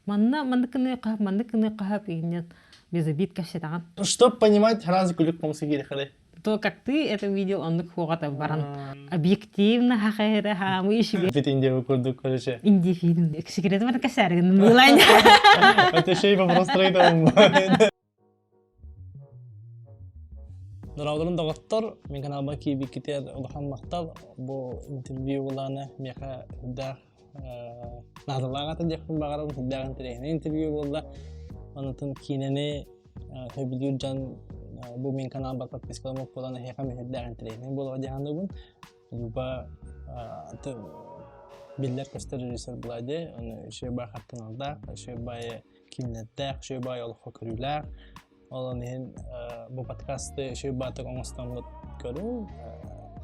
Манна маннык гыныахха, маннык гыныахха иһиннэн без обид кэпсэтэҕин. Чтоб понимать, сразу күлүк помсы киирэхэрэ. То, как ты это увидел, оннук хуоҕата баран объективно хахайра хаамы ишиге. Бит Индия курдук короче. Индия фильм. Секреты бар кэсээригин мылайн. Это еще и вопрос Дорооболорун доҕоттор, мин каналбар киирбиккитигэр улахан махтал. Бу интервью булаана миэхэ үрдээх наадалаах ата диэхпин баҕарабын, сүрдээх интэриэһинэй интервью буолла. Онутун киинэни сөбүлүүр дьон бу мин каналбар подпискаламмыт буолан эһиэхэ сүрдээх интэриэһинэй буолуо дии саныыбын. Люба биллэр-көстөр режиссер буолаа дии, ону үчүгэй баай хартыыналаах, үчүгэй баайы киинэлэрдээх, үчүгэй баай олоххо көрүүлээх. Ол иһин бу подкасты үчүгэй баатык оҥостоммут көрүҥ,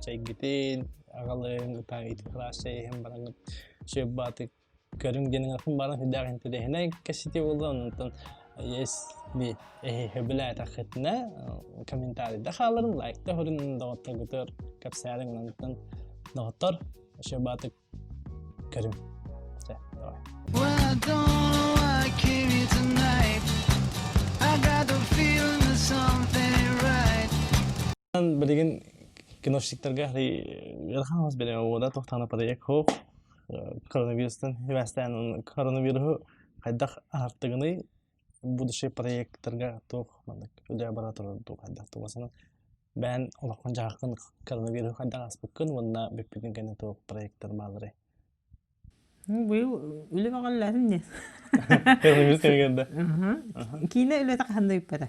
чэйгитин, аҕалыҥ, ытаан ити кылаас чэй иһэн бараҥҥыт үчүгэй баатык көрүҥ диэн ыҥыраппын баран сүрдээх интэриэһинэй кэпсэтии буолла. Онтон если эһи сөбүлээтэххитинэ комментарийда хааларын, лайкта көрүн, доҕотторгутугар кэпсээриҥ. Онтон доҕоттор үчүгэй баатык Көрүҥ. Чэ, давай. Well, I don't know why I came here tonight. I got the feeling that something ain't right. Билигин кинощиктарга ыарахан бас билэ уода тохтаана проект хоох коронавирустан хибээстээн коронавируһу хайдах аһартыгыный будущий проекттарга туох маннык үлэ бара турар дуу хайдах тугасана Бэйэн олоххун-дьаһаххын коронавируһу хайдах ааспыккын уонна бүппүтүн кэннэ туох проектар баалларый? Ну, быйыл үлэ бөҕөллөтүм диэн. Коронавирус кэмигэр да? Киинэ үлэтэ хаһан да бүппэтэ.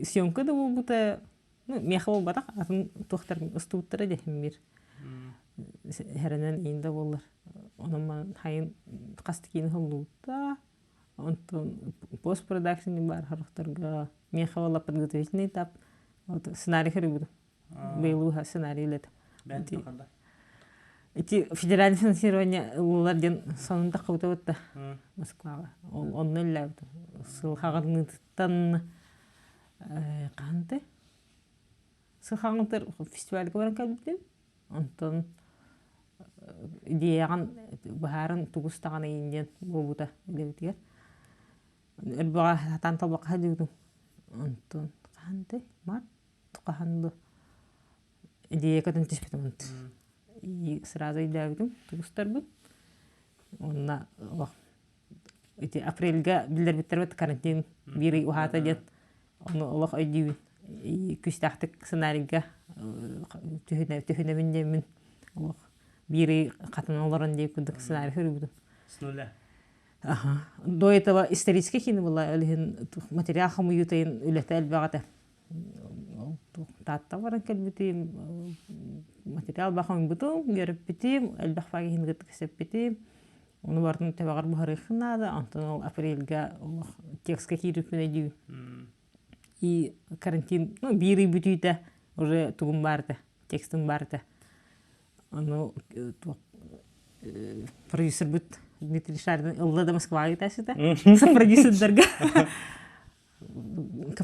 Съемка да буолбута, ну, миэхэ буолбатах, атын туохтар устубуттара диэхим биир. Хэрэнэн иин да буоллар. Онон хайын хас да киинэ холлубута. Онтон постпродакшн баар сорохторго миэхэ буолла подготовительный этап. Вот сценарий көрүбүтүм. Быйыл сценарий үлэтэ. Ити федеральное финансирование ыллылар диэн сонун таххыбыта бытта Москваҕа. Ол онно үллээбитим. Сыл хаҕырныытыттан хаһанты? Сыл хаҕырныытыгар фестивальга баран кэлбитим. Онтон идеяҕын быһааран тугус даҕаны иин диэн буолбута үлэбитигэр. Өлбөҕө сатаан талбакка сылдьыбытым. Онтон хаһан март хаһан ду идея көтөн түспүтүм онтон. Сразу өйдөөбүтүм тугустарбын. Уонна олох ити апрельга биллэрбиттэрбит карантин биир ый уһаата диэн ону олох өйдүүбүн күүстээхтик сценарийга түһүнэбин диэммин олох биир ый хатан олорон диэн курдук сценарий суруйбутум. С нуля. Ага. До этого исторический киинэ была, ол иһин материал хомуйуутайын үлэтэ элбэх этэ. Таатта баран кэлбитим, материал бахомбутум, үөрэппитим, элбэх фаги иһин кытта кэпсэппитим. Ону барытын төбөҕөр буһарыаххын наада, онтон ол апрельга олох текстка киирбиппин өйдүүбүн. И карантин, ну, биир ый бүтүүтэ уже тугум баар этэ, текстым баар этэ. Ону туох продюсербыт Дмитрий Шарин ылла да Москваҕа ыытааччыта. Продюсердарга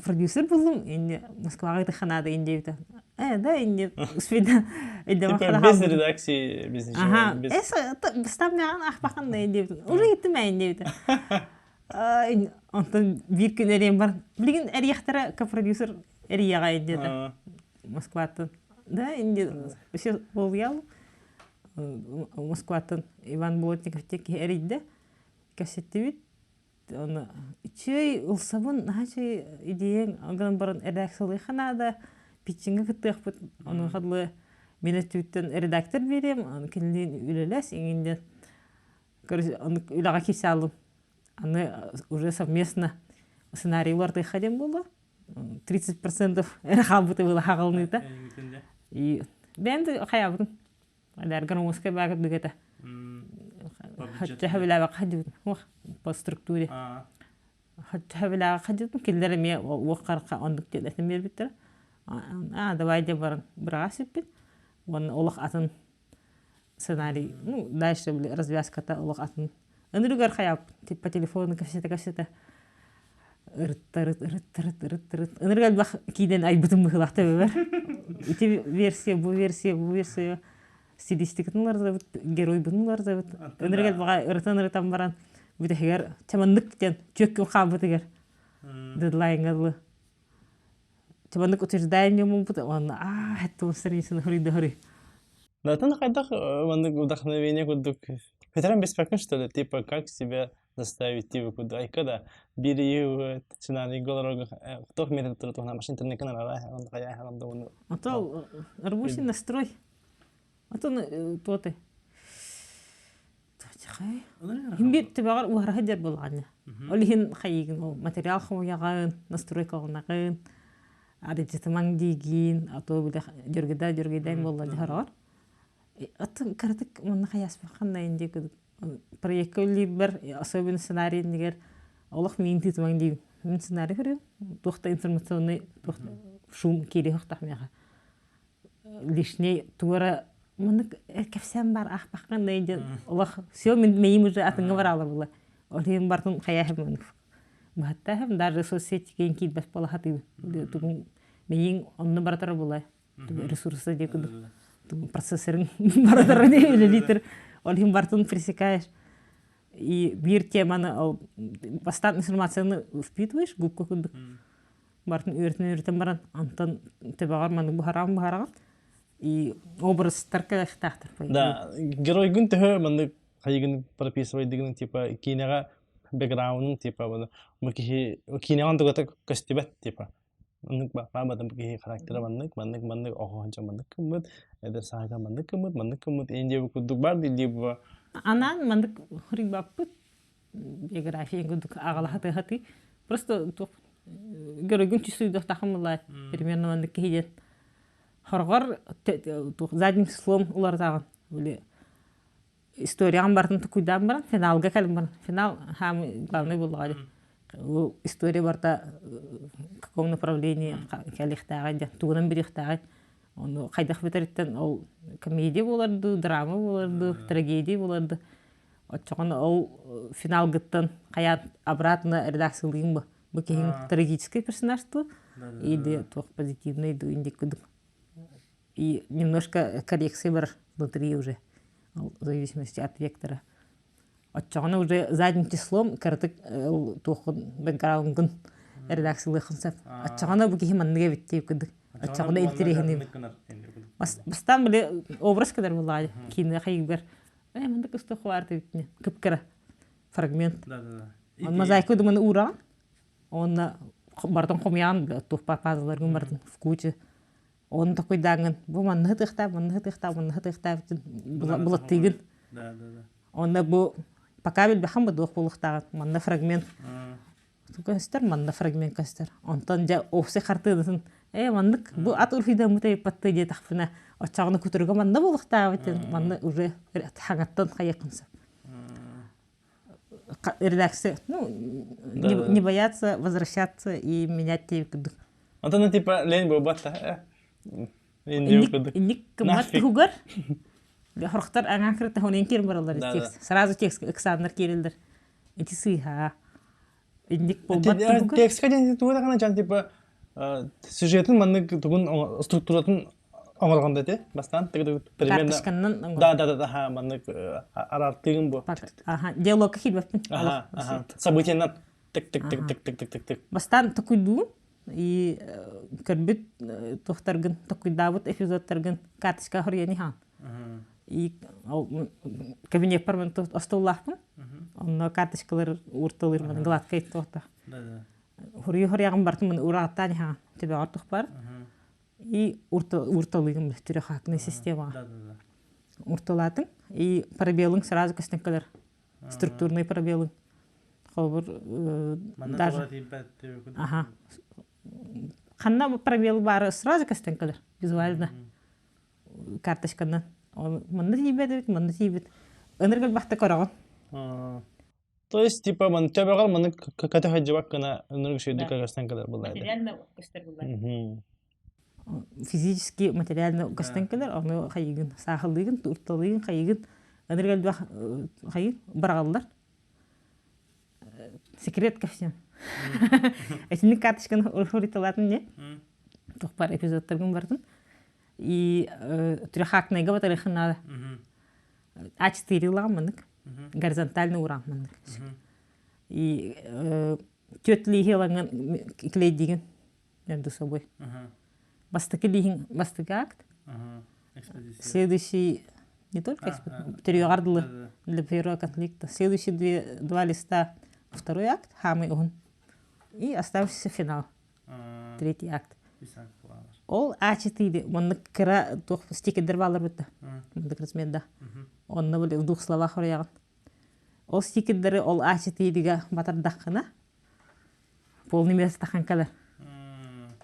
продюсер буллум инне Москваҕа ыытыхха наада ин диэбитэ э да инне успейда без редакции без ничего ага бастаан миэҕин аахпаххын да диэбитим уже иттим ээ диэбитэ онтон биир күн эриэн бар билигин эриэхтэрэ продюсер эрийэҕэ диэтэ Москваттан да инде все болуял Москваттан Иван Болотников диэн киһи эрийдэ кэпсэттибит Ону үчүгэй ылсабын, наһаа үчүгэй идеяҥ гынан баран редакциялыахха наада, питчиҥҥэ кыттыахпыт. Онуоха дылы мин өттүбүттэн редактор биэриэм, аны кинилиин үлэлэс иҥин диэн короче, ону үлэҕэ киирсэ хааллым. Аны уже совместно сценарий уларытыахха диэн буолла. 30% эрэ хаалбыта была хаҕылыныыта. И бэйэм да хайаабытым. Гармонскай баар курдук этэ. Хачча хадьыбытым. По структуре. Хачча хадьыбытым. Кинилэр эмиэ уох харха оннук диэн биэрбиттэрэ. А, давай деп баран быраҕа сиппит. Уонна олох атын сценарий, ну, дальше развязката олох атын. Ынырыгар хайааппыт. По телефону кэпсэтэ-кэпсэтэ ырыттарыт ырыттарыт ырыттарыт ынырык элбэх киинэн айбытым быһыылаах төбөбөр ити версия бу версия бу версия. Стилистикатын уларытабыт, геройбутун уларытабыт. Ынырык элбэҕэ ырытан-ырытан баран бүтэһигэр чаманнык диэн түөккүн хаалбытыгар дедлайнга дылы чаманнык утверждение буолбут уонна аа хэттэ страницаны хоруйда хоруй. Да, хайдах маннык вдохновение курдук Ветеран беспокоен, что ли? Типа, как себя заставить типа куда айка да бири цунами голорог тох метр тур машин интернет канала он кая хам да он Ото рабочий настрой. Ото туоты. Химбир түбәгәр уһараһы дер булганя. Ол иһин хайыгын ол материал хомуйаҕын, настройкаланаҕын, арыдьытымаҥ диигин, ато биле дьөргүдэ дьөргүдээн буолла дьаһарар. Атын кыратык манна хайаспахханнайын дии кудук проекка үллиирбэр особенно сценарий иннигэр олох миин тыытымаҥ диибин. Мин сценарий көрүөм, туох да информационный туох шум киириэ суохтаах миэхэ. Лишний туора маннык кэпсээн бар аахпахханнайын диэн олох все мин мэйим уже атыҥҥа бараалар була. Ол иһин бартын хайааһым маннык быһаттааһым даже соцсетигэ киирбэт буола сатыыбын. Тугун мэйиҥ онно баратар була. Ресурса диye кудук процессорын баратар үлэлиитер. Ол иһин бартын пресекаешь. И биир теманы ол бастаан информацияны впитываешь губка курдук. Бартын үөрэтэн үөрэтэн баран антон төбөҕөр маннык буһараҕын буһараҕын и образтар кэлэхтаахтар. Да, геройгун төһө маннык хайыгын прописывайдыгын типа киинэҕэ бэкграунун типа бу киһи киинэҕэ тугата көстүбэт типа Маннык баабатым киһи характера маннык, маннык, маннык, оҕо маннык кыммыт, эдэр сааһыгар маннык кыммыт, маннык кыммыт, иин диэбит курдук бар дии бу. Анаан маннык хрибаппыт биография курдук аҕалаһатыахатыы просто туох көрөгүн чувствуйдахтахым буоллаа примерно маннык киһи диэн хорҕор туох задним числом уларытаҕын или историяҕын барытын тукуйдаан баран финалга кэлэн баран финал хаамый главный буоллаҕа дии ол история барыта в каком направлении кэлиэхтээҕий диэн тугунан бириэхтээҕий ону хайдах бүтэриттэн ол комедия буолар дуу драма буолар дуу трагедия буолар дуу оччоҕуна ол финалгыттан хайаан обратно редакциялыыҥ бу бу киһиҥ трагический персонаж дуу или туох позитивный дуу индик кудук и немножко коррекция бар внутри уже в зависимости от вектора. Оччоҕуна уже задним числом кыратык туоххун бэкграундгун редакциялыаххын сөп. Оччоҕуна бу киһи маннык эбит диэбит курдук. Оччоҕуна интэриэһинэй. Бастаан били образ кэлэр буоллаҕа киинэ хайыгар э маннык ыстуох баар диэбитинэ кып-кыра фрагмент. Мозаика думаны уураҕын уонна барытын хомуйаҕын туох пазларгын барытын в кучу Оны такойдааҥҥын бу манна ытыахтаах, манна ытыахтаах, манна ытыахтаах булаттыыгын. Онно бу пока билбэххин бу дуох буолуохтааҕын манна фрагмент көстөр, манна фрагмент көстөр. Онтон дьэ овсе хартыынатын ээ маннык бу ат урфийдаммыта ыппатты диэтэхпинэ оччоҕуна кутуруга манна буолуохтаабыт манна уже хаҥаттан хайыаххын сөп. Редакция, ну, не бояться возвращаться и менять курдук. Онтон типа лень буолбат Инник кыммат туһугар хорохтор аҥаан кырытта хонен киирэн бараллар текст. Сразу текст ыксааннар киирэллэр. Ити сыыһа. Инник буолбат туһугар. Текстка диэн тугу даҕаны дьон типа сюжетын маннык тугун структуратын оҥоргон да ити бастаан примерно да да да да маннык араартыыгын бу аха диалогка киирбэппин событиянан тык тык тык тык тык тык тык тык бастаан токуйдуун и көрбүт туохтаргын токуйдаабыт эпизодтаргын карточка хоруйан иһаан и кабинеппар мен остоллаахпын онно карточкалар уурталыырмын гладкай туохта хоруйу хоруйаҕын бартын мын урааттаан иһаан төбөҕөр тухпар и урталыыгын трехактный системаҕа урталаатыҥ и пробелыҥ сразу көстөн кэлэр структурный пробелыҥ холобур даже аха ханна пробел баары сразу көстөн кэлэр визуально карточканан манна тиийбэт эбит манна тиийбит ынырык элбэхтэ көрөҕүн То есть, типа, ман төбөҕөр маны көтө сылдьыбат гына ынырык үчүгэйдик көстөн кэлэр буолла Материально көстөр буолла. Физически материально көстөн кэлэр, ону хайыгын, саахаллыыгын, турталыыгын, хайыгын, ынырык элбэх хайы быраҕаллар. Секрет ко всем. Итинник карточканы уруталаатын не? Туох бар эпизодтаргын бардын. И трехактныйга батарыхын надо. А4 ылаҕын маннык. Горизонтальный ураан маннык. И түөрт лииһи ылаҥҥын клейдиигин между собой. Бастакы лииһиҥ бастакы акт. Следующий не только төрүөҕэр дылы для первого конфликта. Следующие две, два листа второй акт, хаамый уһун. И оставшийся финал. Третий акт. Ол А4 маннык кыра туох стикердер баалар бытта. Маннык размерда. Онно били в двух словах хоруйаҕын. Ол стикердери ол А4-га батардаххына полный место тахан кэлэр.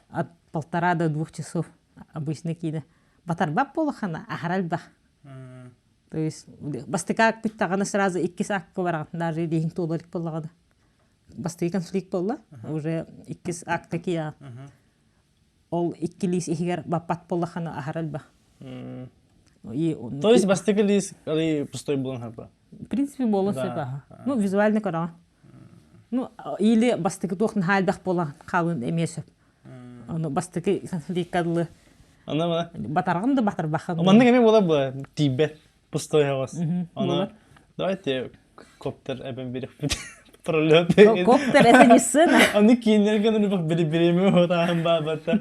От полтора до двух часов обычно киинэ. Батарбат буолаххына аһара элбэх. То есть бастакы акт бүттэҕинэ сразу иккис акка бараҕын даже илииһиҥ туола илик буоллаҕына. Бастакы конфликт буолла, уже иккис акта киэҕэ. Ол икки лиис иһигэр баппат буоллаххына аһара элбэх. И То есть бастакы лиис пустой буолан харба? В принципе, буолуон сөп аха. Ну, визуально көрөҕүн. Ну, или бастакы туох наһаа элбэх буолан хаалын эмиэ сөп. Ону бастакы конфликтка дылы Ана батарҕын да батарбаххын. Маннык эмиэ буолар була тиийбэт пустой хаҕас. Аны давайте коптер эбэн бириэхпит. Пролет. Коптер это не сцена. Аны кииннэргэ ну бириме отаан баабата.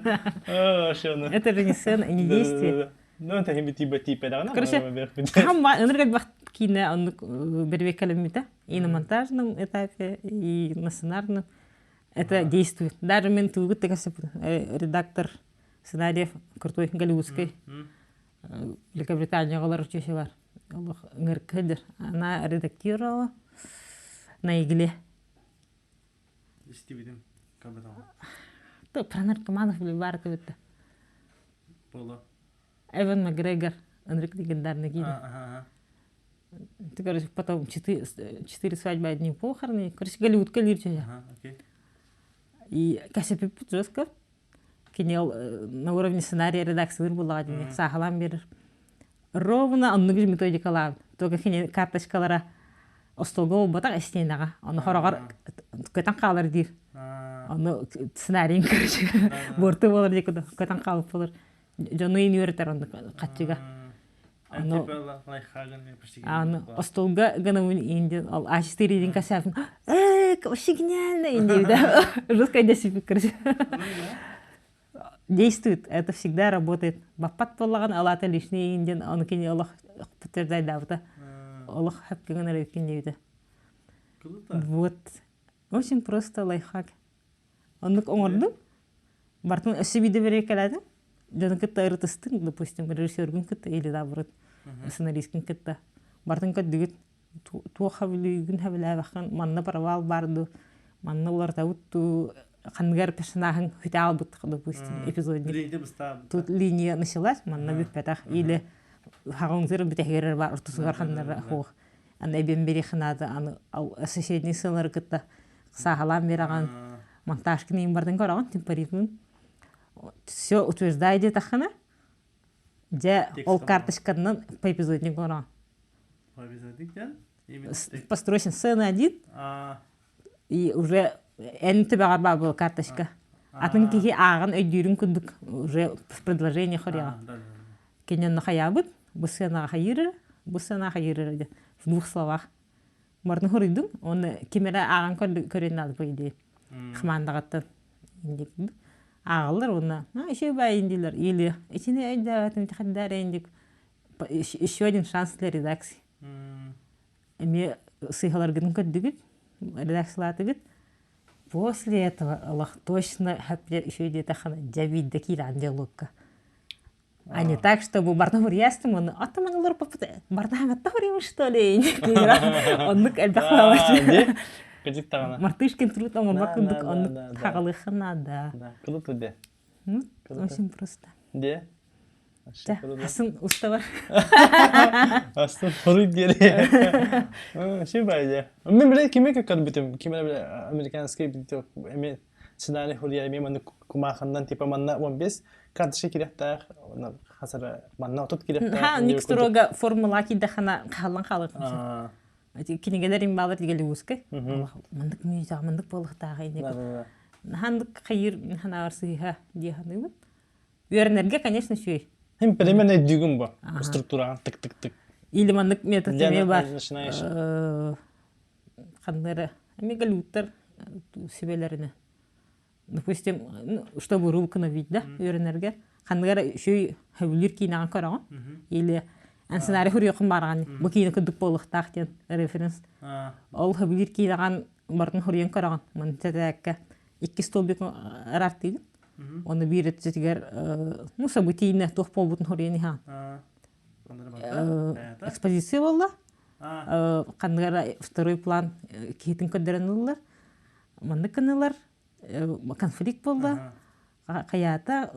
Это же не сцена и не действие. Ну, это хими тиба типа да. Короче, хам ыныргат бах киинэ оннук бербеккалеммите и на монтажном этапе, и на сценарном. Это действует. Даже мен тугут редактор сценариев крутой голливудской Великобританияҕа олорор чөчө бар. Олох ыҥыркыдыр. Она редактировала на игле. Истибитим. Про наркоманов баар кыбытта. Боло. Эван Макгрегор, Энрик легендарный гид. Ты, короче, потом четыре, четыре свадьбы, одни похороны. Короче, Голливудка лирче. И Кася Пиппит жестко. Кини ол на уровне сценария редакциялыыр буоллаҕа дии сааһылаан биэрэр. Ровно оннук методикалаан. Только кини карточкалара остуолга буолбатах истиэнэҕэ. Ону хороҕор көтөн хаалар диир. Ону сценарийын короче буорту буолар дии көтөн хаалбыт буолар. Дьону иин үөрэтэр оннук хаччыга. Ону аны остуолга гынабын иин ол А4 диэн касафын э вообще гениально иин да жестко десипик короче действует это всегда работает баппат буоллаҕын алаата лишний иин диэн ону кини олох подтверждайдаабыта олох хөпкө гынар эбиккин диэбитэ вот очень просто лайфхак Оннук оҥордум. Бартын өссө биирдэ бэрэбиэркэлээтим. Дьону кытта ырытыстым, допустим, режиссергун кытта или наоборот, сценаристкын кытта. Бартын көрдүгүт, туох хэбилүүгүн хэбилээбэххин, манна провал баар дуу, манна уларытабыт дуу, ханныгар персонажын хүтэ аалбыт, допустим, эпизодник. Тут линия началась, манна бүппэтэх. Или хаҕыҥсыр бүтэһигэр бар, ортосугар ханнара хуох. Аны эбиэн бириэххэ наада, аны соседний сыалары кытта сааһылаан биэрэҕин, монтажкын иин бардын көрөҕүн, темпоритмын. Все утверждай диэтэххинэ, дьэ ол карточканан по эпизодник оҥороҕун. По эпизодник диэн? Построен сцена один, и уже эн төбөҕөр баар буол карточка. Атын киһи ааҕан өйдүүрүн курдук уже предложение хоруйаҕа. Кинини онно хайаабыт, бу сценаҕа хайыыр бу сценаҕа хайыыр диэн в двух словах. Морну хоруйдум, уонна ким эрэ ааҕан көрүөн наада по идее. Хамаандаҕыттан ааҕаллар уонна еще баайын дииллэр или итини өйдөөбөтүм тихэрдээр индик еще один шанс для редакции. Эмиэ сыыһаларгытын көрдүгүт, редакциялаатыгыт. После этого олох точно еще диэтэххинэ дьэ биирдэ киирэн диалогка. А не так, чтобы барна хуруйаастым уонна аттаман олорбуппут барна хаҥатта хуруйабын что ли оннук элбэх баалааччы Кыдьык даҕаны. Мартышкин труд оҥорбот курдук оннук хаҕалыахха наада. Круто де. Ну, очень просто. Де? Асын уставар. Астын хоруй диэри. Ши бай Мен биле киме көрбүтүм, киме биле американский эме сценарий хуруйа эме маны кумаханнан типа манна 15 карточка кириэхтээх хасара манна отут кириэхтээх Ха, ник строго формула кидэхана хаалан хаалык. Кинигэлер имбалар дигэлүүскэ. Мандык мүйүтэх мандык буолуохтаах инник. Хандык хайыр ханаар сыыха дии ханыыбын. Үөрэнэргэ, конечно, үчүгэй. Хим примерно өйдүүгүн бу структураҕын тык-тык-тык. Или маннык метод эмиэ бар. Ханнары эмиэ голливудтар сүбэлэринэ. Допустим, чтобы руку навить, да, үөрэнэргэр. Ханныгар үчүгэй сөбүлүүр киинэҕин көрөҕүн. Или эн сценарий суруйуоххун баарҕан бу киинэ курдук буолуохтаах диэн референс. Ол сөбүлүүр киинэҕин барытын суруйан көрөҕүн. Маны тэтээккэ икки столбик араартыыгын. Оны биир өттүтүгэр ну событийно туох буолбутун суруйан иһэҕин. Экспозиция буолла. Ханныгар второй план киһитин көрдөрөн ыллар. Маннык гынылар конфликт буолла. Хайаата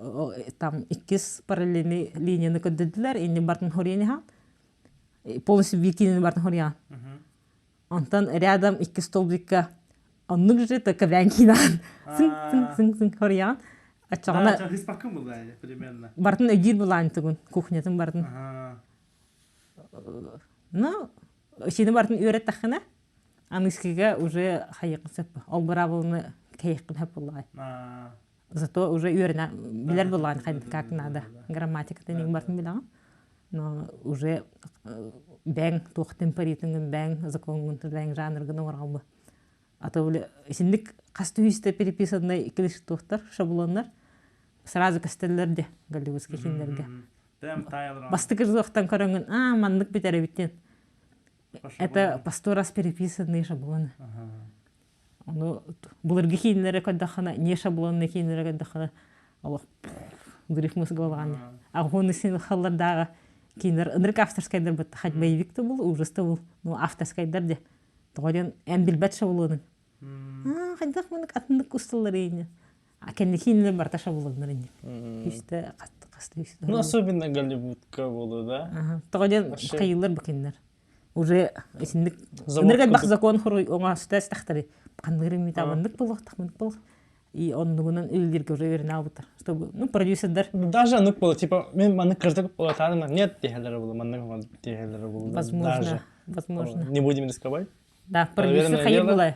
там иккис параллельный линияны көрдөрдүлэр. Инни бартын хоруйан иһэн. Полностью биир бартын хоруйан. Онтон рядом икки столбикка оннук же только бээн сыҥ сыҥ сыҥ сыҥ хоруйаҕын. Оччоҕуна Хыспаккын булаайы примерно. Бартын өйдүүр булаан тугун кухнятын бартын. Ну, сини бартын үөрэттэххинэ английскийга уже хайыаххын сөп. Ол быраабыланы кэйиэххин сөп буоллаҕай. Зато уже үөрэнэ билэр буоллаҕын как надо. Грамматикатын иҥ бартын билэҕин. Но уже бэҥ туох темпоритыҥын бэҥ законҥун бэҥ жанргын оҥорҕолбу. А то били исинник хас түһүстэ переписанный клиштуохтар шаблоннар сразу көстөллөр де голливудский кинилэргэ. Бастакы жуохтан көрөҥүн аа маннык бүтэр эбит диэн. Это по сто раз переписанные шаблоны. Ону былыргы кииннэрэ көрдөххүнэ, не шаблонный кииннэрэ көрдөххүнэ, олох гриф мозга буолаҕын. Агоны син халлардааҕы кииннэр ынырык авторскайдар бытта хоть боевик да был, ужас да был, ну авторскайдар де. Тоҕо диэн эн билбэт шаблонуҥ. Аа, хайдах мынык атыннык усталлар ини. А кэнники кииннэр барыта шаблоннар ини. Үстэ хаста үстэ. Ну, особенно Голливудка болу, да? Тоҕо диэн хайыылар бу кинилэр. Уже итинник ынырык элбэх закон хоруй оҥоһуста тахтары ханныгыр митабаннык буолуохтах мынык буолуох и оннугунан үллирге уже үөрэнэ албыттар чтобы ну продюсердар даже аннык было типа мен маннык кырдык болатаныма нет диэхэлэрэ было маннык диэхэлэрэ было возможно возможно не будем рисковать да продюсер хайыр была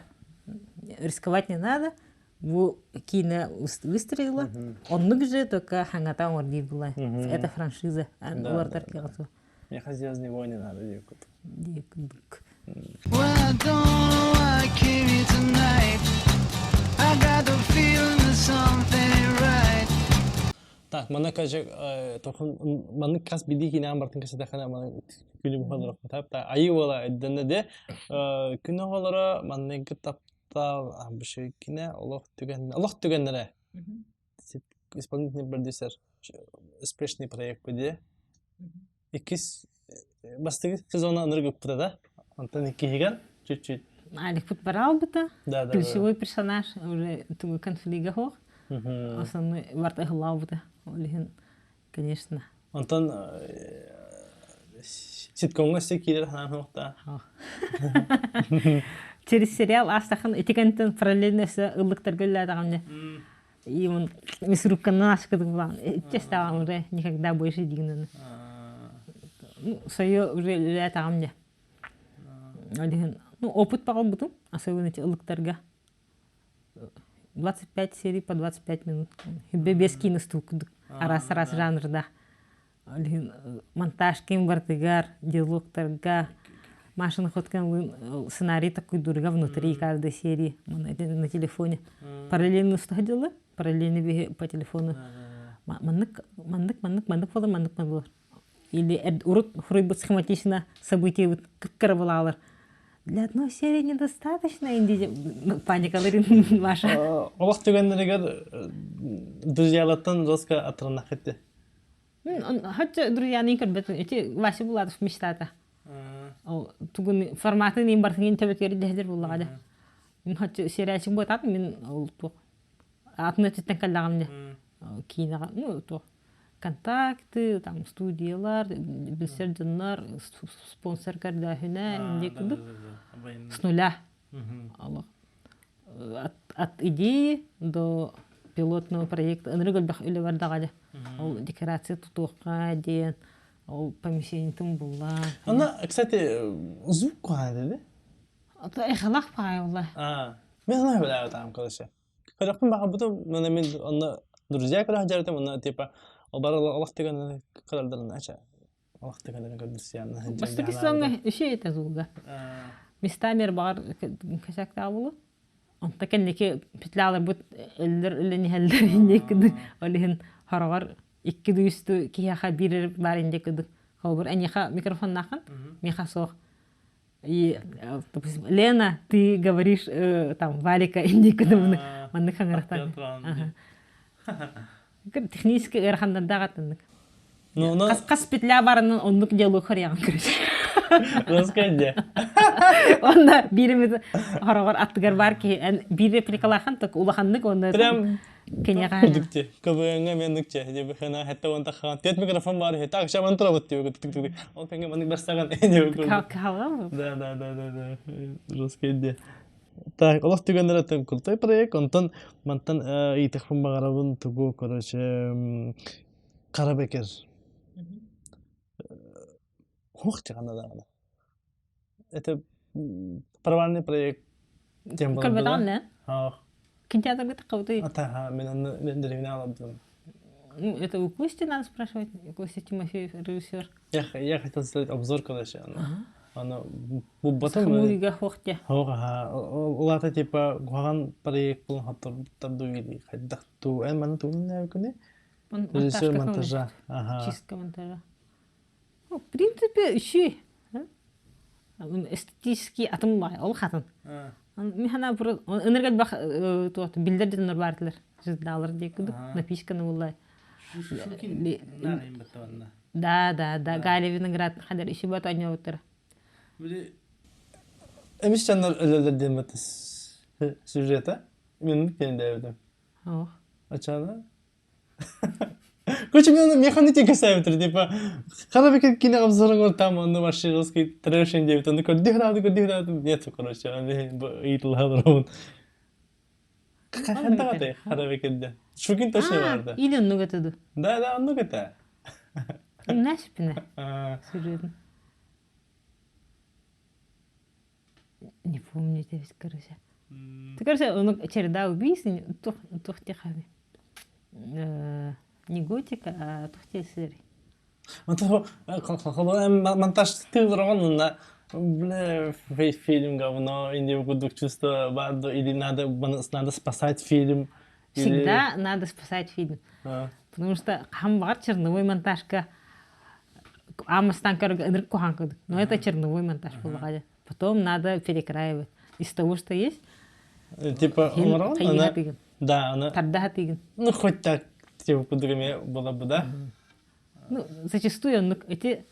рисковать не надо бу киинэ выстрелила оннук же только хаҥата оҥор диир была это франшиза улардар киҕату Меха Звездные войны надо диэкут. Диэкудук. Well, I don't know why I came here tonight. I got the feeling that something ain't right. Так, манна кажы тохон маннык хас биди кинаан бартын кэсэтэххинэ маны күнү бухалар та айы буола өйдөннө де күн оҕолоро манныгы таптал бушикине олох түгэн олох түгэннэрэ исполнительный продюсер успешный проект де иккис бастакы сезона ынырык ыппыта да онтон иккиһигэр чуть-чуть Аликпут бараалбыта ключевой персонаж уже тугу конфликт хоох основной барта ыһылаабыта ол иһин конечно онтон ситкомҥа өссө киирэр санаан суохта через сериал аастахын ити кэнтэн параллельно өссө ыллыктарга үллээтэҕинэ И он мясорубканан аскыдык булан честаҕам уже никогда больше дигинэн ну свое уже үлээтаҕым дьэ ол иһин ну опыт баҕалбытым особенно эти ылыктарга 25 серий по 25 минут хиббе без киин устуу курдук араас-араас жанрдаах Ол иһин монтаж ким бардыгар, диалогтарга, Машина Хоткин сценарий такой дурга внутри каждой серии на телефоне. Параллельно устаходила, параллельно по телефону. Маннык, маннык, маннык, маннык буолар, маннык буолар. Или урут хуруйбут схематично события кып-кыра булаалар. Для одной серии недостаточно, инди паникаларын Маша. Олох түгэннэригэр друзьялаттан жестко атырынах этти. Хотя друзьяны көрбөтүн ити Вася Булатов мечтата. Ол тугун форматын иин барытын төбөтүгэр дэһдер буллаҕа да. Мин хотя сериальчик буотаат мин ол туох атын өттүттэн кэллэҕим дьэ. Киинэҕэ ну туох контакты, там студиялар, билсэр дьоннор, спонсор көрдөөһүнэ инде курдук с нуля. От, от идеи до пилотного проекта ынырык элбэх үлэ бардаҕа дьэ. Ол декорация тутуохха диэн, ол помещениетын булла. Ана, кстати, звук куһаҕан да? Эхалах паайылла. А, мен знаю, бля, там, короче. Көрөхпүн баҕарбытым, мына мин онно друзья көрө сылдьарытым, онно типа. Ол бары олох тыган кыралдарын ача. Олох тыган көрдүсүян. Бастакы сезоҥҥа үчүгэй этэ звуга. Местами баҕар косяктаах буолуо. Онто кэнники петляларбыт өллөр өлөн иһэллэр инники ол иһин хороҕор икки дүйүстү киһиэхэ биир баар инде кыдык холобур эниэхэ микрофоннааххын миэхэ суох и допустим Лена ты говоришь там Валика инде кыдымны маннык хаҥырахтан технически ыараханнардаах атыннык хас хас петля баранан оннук диалог харыйаҕын көрүс Раскадя. Онно бииримит хороҕор аттыгар баар киһи эн биир репликалаахан так улаханнык онно Прям киниэхэ Кудукте. КВН-ҥа мен нукче. Дебе хана хетта вон тахан. Тет микрофон бар хе. Так шаман турабыт деп тык тык. Ол кэнге маннык барсаган деп кыһалҕа Да, да, да, да, да. Жесткий Так, олох түгэннэрэ тым крутой проект. Онтон мантан ыйытыахпын баҕарабын тугу, короче, Хара Бекер. Хух чаҕана даҕаны. Это провальный проект диэн буолла. Көрбөтөҕүн да? Кинотеатрга таххабытый? Атаха, мен онно мен деревня алабдым. Ну, это у Кости надо спрашивать. Костя Тимофеев, режиссер. Я хотел сделать обзор, короче, оно. Оно бу-батым. Хамуйга хуохте. Хоға, улата типа куһаҕан проект булан хоттор дуили хайдах ту эн маны тугун күнү режиссер монтажа. Ага. Чистка монтажа. Ну, в принципе, үчүй. Эстетический атын бай, ол хатын. Михана ынырга бах туот билдер денер бардылар. Звездалар диэкудук напичканы буллай. Да, да, да, Галя Виноград хадер иши бат ойнобуттар. Эмис жаннар өлөлөр диэн бат сюжета. Мен кенде Ох. Ачана Короче, мен механики касаемтыр, типа, хара бекет кине обзорың там, онны вообще жесткий трэш деп, онны көрдү храды, көрдү храды, нет, короче, аны ыйтылған ровын. Хантагаты хара бекетде. Шукин точно барды. Или оннук этэ Да, да, оннук этэ. Насипіне сюжетін. Не помню это ведь, короче. Ты, короче, он череда убийств, тух тихами. Не готика, а тух серии. Монтаж тыгырган бля, фильм говно, или кудук чувство баду, или надо, надо спасать фильм. Всегда надо спасать фильм. Потому что хамбар черновой монтажка амастан ынырык куһаан курдук. Но это черновой монтаж буоллаҕа. Потом надо перекраивать. Из того, что есть. Типа, она... Да, она... Тарда тыгын. Ну, хоть так, типа, кудугами было бы, да? Ну, зачастую ну, эти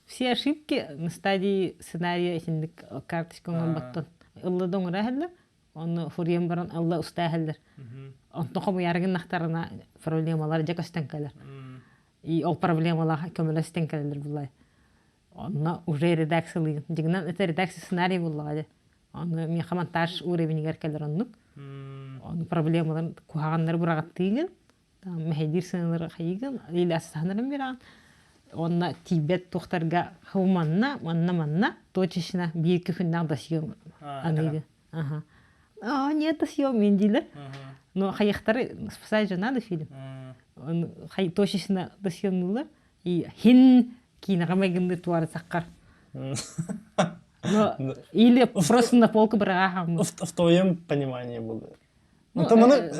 все ошибки на стадии сценария итинник карточка оҥорботтон. Ылла да оҥоро иһэллэр, онно фурьен баран ылла уста иһэллэр. Онтон хомуйарыгын нахтарына проблемалар дьэ көстөн кэлэр. И ол проблемалар көмөлөстөн кэлэллэр буллай. Онно уже редакциялыгын. Дьиҥинэн это редакция сценарий буллаҕа дьэ. Ону миэхэ монтаж уровенигэр кэлэр оннук. Ону проблемаларын куһаҕаннары быраҕаттыыгын, мэһэйдиир сыаналары хайыыгын, или асаһанарын бирэҕин. Онно тиийбэт туохтарга манна, манна, манна точечно биир күннээх досье аныыгын. Ага. А, нет, досье мен диилэр. Но хайыхтары спасать же надо фильм. Он точечно досьемнулар. И хин киинэҕэ майгынныы туары саххар. Но или просто на полку быраҕаахаммыт. В твоем понимании было. Ну,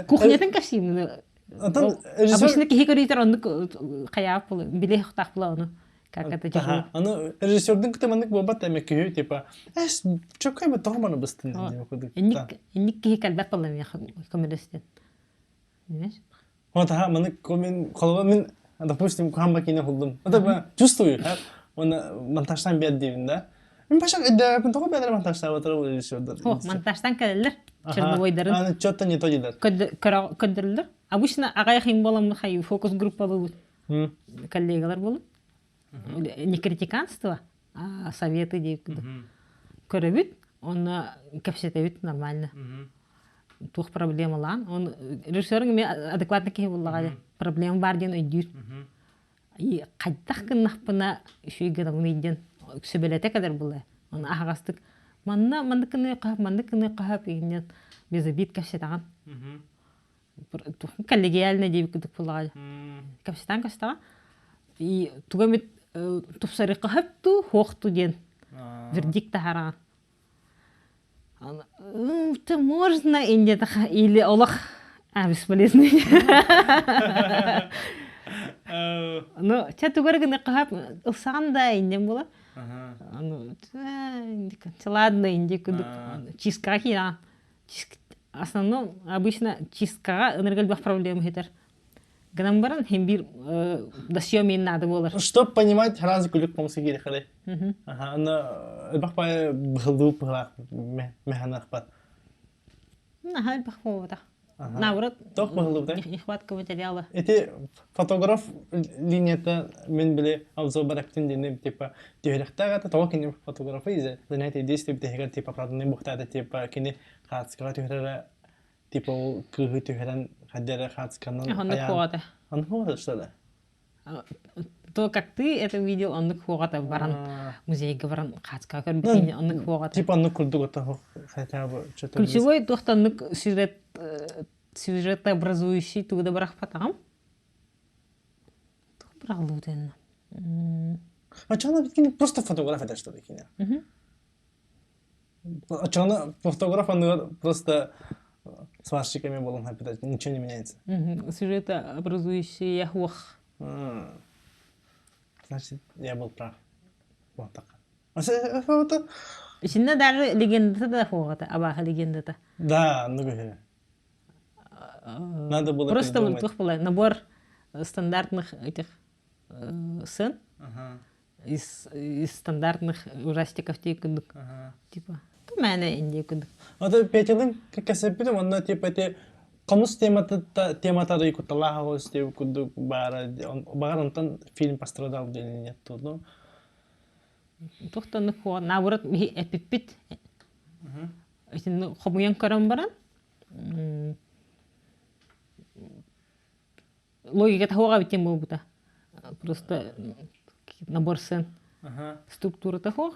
кухнятын кэпсиим. Обычно киһи көрүтэр оннук хайаах була, биле хтах була ону. Как это тяжело. Аны режиссердин кытта маннык буолбат эме киһи типа эс чөккөй бу тоҕо маны быстын Инник инник киһи кэлбэт буолла миэхэ көмөлөстөн. Понимаешь? Вот аха маны мен холоба мен допустим кухамба кине хулдум. Это чувствую, оны монтажтан бер деймин да. Мен башак эдээпин тоҕо бэдэр монтажтаабатара бу режиссердер. О, монтажтан кэлэллэр черновойдарын. Аны что-то не то диилэр. Көрдөрөллөр. Обычно аҕай хим боламмыт хайы фокус группалыыбыт коллегалар болуп. Не критиканство, а советы диэки көрөбүт, онно кэпсэтэбит нормально. Туох проблемалаан. Он режиссерың эмиэ адекватный киһи буллаҕа проблема баар диэн өйдүүр. И хайдах гыннахпына үчүгэй гынабыный диэн сүбэлэтэ кэлэр буолла. Оны аһаҕастык манна маннык гыныахха, маннык гыныахха сөп игиннэн без обид кэпсэтэҕин. Коллегиально диэбит курдук буоллаҕа. Кэпсэтэн кэстаҕа. И туга эмит тупсарыахха сөп дуу, суох дуу диэн вердикт таһаараҕын. Это можно или олох бесполезный. Ну, чэ тугар гына хаһап ылсаҕын да иннем була. Ну, ладно, инди кудук чисткаҕа киирэн. Основном обычно чисткаҕа ынырык элбэх проблема хитер. Гынан баран хем бир досье мен надо болар. Чтоб понимать, сразу күлүк помсы киирихали. Ага, аны элбэх бай быһылдуу быһылаах механахпат. Наһаа элбэх буолбатах. Наоборот, Тох быһыллыбыта? нехватка материала. Ити фотограф линията мен биле обзор барактын дени типа түһүрөхтәг ата тоҕо кини фотографы из занятие действий битehигэр типа оправданный бухтаата типа кини хаацкаҕа түһэрэрэ типа ол кыыһы түһэрэн хаддера хаацканан Оннук хуоҕата. Оннук хуоҕата что ли? То, как ты это видел, оннук хуоҕата баран музейга баран хаацкаҕа көрбүтүн оннук хуоҕата. Типа оннук курдук ото хотя бы что-то Ключевой туохта оннук сюжет сюжетообразующий тугу да бырахпатаҕым. Тугу быраҕыллыбыт Очоно просто фотограф это что ли кине? Очоно фотограф он просто сварщиками был, он ничего не меняется. Сюжетообразующий ох. Значит, я был прав. Вот так. Ичинде даже легендата да хуоҕата, абааһы легендата. Да, ну говори. Надо было Просто туох была набор стандартных этих сцен из стандартных ужастиков тип типа мээнэ инди курдук. Ото Петялын кэсэппитим онно типа эти комус темата темата кутталаах оҕус диэбит курдук баара баҕар онтон фильм пострадал диэн нет ну Туохтан наоборот эпиппит итинни хомуйан көрөн баран логиката суоҕа эбит буолбута. Просто набор сцен структурата суох,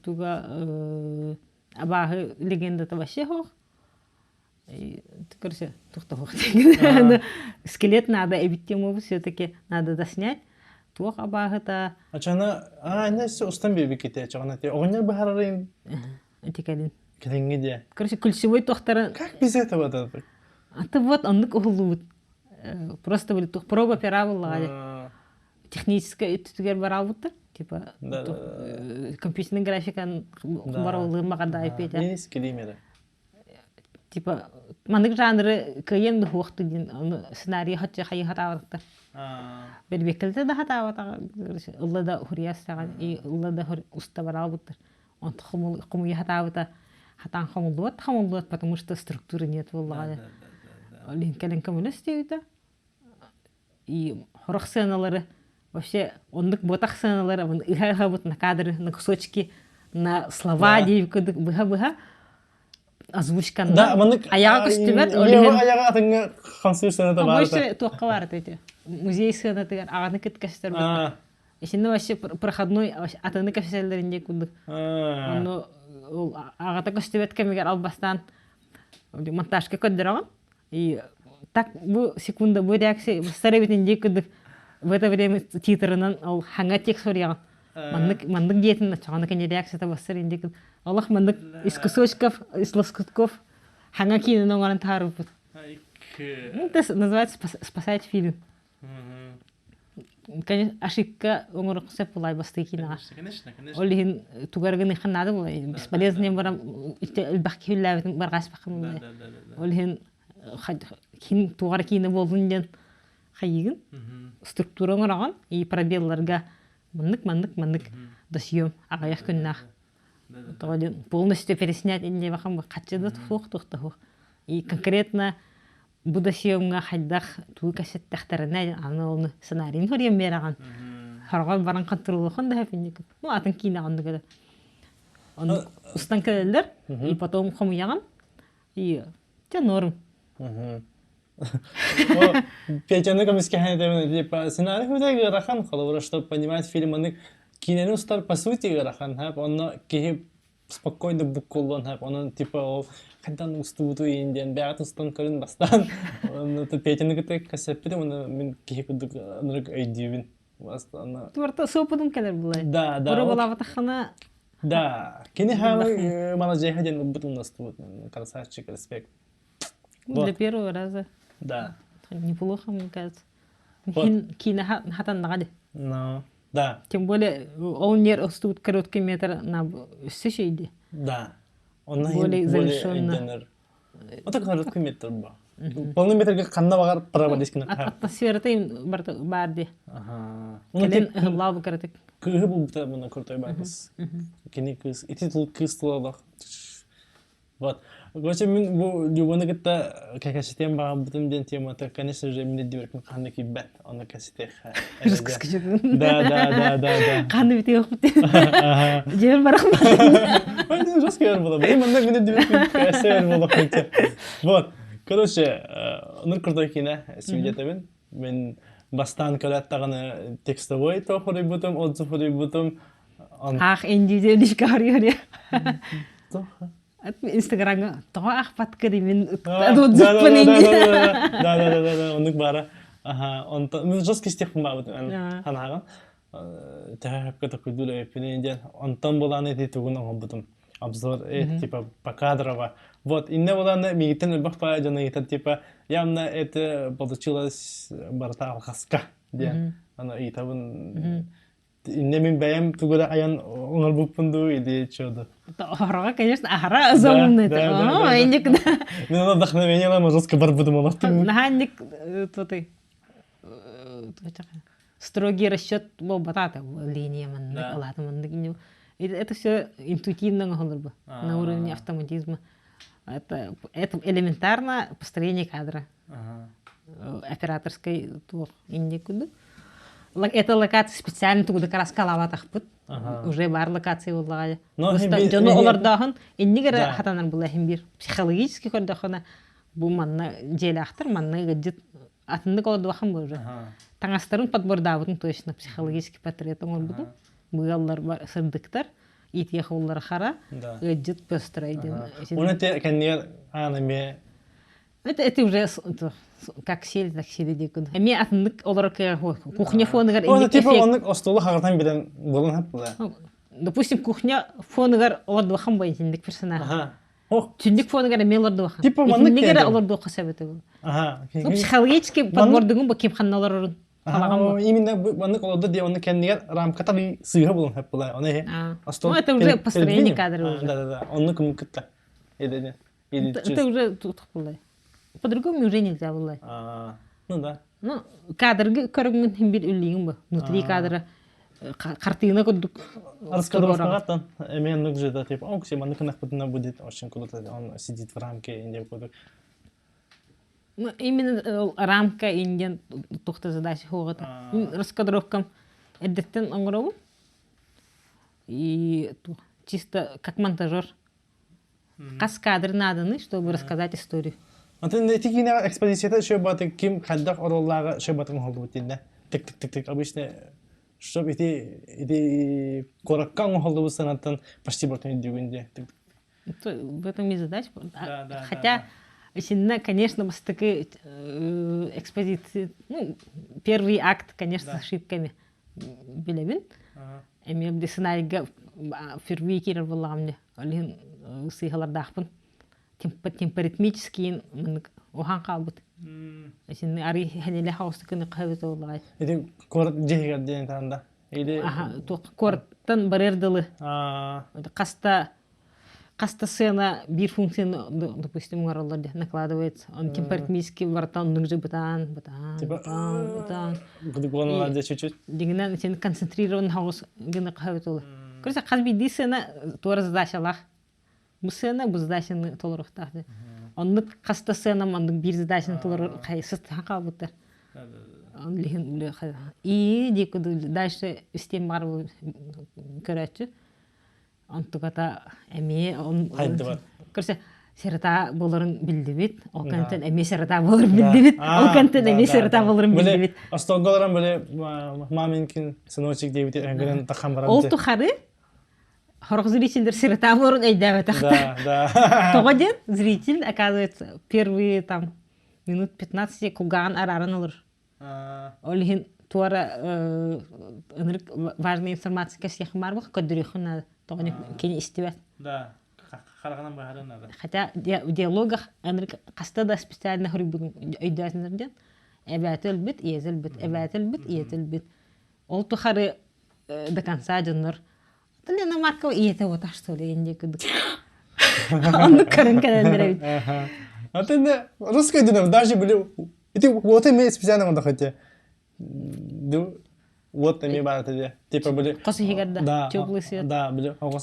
туга абааһы легендата вообще суох. Короче, туох суох Скелет надо эбит тему все-таки надо доснять. Туох абааһыта. Ачана, а, иннес устан биэбиките, чаҕана те оҕонньор быһарарын Этикэлин. Кэлиҥҥи диэ. Короче, ключевой туохтарын Как без этого то А ты вот оннук уһуллубут. Просто были проба пера буоллаҕа техническэй өттүтүгэр бараабыттар. Типа компьютерный графикан барыллыын маҕада айпиэтэ. Типа маннык жанры кыайан да суохту диэн ону сценарий хаччы хайы хатаабатахтар. Бэрбиэккэлитэ да хатаабатаҕа ылла да хуруйа и ылла да уста бараабыттар. Онто хомуйа хатаабыта хатаан хомуллубат хомуллубат потому что структуры нет буоллаҕа. Ол кэлэн көмөлөс диэбитэ. И хорох сценалары вообще оннук буотах сценалары ыһа-ыһабыт на кадры, на кусочки, на слова диэбит курдук быһа-быһа озвучканна Да, маннык айаҕа көстүбэт ол иһин айаҕа атыҥҥа хамсыыр сцената баар больше туохха баар эти музей сценатыгар аҕаны кыт көстөр Итиннэ вообще проходной атыны кэпсэллэрин диye курдук. Ону ол аҕата көстүбэт кэмигэр албастаан монтажка көрдөрөҕүн. И так бу секунда бу реакция быстар эбитин диye курдук в это время титрынан ол хаҥа текст суруйаҕын. Маннык маннык диэтин оччоҕуна кини реакцията бастар инди Олох маннык из кусочков, из лоскутков хаҥа киинин оҥорон таһаарбыппыт. Это называется спасать фильм. Конечно, ошибка оҥоруохха сөп буолай бастыы киинэҕэ. Конечно, конечно. Ол иһин тугар гыныахха наада буолай. Бесполезный баран элбэх киһи үллээбитин барҕааспакка буолай. Ол иһин кин тугар киинэ буоллун диэн хайыгын структура оҥороҕун и пробелларга маннык маннык маннык досьем аҕыйах күннээх тоҕо диэн полностью переснять иннибэхэм хаччы да суох туох да суох и конкретно Бу да съемҥа хайдах тугу кэпсэттэхтэринэ аны ону сценарийын суруйан биэрэҕин. Сороҕор баран хонтуруолуоххун да сөп инник. Ну атын киинэҕэ оннук этэ. Ону устан кэлэллэр и потом хомуйаҕын и дьэ норм. Петяны көмүскэһэн этэбин типа сценарий худэ ыарахан холобура чтобы понимать фильм аны киинэни устар по сути ыарахан онно киһи спокойно буккуллуон сөп. Онон типа ол хайдан устубуту иин диэн бэйэҕит устан көрүн бастаан. Онно Петяны кытта кэсэппитим, уонна мин киһи курдук ынырык өйдүүбүн. Бастаан Туорта суоппутум кэлэр булай. Да, да. Боруобалаабатаххына Да, кини хаамы маладьыаха диэн ылбыт умнастыбыт. Красавчик, респект. Для первого раза. Да. Неплохо, мне кажется. Киинэ хатаннаҕа ди. Ну, да. Тем более, ол нер устубут короткий метр на өссө шейди. Да. Онно более завершенно. Это короткий метр ба. Полный метрге ханна багар проводить Атмосферата им бар ди. Ага. Кэлин ыһыллаа бу кыратык. Кыыһы булбута мына крутой бакыс. Кини кыыс, ити тыл кыыс тылалах. Вот. Короче, мин бу Любаны кытта кэкэситиэн баҕарбытым диэн темата, конечно же, мин дибэркин ханна киирбэт, онно кэситиэх. Да, да, да, да, да. Ханна битиэх бит. Дьиэр барах Ой, жестко ер было. Блин, манна мин дибэркин кэсээр было. Вот. Короче, нур крутой кино, свидетелин. Мен бастаан көрөөт даҕаны текстовой то хоруйбутум, отзыв хоруйбутум. Аах индиде лишка Инстаграмҥа тоҕо аахпаткын мин Да, да, да, да, оннук баара. Аха, онтон мин жестко истиэхпин баабытым ханаҕын. Төһө такуйдуур эппин диэн. Онтон булаан ити тугун оҥорбутум. Обзор типа покадрово. Вот, инне булааны мигиттен элбэх баа дьоно ыйытар типа явно это получилось барыта алҕаска диэн. Аны ыйытабын Инне мин бэйэм тугу да айан оҥорбуппун дуу или чё да. Аһара, конечно, аһара заумный. Да, инник да. Мен аны вдохновение ма жестко барбытым олохтум. Наһаа инник туотай строгий расчет буолбатаата линия маннык алаата маннык это все интуитивно оҥоһуллар на уровне автоматизма. Это, это элементарно построение кадра. Операторской туох инник курдук. Это локация специально тугу да краскалаабатахпыт. Уже бар локация буоллаҕа. Дьону олордооһун инник эрэ хатанар була иһин биир психологически көрдөххүнэ бу манна дьиэлээхтэр манна ыгдьыт атыннык олордубахын бу уже. Таҥастарын подбордаабытын точно психологический портрет оҥорбутум. Быаллар сырдыктар, иитиэх уллар хара, ыдьыт пестрай диэн. Уна те кэннигэр аан эмиэ Это, это уже как сели, так сели диэкин. Эмиэ атыннык олорор кухня фонугар Оны типа оннук остуолу хаҕытан билэн булан хаппыла. Допустим, кухня фонугар олордухан бо итинник персонаж. Ага. Түннүк фонугар эмиэ олордухан. Типа маннык Итинник эрэ олордуохха сөп этэ. Ага. Ну, психологически подбордугун бу ким ханна олорорун. Именно маннык олорду диye онну кэннигэр рамката би сыыһа булан хаппыла. Оны хе. Ну, это уже построение кадра уже. Да, да, да. Онну кым кытта. Эдене. Это уже тут булай. По-другому уже нельзя булай. Ну да. Ну, кадрга көрүҥүн хин бир үллиҥин бу. Внутри кадра картина курдук. Раскадровкаҕа эмиэ оннук же да типа ок маннык гынахпытына будет очень круто он сидит в рамке индия курдук. Ну, именно рамка индиан тухта задача хуоҕата. Раскадровкам эрдэттэн оҥоробун. И чисто как монтажер Хас кадр нааданы, чтобы рассказать историю. Атын ити киинэҕэ экспозицията шөбаты ким хайдах оруоллааҕа шөбатын оҥоһуллубут диэннэ. Тык тык тык тык обычно чтоб ити ити куоракка оҥоһуллубут санаттан почти бортон өйдүүгүн диэ. В этом и задача. Хотя Исинна, конечно, бастакы экспозиции, ну, первый акт, конечно, с ошибками билэбин. Эмиэ сценарийга впервые киирэр буоллаҕым дии. Ол иһин сыыһалардаахпын. Темпоритмическийин маннык уһаан хаалбыт. Исинни арый хэнилэ хаустыкыны хаһыбыт буоллаҕай. Ити куорат дьиһигэр диэн таанда. Или Куораттан барыар дылы. Хаста хаста сцена биир функцияны допустим оҥороллор диэн накладывается. Он темпоритмически барытан оннук же бытаан, бытаан, бытаан, бытаан. Гугуналар чуть-чуть. Дьиҥинэн сен концентрирован хаҕыс гына хаһыбыт ол. Короче, хас биирдии сцена туора задачалаах. Бу сцена бу задачаны толоруохтаах. Оннук хаста сцена оннук биир задачаны толорор хайсыстахан хаалбыттар. И дальше истиэн баҕар көрөөччү. Онтуката эмиэ Хайдыбат. Короче, сирота буоларын биллибит. Ол кэнтэн эмиэ сирота буоларын биллибит. Ол кэнтэн эмиэ сирота буоларын биллибит. Остолго олорон били маменькин сыночек диэбити эҥгинэн тахан баран. Ол тухары Сорох зрительдер сырытаан олорон өйдөөбөтөхтөр. Да, да. Тоҕо диэн зритель, оказывается, первые там минут 15 кулгааҕын арааран олорор. Ол иһин туора ынырык важная информация кэсиэххин баар буолла, көрдөрүөххүн наада. Тоҕо кини истибэт. Да, хараҕынан быһаарыан наада. Хотя диалогах ынырык хаста да специально хоруйбутун өйдөөтүнэр диэн эбээтэ өлбүт, ийэтэ өлбүт, эбээтэ өлбүт, ийэтэ өлбүт. Ол тухары до конца дьоннор Лена Маркова ийэтэ вот что ли инде кудук. Оннук көрөн кэлэллэр эбит. А ты не русская динам даже были Ити вот эми специально онда хотя. Вот эми бар тебе. Типа были Кос иһигэр да теплый свет. Да, были оҕо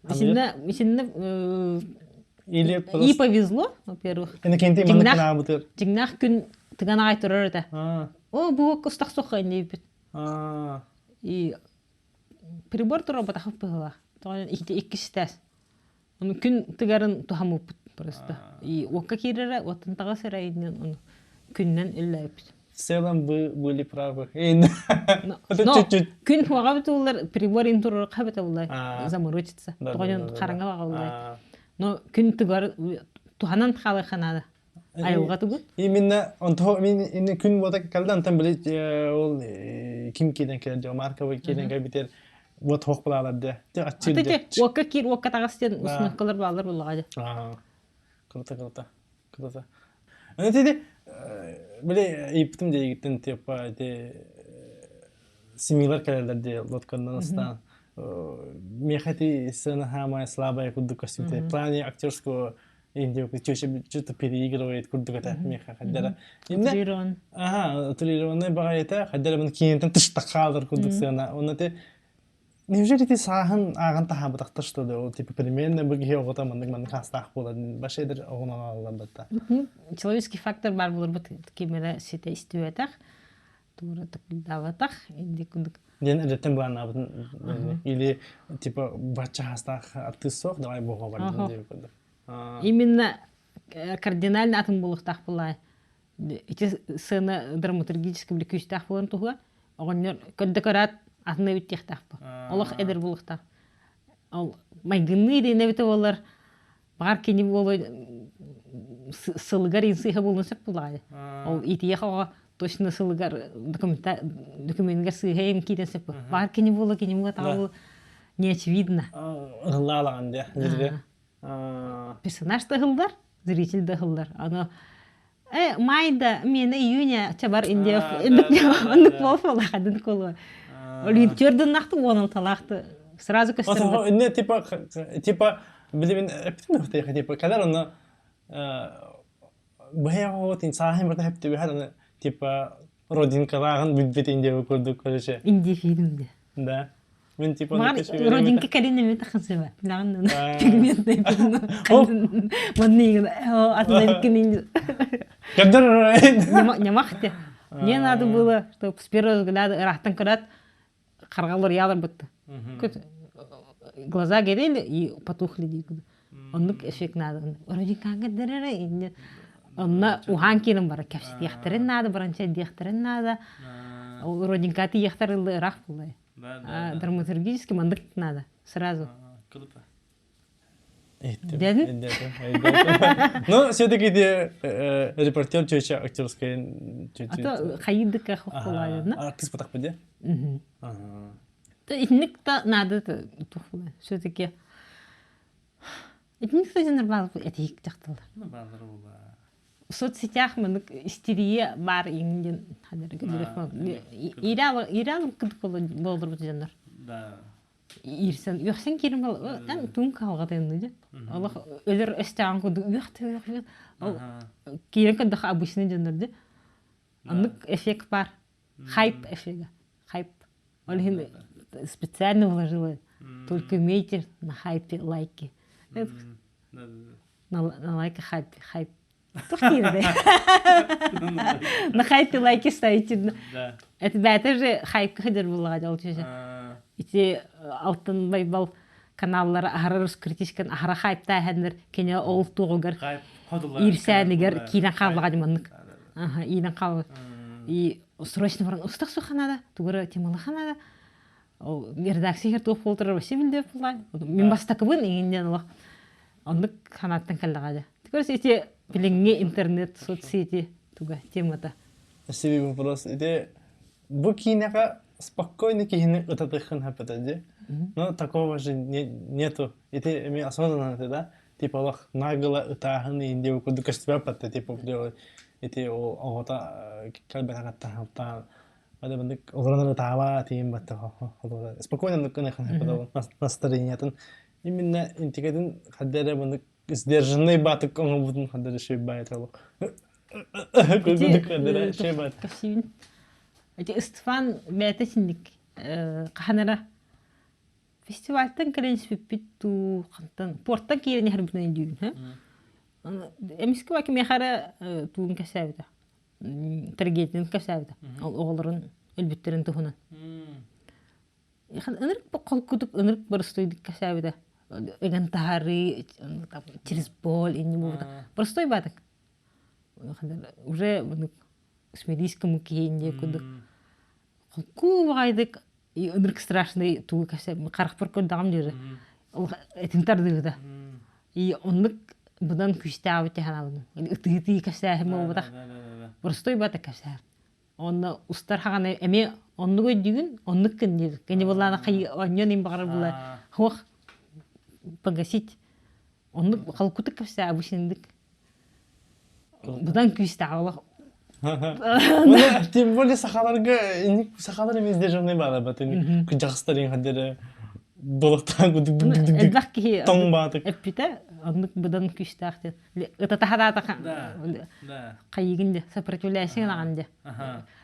Исиннэ исиннэ Или и повезло, во-первых. Дьиҥнээх күн тыган аҕай турар этэ. О, бу кустах суха иннибит. И прибор туруорбатахпыт быһыылаах. Тоҕо иккис этээс. Ону күн тыгарын туһаммыппыт просто. И уокка киирэрэ, уоттан таҕыс эрэ иннин ону күннэн үллээбиппит. В целом вы были правы. Но күн хуаҕа бутуллар прибор ин туруорха бутуллар заморочиться. Тоҕо хараҥа баҕаллар. Но күн тыгар туһанан хаалыахха наада. Айылҕа тугут? Именно онто мин инне күн бота кэлдэ антан били ол ким киирэн кэлэр дьо Маркова киирэн кэлбитер вот хоох булаалар дэ. Те аччыр дэ. Уокка киир уокка таҕас диэн установкалар баалар буллаҕа дэ. Круто, круто. Круто. Аны тиди били ыйыптым диэгиттен типа те семьялар кэлэллэр дии лодканнан астаан миэхэ ити сцена самая слабая курдук көстүбүтэ в плане актерского что-то переигрывает курдук этэ миэхэ хайдара утрирован ага утрированный баҕайыта хайдара мын киинтэн тышта хаалар курдук сыана онно те неужели ти сааһын ааҕан таһаабатахтар что ли ол типа примерно бу киһи оҕото маннык маннык хаастаах буолар башайдыр оҕонон ааллар батта человеческий фактор баар буоларбыт кимэрэ ситэ истибэтэх туора такылдаабатах инди курдук диэн эдэттэн былааннаабытын или типа бачча хаастаах артыыс суох давай буоҕа бардын диэн курдук Именно кардинально атын буолуохтаах буоллаҕа. Ити сцена драматургически били күүстээх буолан туһугар оҕонньор көрдө көрөөт атын эбит диэхтээх бу. Олох эдэр буолуохтаах. Ол майгынныы диэн эбитэ буоллар баҕар кини буолуо сылыгар инсыыһа буолуон сөп буоллаҕа. Ол итиэх оҕо точно сылыгар документыгар сыыһа им киирэн сөп. Баҕар кини буолуо, кини буолуо, таҕа буолуо не очевидно. Ыһыллаалаҕын дии. Персонаж да ыһыллар, зритель да ыһыллар. Аны майда миэнэ июня чабар индия оннук буолуолаах колуо. Ол төрдүннахты уоналталаахты сразу көстөр. Инне типа типа билибин эптин типа кадар онно быһа сааһын барта хептибиһэр аны типа родинкалааҕын билбит индия курдук короче. Индия фильм де. Да. Мин типа Родинка кэлин эми тахсыба. Билаҕын пигментный Манныгын атын Нямах те. Мне надо было, чтобы с первого взгляда ыраахтан көрөөт харгалар ялар бытты. Глаза горели и потухли дейт. Оннук эффект надо. Родинкаҥа дэрэрэ инне онно уһаан киирэн барар кэпсэтиэхтэрин наада, баранча диэхтэрин наада. Ол родинка тиийэхтэр ыллы ыраах буолай. Драматургически мандык надо сразу. Круто. Дедин? Ну, все-таки репортер чече актерская А то хайдыка хохолаайна. Артист потах буде? Итинник та надо тухула. Все-таки итинник сөзүнөр баалык этиик дьахталлар. Ну, баалар була. Соцсетях мынык истерия бар иңден Ирал кыдык болдурбут дьоннор. Да. Ирсэн үөхсэн киирин бол эн тун калгатынны дьэ. Олох өлөр өстөөн курдук үөх үөх Ол киирэн көрдөх обычный дьоннор дьэ. Оннук эффект бар. Хайп эффега. Хайп. Ол иһин специально вложила. Только умейте на хайпе лайки. На лайка хайп, хайп. Туох диирдэ? На хайпе лайки ставите. Это бэйэтэ же хайпка сылдьар буоллаҕа дьол чүчэ. Ити Алтын Байбал каналлара аһара критическэн аһара хайптааһаннар кини ол туоҕугар иирсээнигэр киирэн хааллаҕа дьыманнык. Аха, иинэн хаалла. И срочно баран устах суханада, тугара темалаханада. Ол редакция иһэр туох буолтар вообще билбэт буоллаҕай. Мин бастакыбын иҥин диэн олох оннук санааттан кэллэҕэ дьэ. Короче, ити билиҥҥи интернет, соцсети туга темата. Спасибо вопрос. Ити бу киинэҕэ спокойно киһини ытатыаххын сөп дии. Но такого же нету. Ити эми осознанно это, да? Типа олох нагло ытааһын иин курдук көстүбэт типа ити ол оҕото кэлбэтэҕиттэн Ада олорон ытаабаа тиийин батта спокойно настроениятын именно интикетин хадда эрэ мынык сдержанный батык оҥобутун хадда эрэ шөйбай этэ курдук хадда эрэ шөйбай Эти Ыстыфан бэйэтэ синник хаһан эрэ фестивальтан кэлэн испиппит дуу хантан портан киирэн иһэрбитин өйдүүбүн эмискэ баки миэхэ эрэ туун кэпсээбитэ трагедияны кэпсээбитэ ол оҕолорун өлбүттэрин туһунан ынырык холкутук ынырык боростуойдук кэпсээбитэ ыган таһаарыы через боль инни буолбута простой баатык уже смирись кому киһи инди курдук холку баҕайдык ынырык страшный тугу кэпсээ харахпар көрдөҕүм диэри этин тардыыта и оннук быдан күүстээҕи санаабытым ытыы-ытыы кэпсээһин буолбатах простой бата кэпсээр онно устар хаҕана эмиэ оннук өйдүүгүн оннук гын диир кини булаана онньон им баҕарар була хуох погасить оннук холкутук кэпсээ обычныйдык быдан күүстээх олох Тем более сахаларга сахалар эмиэ сдержанный бааларбат кыдьаҕастарын хаддары долоттаан элбэх киһи тоҥ баатык эппитэ оннук быдан күүстээх диэн ытатаһараата хайыгын де сопротивляйся гынаҕын де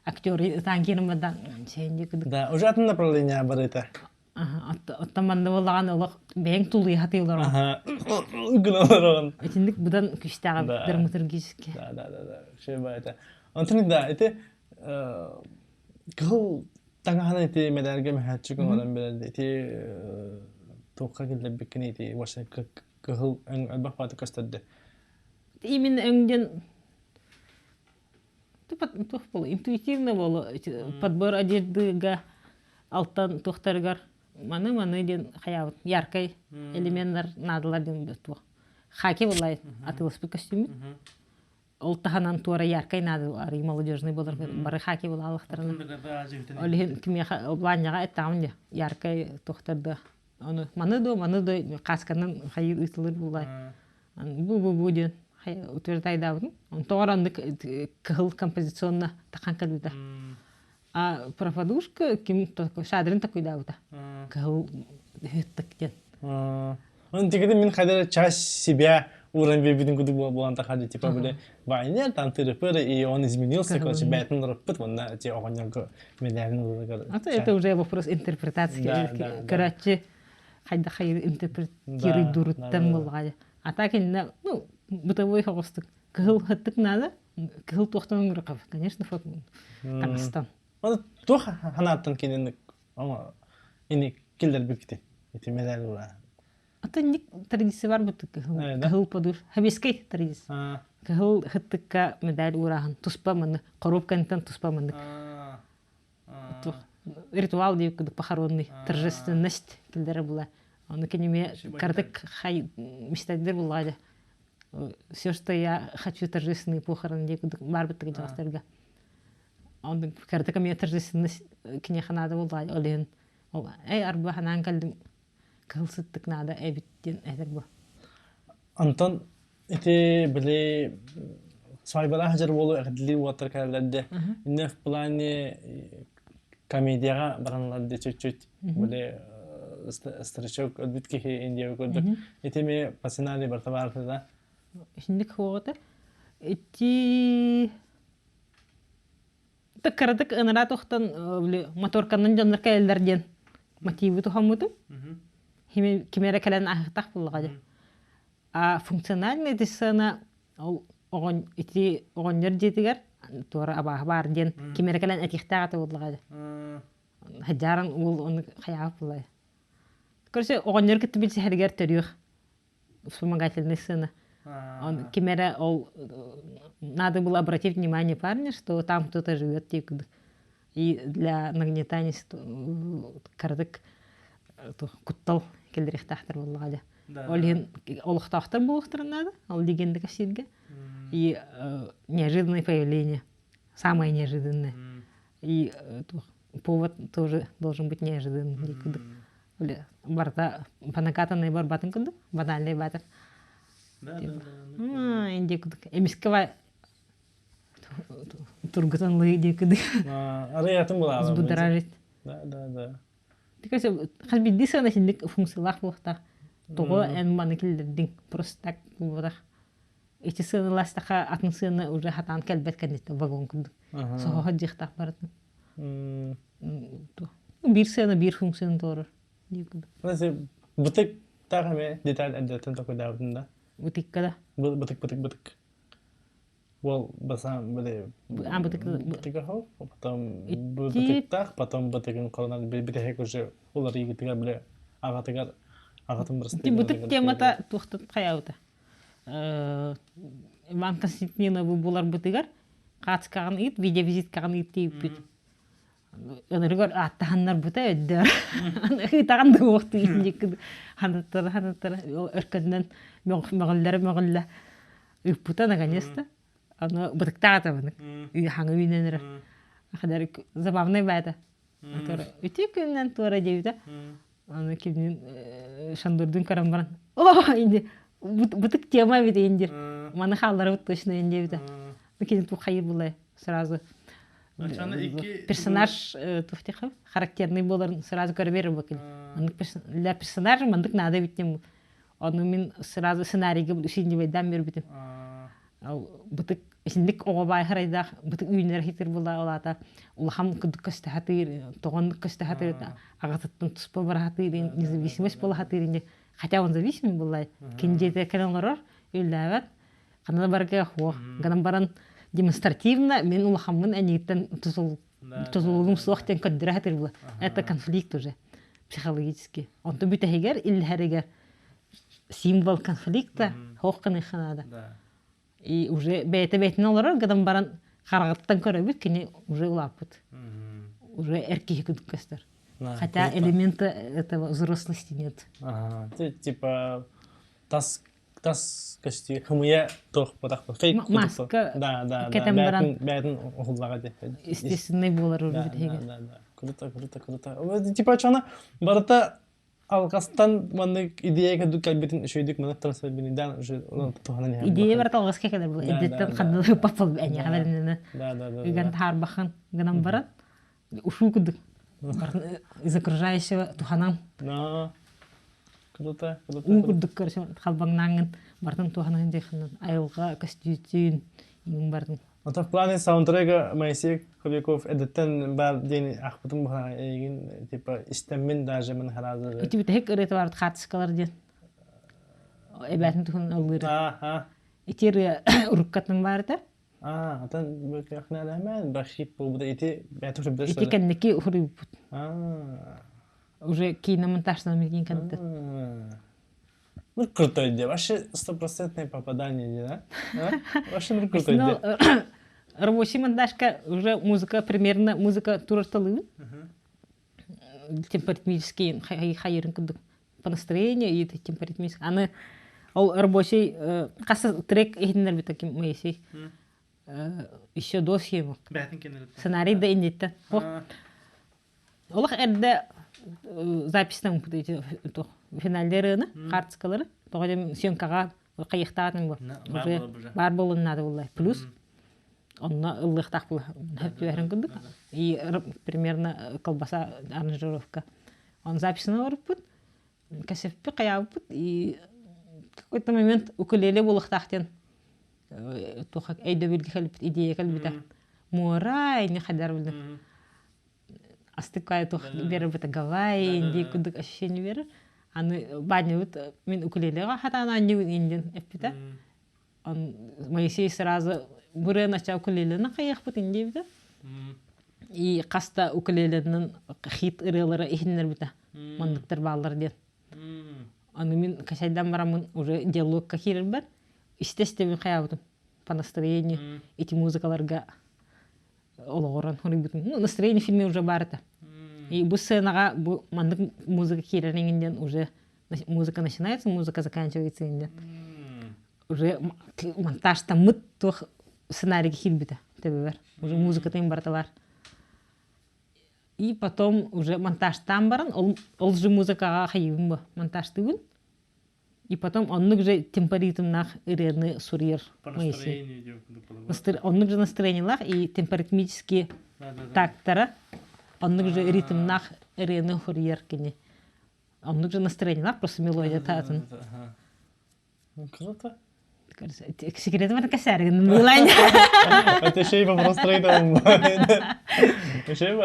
актер ытаан киирин бадан да уже атын направление барыта Оттон манна буоллаҕына олох бэйэҥ тулуйа сатыылар Гыналарон. Итинник быдан күүстээҕэ драматургически. Да, да, да, да. Шеба это. Онтон да, ити кыһыл таҥаһын ити медальга мөһөөччүк оҥорон билэрди. Ити туохха киллэрбиккин ити вообще кыһыл өҥ элбэх бааты көстөрдө. Именно өҥ диэн туох буолу интуитивно буолу подбор одеждыга алтан туохтарыгар маны маны диэн хайаабыт яркай элеменнар наадалар диэн туох хаки булай атылыспыт костюммут ол таһынан туора яркай наада арый молодежный болар бары хаки булаалахтарына ол иһин кимиэхэ облаанньаҕа эттэҕим дии яркай туохтарда ону маны до маны до касканан хайыы ыытылыр булай бу бу бу диэн утверждайдаабытым онтоҕор оннук кыһыл композиционно тахан кэлбитэ а пропадушка ким Шадрин такуйдаабыта кыһыл ыһыттык диэн Он тигити мин хайдара часть себя ууран биэрбитин курдук буолан тахады типа били войне там тыры-пыры и он изменился короче бэйтин ырыппыт уонна те оҕонньорго медалин ылыгар А то это уже вопрос интерпретации көрөөччү хайдах хайы интерпретируйдууруттан буоллаҕа а так инна ну бытовой соҕустук кыһыл хаттык надо кыһыл туохтан оҥорохов конечно фото таҥастан Оны туох ханааттан кинини ини киллэрбиккити ити медаль ула Ата ник традиция бар бут кыһыл кыһыл подур хабискай традиция кыһыл хыттыкка медаль уурааһын туспа маны коробкантан туспа маны ритуал диэбит курдук похоронный торжественность киллэрэ була ону киниме кардык хай мечтайдыр буллаҕа все что я хочу торжественные похороны диэки курдук баарбыттыгы дьаҕастарга оннук кардык эмиэ торжественность киниэхэ наада буоллаҕа ол иһин ол эй арба ханаан кэллим кыһыл сыттык наада эбит диэн этэр бу Антон ити били свадьбалаах дьар уолу эрдилии уоттар кэлэллэрде инне в плане комедияҕа бараннар чуть-чуть били старичок өлбүт киһи индия көрдүк ити ми по сценарий барта баарта да итинник хуоҕата ити кыратык ыныраа тохтон моторканан дьоннор кэлэллэр диэн мотивы тухаммытым ким эрэ кэлэн аһыктах буллаҕа дьэ А функциональная ити сцена ол оҕон ити оҕонньор дьиэтигэр туора абааһы баар диэн ким эрэ кэлэн этиэхтээх этэ буоллаҕа дьэ. Хадьааран уол ону хайаабыт буоллаҕа. Короче, оҕонньор кытта билсиһэригэр төрүөх вспомогательная сцена. Он ким эрэ ол надо было обратить внимание парня, что там кто-то живет диye курдук. И для нагнетания кыратык куттал кэллэриэхтээхтэр буоллаҕа дьэ. Ол иһин олохтоохтор буолуохтарын наада, ол легенда кэпсииргэ. И неожиданное появление, самое неожиданное. И повод тоже должен быть неожиданный. Барыта по накатанной барбатын курдук, банальный баатар. Инди курдук. Эмискэ тургутан ылыы дии курдук. Арыйатын булаҕа. Взбудоражить. Да, да, да. Хас биирдии сыана итинник функциялаах буолуохтаах. Тоҕо эн маны киллэрдиҥ? Просто так буолбатах. Ити сыаналаастахха атын сыана уже хатаан кэлбэт кэнниттэн вагон курдук. Соһоһо дьиэхтаах барытын. Биир сыана биир функцияны толорор. Бытык таах эмэ деталь эрдэттэн токуйдаабытын да. Бытыкка да. Бытык бытык бытык. Уол басаан били А бытык бытыга потом бытыктаах, потом бытыгын коронан бүтэһик уже уларыйгытыгар били аҕатыгар аҕатын Ити бытык темата туохтан хайаабыта? Иван Константиновы буларбытыгар хаацкаҕын ыыт, видеовизиткаҕын ыыт диэбиппит. Ынырыгар ааттаһаннарбыта өйдөөр. Ыытаҕын да уохтуу инник ханаттара ханаттара өркөннөн мөҕүллэрэ мөҕүллэ ыыппыта наконец-то. Аны бытыктаатабынык. Хаҥы үүнэн эрэр. Хадары забавный баата. Үтүө күннэн туора диэбитэ. Аны кимнин Шандурдун көрөн баран о инди бытык тема эбит индир. Маны хаалларыбыт точно индиэбитэ. Кини тухайы булай сразу персонаж туфтихов характерный боларын сразу көрө берер бакын. Для персонажа мандык надо бит Ону мин сразу сценарийга синнибэйдээн биэрбитим. Бытык исинник оҕо баай харайдаах бытык үүнэр хитир була улаата улахан курдук көстө хатыыр тоҕон көстө хатыыр аҕатыттан туспа бара хатыыр независимость буола хатыыр инде хотя он зависимый буолла киндиэтэ кэлэн олорор үллээбэт ханна да барга хуох гынан баран демонстративно мин улахаммын энииттэн тутулугум суох диэн көрдөрө сатыыр була это конфликт уже психологический онтон бүтэһигэр иллэһэригэр символ конфликта хоох гыныахха наада и уже бэйэтэ бэйэтинэн олорор гынан баран хараҕыттан көрөбүт кини уже улааппыт уже эр киһи курдук көстөр хотя элемента этого взрослости нет типа тас тас көстүү хымыйа туох ботах фейк маска да да кэтэн баран бэйэтин уһуллаҕа дии естественный буолар да да да круто круто круто типа чона барыта алҕастан маннык идея курдук кэлбитин үчүгэйдик маннык трансформирдан уже туһанан иһэр идея барыта алҕаска кэлэр була эдиттэн ханна папал эниэхэ бэриннэ ыган таарбахан гынан баран ушуу курдук из окружающего туханан круто круто уу курдук көрсөн халбаҥнааҥҥын бартын туһанан дьайханан айылҕа көстүүтүн иҥин бартын Ото в плане саундтрека Моисей Кобяков эдеттен бар диэн ахпытым баҕа эйигин типа истэммин даже мин хараазы Ити бүтэһик ырыата барыт хаартыскалар диэн эбээтин туһун ыллыыр. Ити ырыа уруккатын баарыта. Аа, атын бөкөхнәләмән башит булбута ити бәтүр бер Ити кэнники уруйбут. Аа. Уже киинэ монтажтан билген кэнниттэн. Ну, крутой идея. Вообще стопроцентное попадание, да? Вообще, ну, крутой идея. Рабочий монтажка уже музыка примерно музыка турарталыын. Температмический хайырын курдук по настроению и температмический. Аны ол рабочий хас трек иһиннэр таким Моисей еще до съемок. Сценарий да инниттен. Олох эрдэ записьтан финаллерыны, хаартыскалары, тоҕо диэн съемкаҕа хайыахтаатыҥ бу. Уже баар буолун наада буолла. Плюс онно ыллыахтаах була түһэрин курдук. И примерно колбаса аранжировка. Он записана барыппыт, кэсэппит, хайаабыппыт и какой-то момент укулеле буолуохтаах диэн туох өйдөбүлгэ кэлбит, идея кэлбитэ. Муора, ини хадар билим. Астыккай туох биэрбит Гавайи дии курдук ощущение берер. Аны баанньабыт мин укулелеҕа хатаан аанньыбын индин эппитэ. Он Моисей сразу бырыан ача укулелены хайыахпыт индиэбитэ. И хаста укулеленин хит ырыалара иһиннэрбитэ. Манныктар бааллар диэн. Аны мин качайдан бараммын уже диалогка киирэрбэр истэ-истэбин хайаабытым по настроению эти музыкаларга. олоҕуран хоруйбутум. Ну, настроение фильме уже баар этэ. И бу сценаҕа бу маннык музыка киирэр иҥин диэн уже музыка начинается, музыка заканчивается иҥин диэн. Уже монтажтаммыт туох сценарийга киирбитэ төбөбөр. Уже музыкатын барыта бар. И потом уже монтажтаан баран, ол, ол же музыкаҕа хайыыбын бу монтажтыыбын. И потом оннук же темпоритмнаах ырыаны суруйар Моисей. Оннук же настроениелаах и темпоритмические тактара оннук же ритмнаах ырыаны суруйар кини. Оннук же настроениелаах просто мелодия таатын. Круто. Секреты бар кэсээригин мылайн. Это еще и вопрос трейдовым. Еще и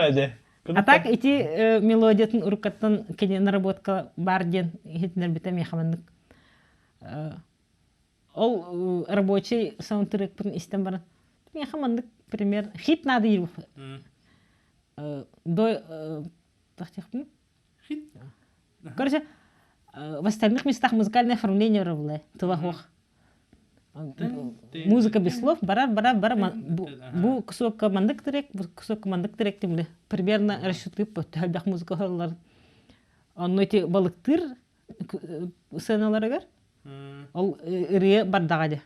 А так ити мелодиятын уруккаттан кини наработка бар диэн иһитиннэрбитэ миэхэ маннык ол рабочий саундтрекпын истэн баран миэхэ маннык пример хит надо до Хит. Короче, в остальных местах музыкальное оформление было. Тыла Музыка без слов, бара бара бара бу кусок мандык трек, бу кусок мандык трек тимли. Примерно расчеты элбэх музыка хорлар. Онно эти балыктыр сценаларыгар ол ырыа бардаҕа дьэ.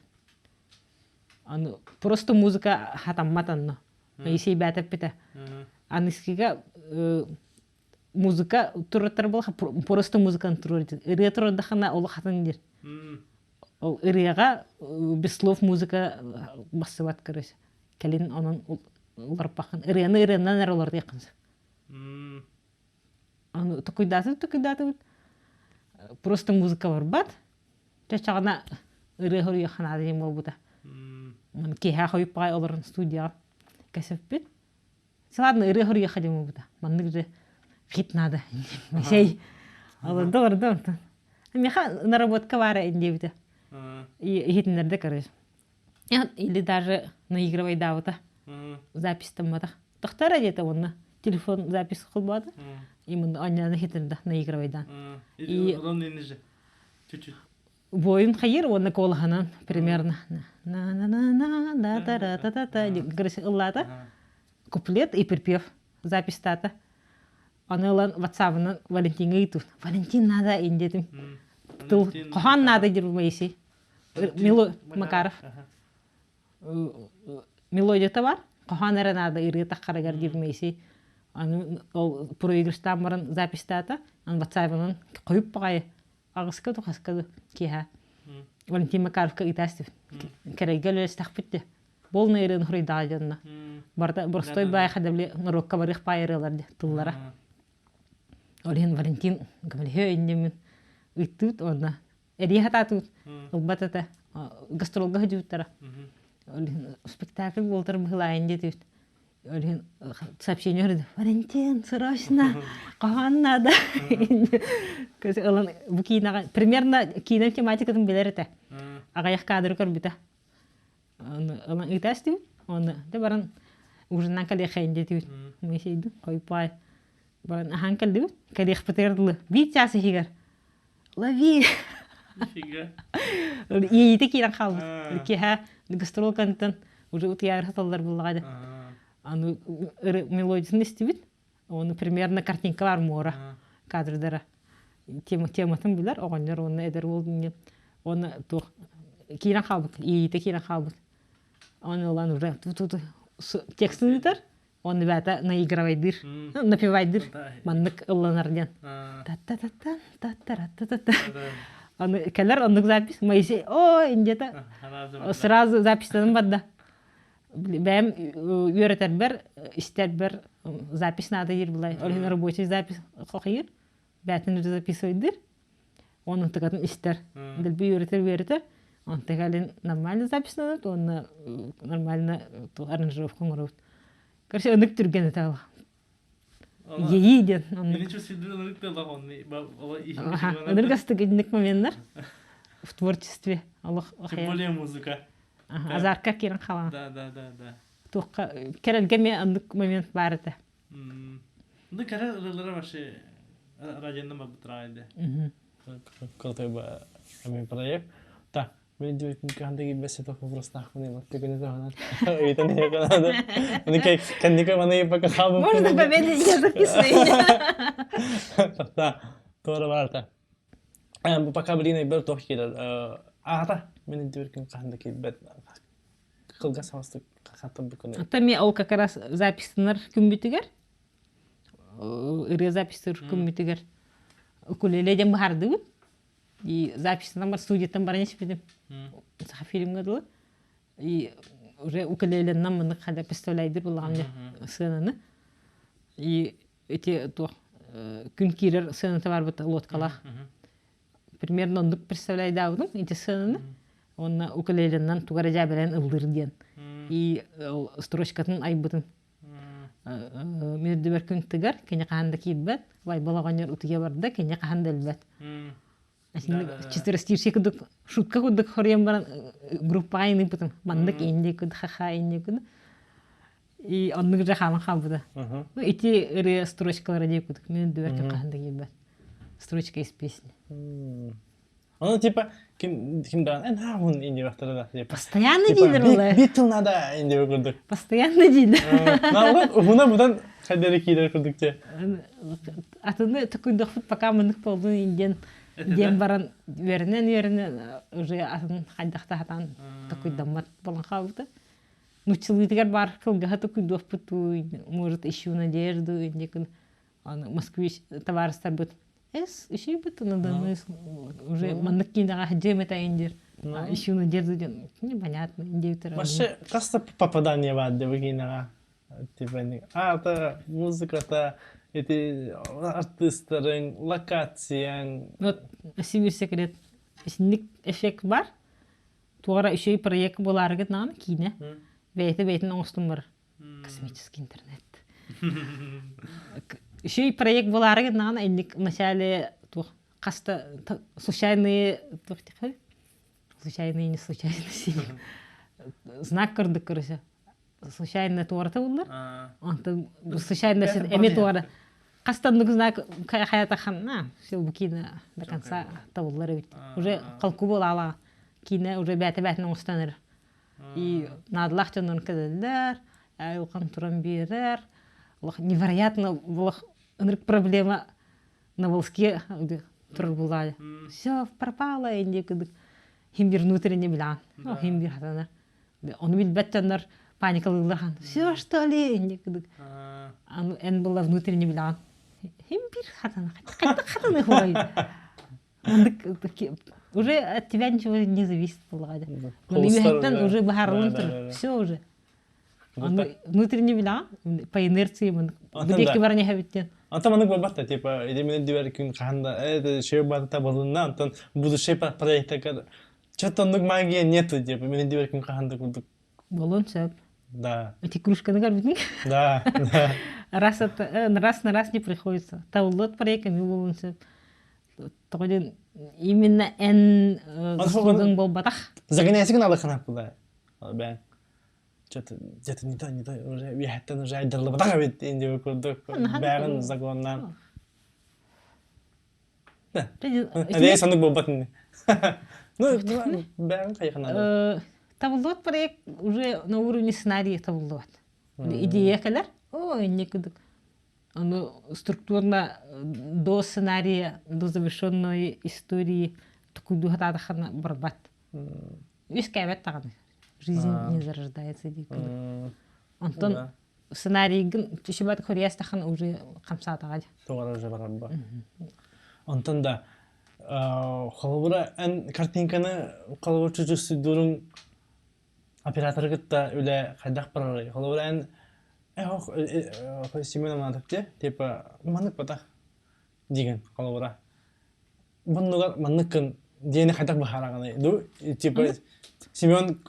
Аны просто музыка хатаммат онно. Моисей бэтэппитэ. Аныскига музыка тураттар буолха просто музыканы туруор ырыа турардахына ол хатын диир ол ырыаҕа без слов музыка бассыбат короче кэлин онон уларпахын ырыаны ырыанан эрэ олордуоххун аны токуйдаатыбыт токуйдаатыбыт просто музыка барбат чачаҕына ырыа хоруйа ханаада диэн буолбута киэһэ хойуппаҕай олорон студияҕа кэсэппит Ладно, ырыа хоруйа диэн Маннык же хит надо. Сей. Олордо олордо онтон. Миэхэ наработка баара диэбитэ. Иһитиннэрдэ короче. Или даже наигрывайдаабыта. Запись тамматах. Тохтара диэтэ уонна телефон запись холбоото. Именно анньаны иһитиннэрдэ наигрывайдаан. И чуть-чуть. Буойун хайыр уонна куолаһынан примерно на на на на на та та та та та ыллаата куплет и припев записьтаата аны ылан ватсабынан Валентиҥҥа ыытыы Валентин надо индиэтим тыл хоһоон надо диир Моисей Мило Макаров мелодията бар хоһоон эрэ надо ырыа таххарыгар диир Моисей аны ол проигрыштаан баран записьтаата аны ватсабынан хойуп баҕайы аҕыска да хаска да киэһэ Валентин Макаровка ыытаастыбыт кэрэйгэ үлэлэстэхпит де полный ырыаны хоруйдаҕа дьонно барыта боростой баай хадабли норуокка барыах баай ырыалар де тыллара ол иһин Валентин көмөлөһүө инньэммин ыыттыбыт уонна эрийэ сатаатыбыт ылбат этэ гастролга сылдьыбыттара ол иһин спектакль буолтар быһылаайын диэтибит Ол иһин сообщение көрдө Валентин срочно хаһан надо ылан бу киинэҕэ примерно киинэ тематикатын билэр этэ аҕыйах кадры көрбүтэ ылан ыытаастыбыт оны да баран ужиннан кэлиэхэйин диэтибит Моисейдин хойпаай баран аһаан кэллибит кэлиэхпитигэр дылы биир чаас иһигэр лови Нифига. Иэйиитэ киирэн хаалбыт. Киэһэ гастрол кэнниттэн уже утуйаары сыталлар буллаҕа дии. Аны мелодиятын истибит. Оны примерно картинка бар муора кадрдара. Тема тематын билэр оҕонньор уонна эдэр уол Оны туох киирэн хаалбыт, иэйиитэ киирэн хаалбыт. Оны ылан уже текстин ыытар, Он ребята наигрывайдыр, напевайдыр, маннык ылланар диэн. Та-та-та-та, та-та-та-та-та. Аны кэлэр оннук запись Моисей о индията сразу записьтанан барда. Бэйэм үөрэтэрбэр, истэрбэр запись надо диир булай. Ол иһин рабочий запись хохийыр. Бээтин уже записывайдыр. Онун тыгатын истэр. Дэлби үөрэтэр үөрэтэр. Онтон кэлин нормально записьтанат уонна нормально аранжировка оҥоробут. Короче, ынык түргэн этэ ол. Иэйии диэн оннук. Ынырык астык итинник моменнар в творчестве олох Тем более музыка. Азарка киирэн хаалан. Да, да, да, да. Туохха кэрэлгэ эмиэ оннук момент баар этэ. Ну, кэрэ ырыалара вообще радионан барбыттара айды. Крутой проект. Так. Мен дьүөтүн кыһан да киирбэт сэтэх вопростаахпын ылатты күнү туһанан ыйытан иһэ Маны кэнники маны ыйыппакка хаалбыппын. Можно помедленнее я записываю. Та туора барта. Бу пока блин айбар туох киирэр. Аата мен дьүөркүн хаһан да киирбэт. Кылгас хавастык хаттан бу күнү. Оттон мен ол как раз записьтанар күммүтүгэр ырыа записьтыр күммүтүгэр укулеле диэн быһаардыбыт. И записьтан бар студияттан баран испитим. Саха фильмҥа дылы. И уже укулеленнан маннык хада представляйдыр буллаҕым сыананы. И эти туох күн киирэр сыаната барбыт лодкалаах. Примерно оннук представляйдаабытым ити сыананы. Уонна укулеленнан тугу эрэ дьээбэлээн ыллыыр диэн. И строчкатын айбытым. Мин үрдүбэр күн тыгар, кини хаһан да киирбэт. Байбал оҕонньор утуйа барда, кини хаһан да өлбөт. Четверостишие курдук шутка курдук хоруйан баран группаҕа иныппытым. Маннык инди куд ха-ха инди куд. И оннук же хаалан хаалбыта. Ну ити ырыа строчкалара дии курдук. Мин үрдүбэр күн хаһан да киирбэт. Строчка из песни. Ону типа ким ким даҕаны эн хаахун индивахтара да типа Постоянно дииллэр буолла. Биир тыл надо индиве курдук. Постоянно дииллэр. Наоборот уһуна будан хайдары киирэр курдук те. Атыны токуйдохпут пока мынык болдун индиэн диэн баран үөрэнэн үөрэнэн уже атын хайдахта хатан токуйдаммат болон хаалбыта. Нуччалыытыгар баар кылгаһа токуйдуохпут может ищу надежду индикин москвич табаарыстарбыт Эс ишибит надо уже маннык киинэҕэ дьиэм этайын диир. Ищу надежду диэн непонятно индиутер. Вообще хаста попадание баар дии бу киинэҕэ. Типа аата, музыката, эти артыыстарыҥ, локацияҥ. Вот сибир секрет. Исинник эффект бар. Туора үчүгэй проект буолаарыгыт наҕана киинэ. Бэйэтэ бэйэтин оҥостун барар. Космический интернет. Үчүгэй проект буолаары гыннаҕына инник вначале туох хаста случайные туох случайные не случайные знак көрдүк короче случайно туората буллар онтон случайно эми туора хастаннык знак хаятахан все бу киинэ до конца табыллар эбит уже холку буолаала киинэ уже бээтэ бээтин оҥостон И наадалаах дьоннорун кэлэллэр, айылҕан туран биэрэр. Олох невероятно олох ынырык проблема на волоске турар булаайа. Все пропало инде кыдык хим бир внутренне билаан. Хим бир хатанар. Ону билбэт дьоннор паникалыыллар хан. Все что ли инде кыдык. Эн была внутренне билаан. Хим бир хатана. Хайдах хатаны хуай. Уже от тебя ничего не зависит буоллаҕа дии. Үөһэттэн уже быһаарыллан турар. Все уже. Внутренне билэҕин, по инерции бүтэкки баран иһэбиттен. Антон маннык буолбат да, типа, идеминен дибер күн хаһан да, шею бата табылынна, антон будущий проектка что-то оннук магия нету, типа, мен дибер күн хаһан да курдук. Болон сөп. Да. Эти кружканы көрбүтүҥ? Да, да. Раз, раз на раз не приходится. Табыллыат проект эми болон сөп. Тоҕо диэн именно эн заслугаҥ буолбатах. Загоняйсыгын алыхына була. Бэн. Что-то где-то не то, не то, уже үөһэттэн уже айдырылыбатах эбит инди курдук бэҕин законнан. Надеюсь, оннук буолбат ини. Ну, бэҕин хайыхына. Табыллыбат проект уже на уровне сценария табыллыбат. Идея кэлэр. О, инник кудук. Ону структурно до сценария, до завершенной истории тукуйдуу сатаатаххына барбат. Үөскээбэт даҕаны. Жизнь не зарождается дии курдук. Онтон сценарийгын түшүбэт хөрүйэстэххин уже хамсаатаҕа дии. Тоҕо уже барарба. Онтон да холобура эн картинканы холобур чучустуйдуурун операторы кытта үлэ хайдах барарый? Холобура эн Семен Аманатов те типа маннык батах деген холобура Манныгар манныккын диэни хайдах быһаараҕыный? Ду типа Семен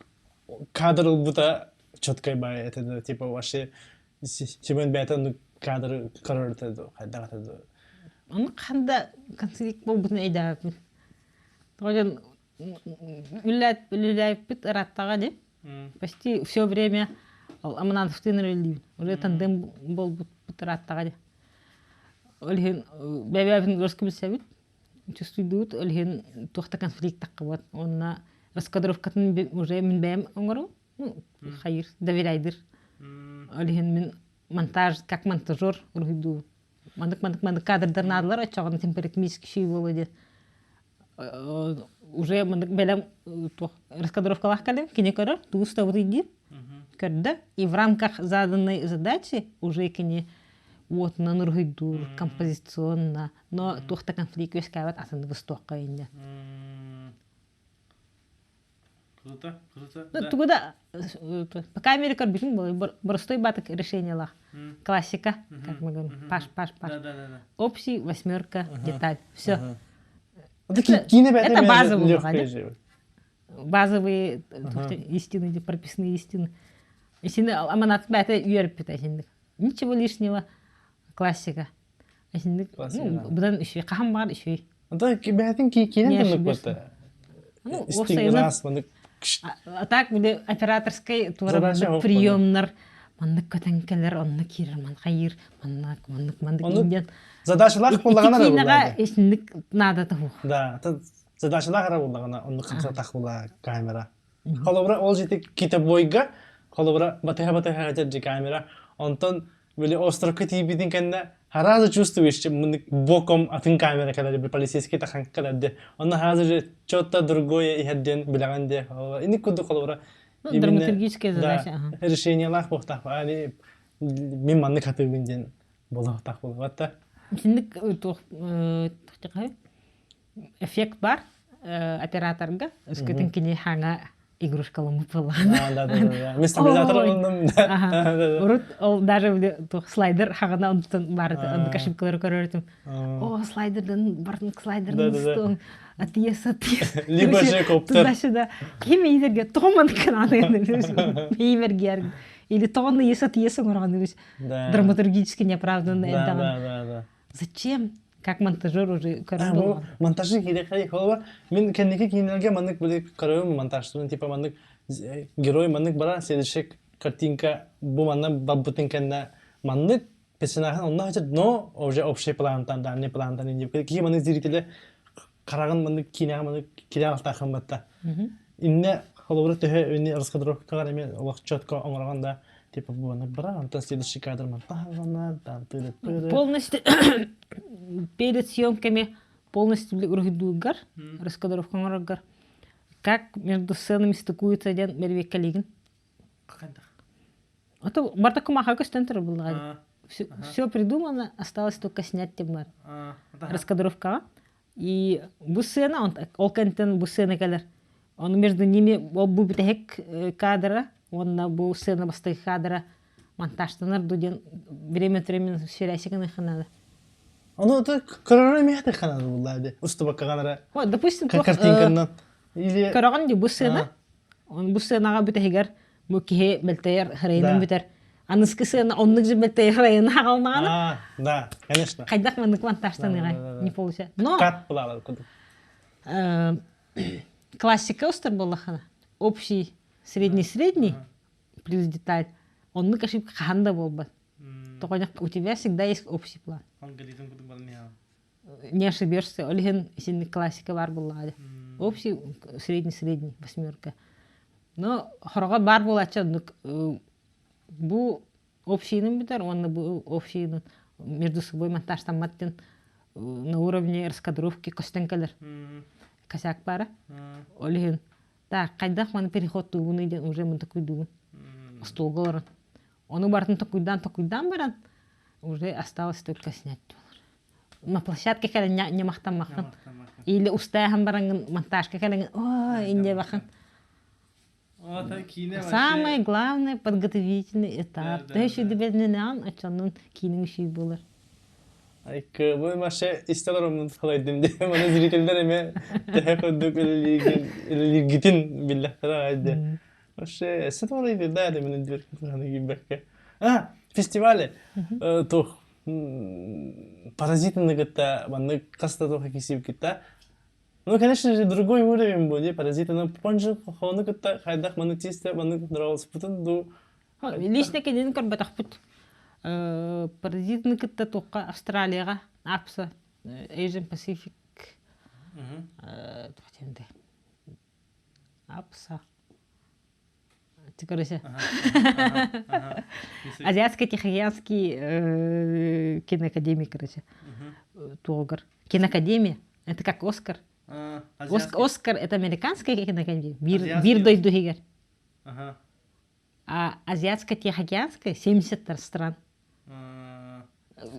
кадр ылбыта четкой бай это типа вообще Семен бэйэтэ оннук кадры көрөр этэ хайдах этэ ду? Ону ханда конфликт буолбутун өйдөөбөппүн. Тоҕо диэн үлэлээбиппит ырааттаҕа дии. Почти все время Аманатовтыын үлэлиибин. Уже тандем буолбуппут ырааттаҕа дии. Ол иһин бэйэбин өрүскэ билсэбит. Чувствуйдуут, ол иһин туох да конфликт таххыбат. Уонна Раскадровкатын уже мин бэйэм оҥорум. Ну, хайыр, доверяйдыр. Ол иһин мин монтаж, как монтажер уруһуйдуубун. Маннык-маннык-маннык кадрдар наадалар оччоҕуна температмический ший буолуо диэн. Уже маннык бэлэм туох раскадровкалаах кэлим, кини көрөр, тугу устабытый диир. Көрдө. И в рамках заданной задачи уже кини уотунан уруһуйдуур, композиционно, но туох да конфликт үөскээбэт атыннык устуохха инньэ. Круто, круто. Ну, тугу да по камере көрбүтүҥ буолуо, простой батык решениелаах. Классика, как мы говорим, паш, паш, паш. Да, да, да, да. Общий восьмерка, деталь. Все. Это базовый Базовые истины, прописные истины. Истины аманат бэйэтэ үөрпүт итинник. Ничего лишнего. Классика. Итинник, ну, будан үчүгэй, хаһан баҕар үчүгэй. Да, бэйэтин киинэн тыллык барта. Ну, уопсайынан, а так били операторскай туора приемнар маннык көтөн кэлэр, онно киирэр, ман хайыыр, маннык, маннык, маннык индиан. Задачалаах буоллаҕына эрэ киинэҕэ итинник наадата суох. Да, задачалаах эрэ буоллаҕына оннук хамсатах була камера. Холобура, ол жити китобойга, холобура, батыһа-батыһа дьэ камера, онтон били островка тиийбитин кэннэ сразу чувствуешь, чем боком атын камера кэлэр, полицейский тахан кэлэр Онно сразу же что-то другое иһэр диэн билэҕин диэ. Ини курдук холобура Ну, драматургическая задача. Решениелаах буохтаах. Ани мин маннык хатыыбын диэн буолуохтаах буолуохта. Итинник туох эффект бар операторга өскөтүн кини хаҥа игрушкаламмыт буоллаҕына. Да, да, да. Мен стабилизатор ылынным. Урут ол даже туох слайдер хаҕына онтон баар оннук ошибкалары көрөрүтүм. О, слайдердан бартын слайдердан устуом. Атиес, атиес. Либо же коптер. Туда-сюда. Ким иилерге тоҕо маннык гынааны Или тоҕо ес атиес оҥороҕун драматургически неоправданный Да, да, да. Зачем? Как монтажер уже көрөн Монтажы киирэ холобур мин кэнники киинэлэргэ маннык били көрөбүн монтажтын типа маннык герой маннык баран следующий картинка бу манна барбытын кэннэ маннык персонажын онно хотят но уже общий плантан дальний плантан инди киһи маннык зрителе хараҕын маннык киинэҕэ маннык киирэ алтаахын батта инне холобура төһө инни раскадровкаҕар эмиэ олох четко оҥороҕун да типа бу маннык бара онтон следующий кадр монтажланар там тыры пыры полностью перед съемками полностью уруһуйдуугар раскадровка оҥороргор как между сценами стыкуется диэн бэрбиэккэлиигин А то барта кумаха көстөн турар буллаҕа все придумано осталось только снять тем раскадровкаҕа И бу сцена, ол кэнтэн бу сцена кэлэр. Ону между ними ол бу бүтэһик кадра уонна бу сцена бастакы кадра монтажтанар ду диэн время от времени сверяйся гыныахха Ону это көрөрө эмиэ ханады булла ди. Устубакка Вот, допустим, картинканан. Или көрөҕүн ди бу сцена. Бу сценаҕа бүтэһигэр бу киһи мэлтэйэр харайынан бүтэр. Аныскы сыана оннук же мэлтэйэр харайын аҕалнаҕына. А, да, конечно. Хайдах маннык монтажтаныҕай не получается. Но Кат булалар кудук. Классика устар буоллахына. Общий средний-средний плюс деталь. Оннук ошибка хаһан да буолбат. Тоҕо у тебя всегда есть общий план. Не ошибешься. Ол иһин итинник классика баар буоллаҕа Общий средний-средний восьмерка. Но хороҕо баар буолааччы оннук бу общийын бүтэр уонна бу общийын между собой монтажтаммат диэн на уровне раскадровки көстөн кэлэр косяк баара. Ол иһин так хайдах маны переходтуубунуй диэн уже мын токуйдуубун остуолга олорон. Ону барытын токуйдаан токуйдаан баран уже осталось только снять на площадке кэлэн ньамахтаммаххын или устааһан бараҥҥын монтажка кэлэҥҥин оо инде бахан Самое главное подготовительный этап. Төһө шүдүбэтинэн очоннун киинин үшүй буолар. Айкы, бу вообще истелер оннун салайдым де. Маны зрительдер эме төһө курдук үлэлииргитин биллэхтэрэ айды. Вообще, эссе туолай да да мен дир кибекке. А, фестивале тух паразитны кытта маннык хаста туох кисип кытта. Ну, конечно же, другой уровень был, паразиты, но позже хону кытта хайдах маны чисто маны нравился ду. Лично кинини көрбөтөхпүт. Паразитны кытта туохха Австралияга АПСа Asian Pacific туох диэн. Апса. Ты, короче, Азиатско-Тихоокеанский киноакадемия, короче, туогар. Киноакадемия, это как Оскар. Оскар это американская киноакадемия, биир дойду иһигэр. А Азиатско-Тихоокеанская 70 стран.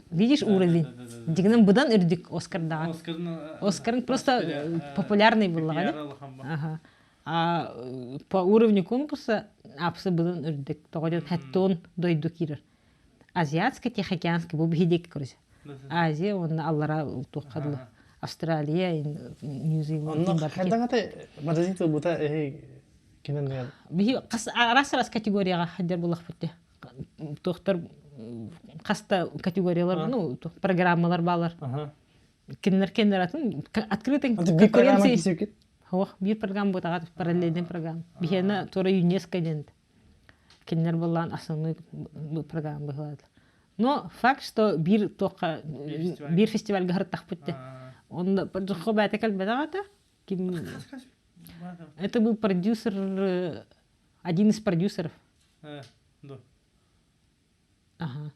Видишь уровень? Дигинен быдан үрдүк Оскардаҕа. Оскарын просто популярный буллаҕа Ага. А по уровню конкурса апсы быдан үрдүк. Тоҕо диэн хэттон дойду киирэр. Азиатско-Тихоокеанский бу биһидик короче. Азия уонна аллара туохха дылы. Австралия, Нью-Зеланд. Онно хайдах ата паразит ылбыта эһи кинен Биһи арас-арас категорияҕа хаддер булахпыт туохтар хаста категориялар ну программалар баалар кинилэр кинилэр атын открытый конкуренции Ох, биир программа бутаҕат параллельный программа биһиэнэ туора ЮНЕСКО диэн кинилэр буоллаан основной программа быһылаатылар но факт что биир туохха биир фестивальга сырыттахпыт де онно дьоххо бээтэ кэлбэтэх этэ ким это был продюсер один из продюсеров Да. Ага.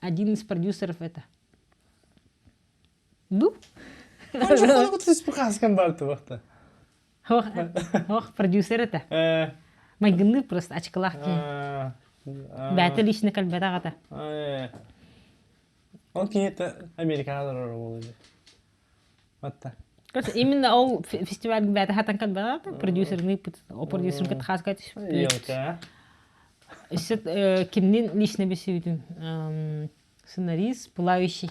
Один из продюсеров это. Ну? Ох, продюсер это. Майгынны просто очкалах киһи. Бэйэтэ лично кэлбэтэх ата. Ол киһи американалар олорор Батта. Короче, именно ол фестиваль бэйэтэ хатан кэлбэтэх продюсерный о продюсерын кытта хааска түспүт. Өссө кимнин лично билсибитим сценарист Пылающий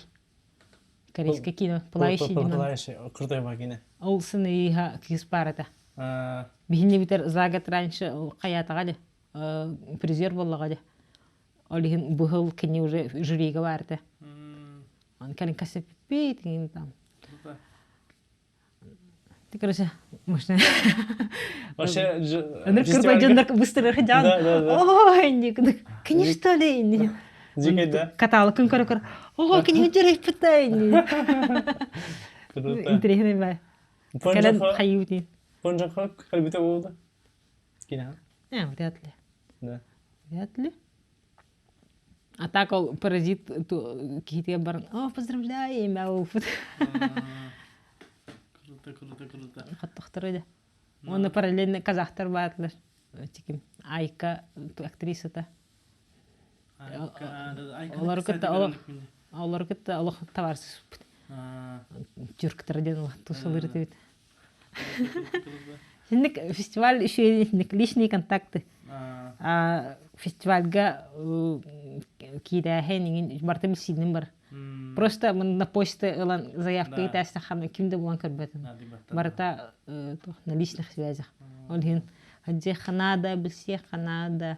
корейское кино Пылающий демон. Пылающий крутой кино. Ол сценариһа кыыс баар этэ. Биһини бүтэр за год раньше хайаатаҕа дии призер буоллаҕа дии. Ол иһин быһыл кини уже жюрига баар этэ. Он кэлин кэсэппит там. Ты, короче, можно... Вообще, Ынырык кырбай дьоннор быстро дьон. Ой, кини что ли? Дикий, да? Каталыкын көрө-көрө. О, кини дьэрэй Интересный бай. Кэлэн хайыы Понжаха кэлбитэ буолда. Кине. Не, вряд ли. Да. Вряд ли. А так ол паразит киһитигэр баран, о, поздравляю, имя опыт. Круто, круто, круто. Хаттахтар да. Уонна параллельно казахтар баатылар. Тиким Айка актрисата. Олору кытта олох олору кытта олох товарсыспыт. Түрктер диэн олох тусалыр этибит. Итинник фестиваль еще итинник личные контакты. Фестивальга киирээһин иҥин барыта билсииним бар. Просто на почта ылан заявка ыытаастаххына ким да булан көрбөтүм. Барыта на личных связях. Ол иһин дьиэххэ наада, билсиэххэ наада.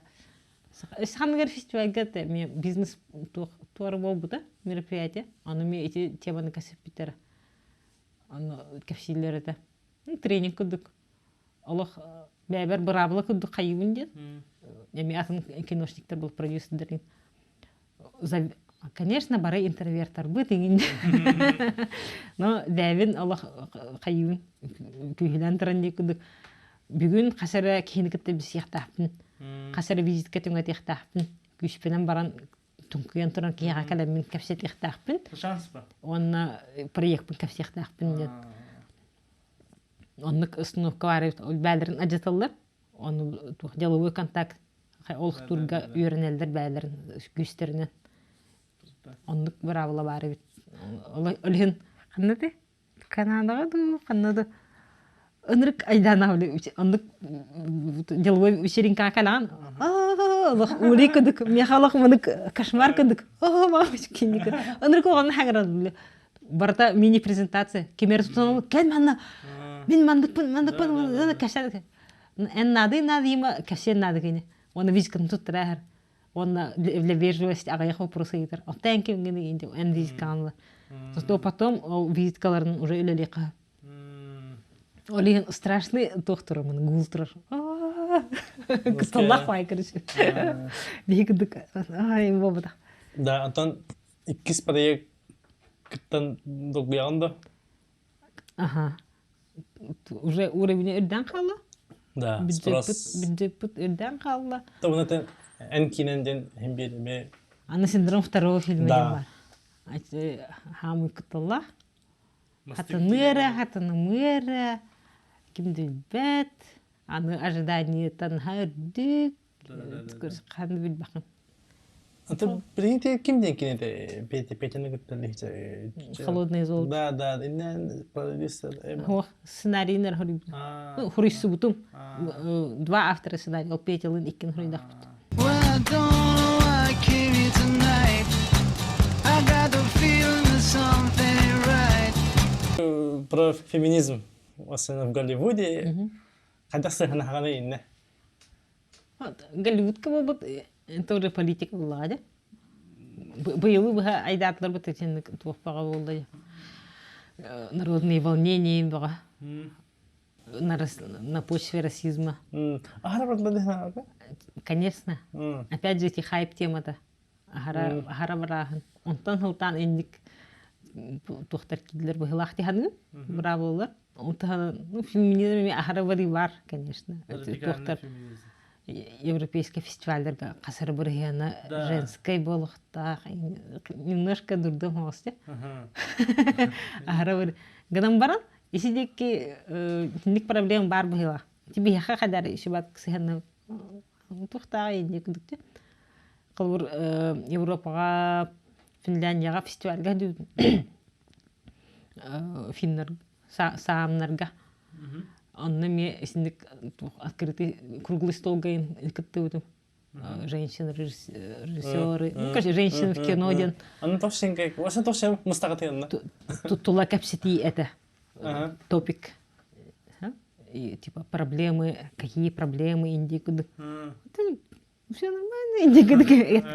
Саханыгар фестивальга эмиэ бизнес туора буолбута мероприятие. Ону эмиэ ити теманы кэсиппиттэрэ. Ону кэпсииллэр этэ. Тренинг курдук. Олох бэйэбэр быраабыла курдук хайыыбын диэн. Эми атын киношниктар был продюсердэрин. Конечно, бары интроверттарбыт иҥин. Но бэйэбин олох хайыыбын күүһүлээн туран дии курдук бүгүн хас эрэ киһини кытта билсиэхтээхпин, хас эрэ визитка түҥэтиэхтээхпин, күүспүнэн баран туҥкуйан туран киһиэхэ кэлэммин кэпсэтиэхтээхпин. Шанс ба? Уонна проекпын кэпсиэхтээхпин диэн. Оннук установка баар эбит. Ол бээлэрин адьаталлар. Ону туох деловой контакт олохтуурга үөрэнэллэр бээлэрин күүстэринэн. Оннук быраабыла баар эбит. Ол иһин ханна ты? Канадаҕа дуу, ханна да ынырык айдаана оннук деловой вечеринкаҕа кэлэҕин олох улей кудук миэхэ олох мынык кошмар кудук ынырык оҕону хаҥыран барыта мини презентация кимэр тутан кэл манна мин мандыкпын мандыкпын кэпсээн эн наадый наадыйма кэпсиэн наада кини уонна визитканы туттара уонна для вежливости аҕыйах вопрос ыйытар оттон кимҥин эн визиткаҕын зато потом ол визиткаларын уже үлэлиэххэ ол иһин страшный туох турар гул турар кысталлах баай короче биһи кырдык ай буолбатах да онтон иккис проект кыттан долгуйаҕын да аха. Уже уровень үрдэн хаалла. Да, спрос. Бюджеппыт үрдэн хаалла. Тобуна эн кинен ден хим бир Аны синдром второго фильма диэн бар. Хаамый кытталлах. Хатыныыра, хатынымыыра, ким да билбэт. Аны ожиданиетан үрдүк, ханна билбэхин. Аты билигин ким диэн кините Петя Петяны кытта Холодное золото. Да, да, иннен продюсер. Сценарийнер хуруйсубутум. Два автора сценарий, ол Петялын иккин хуруйдахпыт. Well, I don't know why I came here tonight. I got the feeling that something ain't right. Про феминизм особенно в Голливуде. Хайдах сыһынаһаҕаны инне? Голливудка буолбут тоже политика буллаҕа дьэ. Быйылы быһа айдаатылар бу тэтинник туох баҕа буолла народные волнения баҕа на почве расизма. Конечно. Опять же, эти хайп темата. Аһара, аһара барааһын. Онтон сылтаан инник туохтар киирдилэр быһылаах тиһаныгын. Браво Онтон ну, феминизм аһара барыы бар, конечно. Туохтар европейский фестивальдарга хасары бырыһыана женскай буолуохтаах немножко дурдум оҕус аһара бар гынан баран isi диэки итинник проблема баар быһыылаах ити биһиэхэ хадар ишибат сыһыанна туохтааҕа инник курдук холобур Европаҕа Финляндияҕа фестивальга финнар саамнарга онно эмиэ итинник открытый круглый столга кыттыбытым женщин режиссеры ну короче женщин в кино диэн Аны тохсенке оса тохсен мустагатыгынна тула кэпсэтии это топик и типа проблемы какие проблемы Индии кудук все нормально Индия кудук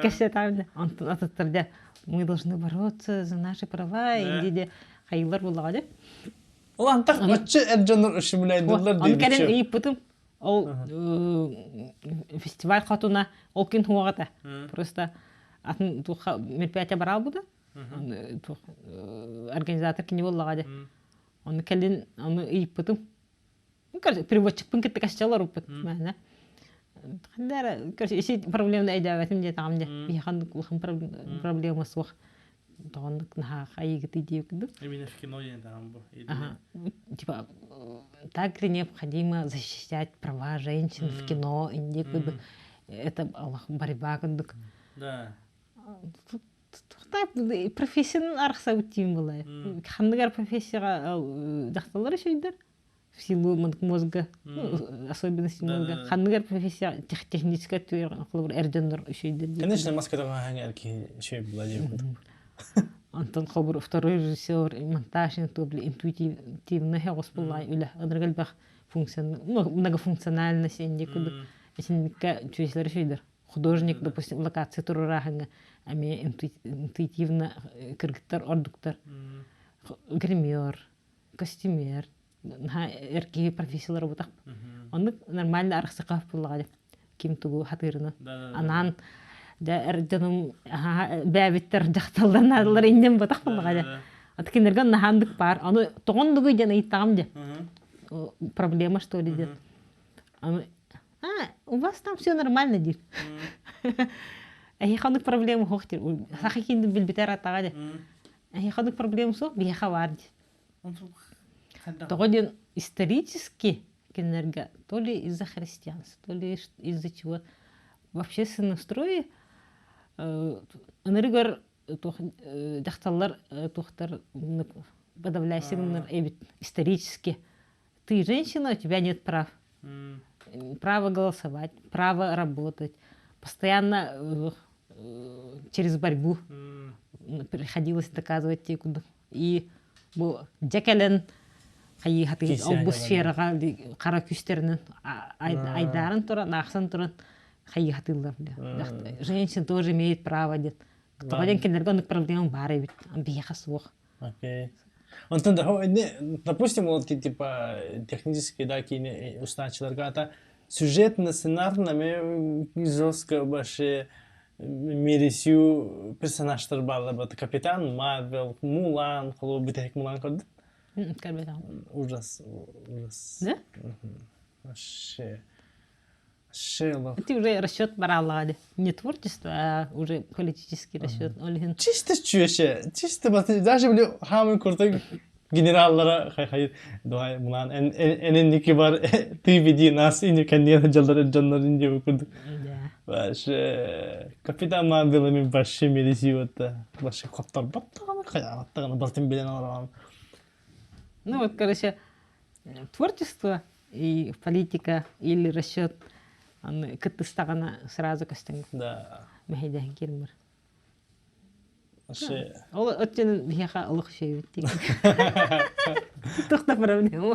кэпсэтаабына онтон атыттар мы должны бороться за наши права Индия хайылар буллаҕа дьэ Ол антах оччо эр дьоннор ушумуляйдыллар Ону кэлин ыйыппытым ол фестиваль хотуна ол күн хуоҕата просто атын туха мероприятие бараалбыта организатор кини буоллаҕа дьэ ону кэлин ону ыйыппытым переводчикпын кытта кэсчэ олоруппут мээнэ ханна эрэ isi проблеманы өйдөөбөтүм диэтэҕим дьэ биһиэхэ оннук улахан проблема суох тоҕоннук наһаа айыгытый диэбит курдук Именно в кино диэн бу. Ага. Типа, так ли необходимо защищать права женщин в кино, инди курдук. Это борьба курдук. Да. Профессияны арахсабыт тиим была. Ханныгар профессияға дьахталлар үчүгүйдэр в силу мозга, особенности мозга. Ханныгар профессия техническая түер эр дьоннор үчүгүйдэр. Конечно, маскадаҕа хаҥар киһи үчүгэй була диэбит. Онтон холобур второй режиссер монтаж интуитивно оҕус буоллаҕа үлэ ынырык элбэх многофункциональность инди курдук итинниккэ үчүгэйлэр үчүгэйдэр художник допустим локация туруорааһыҥҥа эмиэ интуитивно кыргыттар ордуктар гример костюмер наһаа эр киһи профессиялара бутах оннук нормально арахсыка буоллаҕа ким тугу хатыырынан анаан дьэ эр дьонум бээбиттэр дьахталлар наадалар иннем батах буоллаҕа дьэ ат кинилэргэ наһаандык баар ону тоҕондугуй диэн ыйыттаҕым дьэ проблема что ли диэн аны а у вас там все нормально диир эһиэхэ оннук проблема суох диир саха киинин билбитэ ырааттаҕа дьэ эһиэхэ оннук проблема суох биһиэхэ баар диир Тоҕо диэн исторически кинилэргэ то ли из-за христианства, то ли из-за чего в общественном строе ынырыгар дьахталлар туохтар подавляйся эбит исторически. Ты женщина, у тебя нет прав. Право голосовать, право работать. Постоянно через борьбу приходилось доказывать те, куда. И бу дьэ кэлэн хайыһатыгар ол-бу сфераҕа хара күүстэринэн айдаарын туран, аахсан туран хайыһатыыллар. Женщина тоже имеет право диэн. Тоҕо диэн кинилэргэ оннук проблема баар эбит. Биһиэхэ суох. Окей. Онтон допустим, вот типа технически да киини устааччыларга ата сюжетно, сценарно жестко вообще мересүү персонажтар баалар бата Капитан Марвел, Мулан, холобур бүтэһик Мулан көрдүм. Көрбөтөҕүм. Ужас, ужас. Да? Вообще. Вообще олох. Это уже расчет бараллаҕа не творчество, а уже политический расчет. Ол иһин Чисто чүөчэ, чисто даже били хаамын курдук генераллара хай-хай давай мунан энинники бар ты веди нас и кэнниэн дьаллар дьоннорун диэби курдук. Да. Вообще капитан Марвелами вообще мересиота вообще хотторбот даҕаны хайаабат даҕаны бартын билэн олорон. Ну вот, короче, творчество и политика или расчет аны кыттыстаҕына сразу көстөн Да. мэһэйдэһэн киирмэр. Вообще Ол өттүн биһиэхэ олох үчүгэйбит диэн. Туох да проблема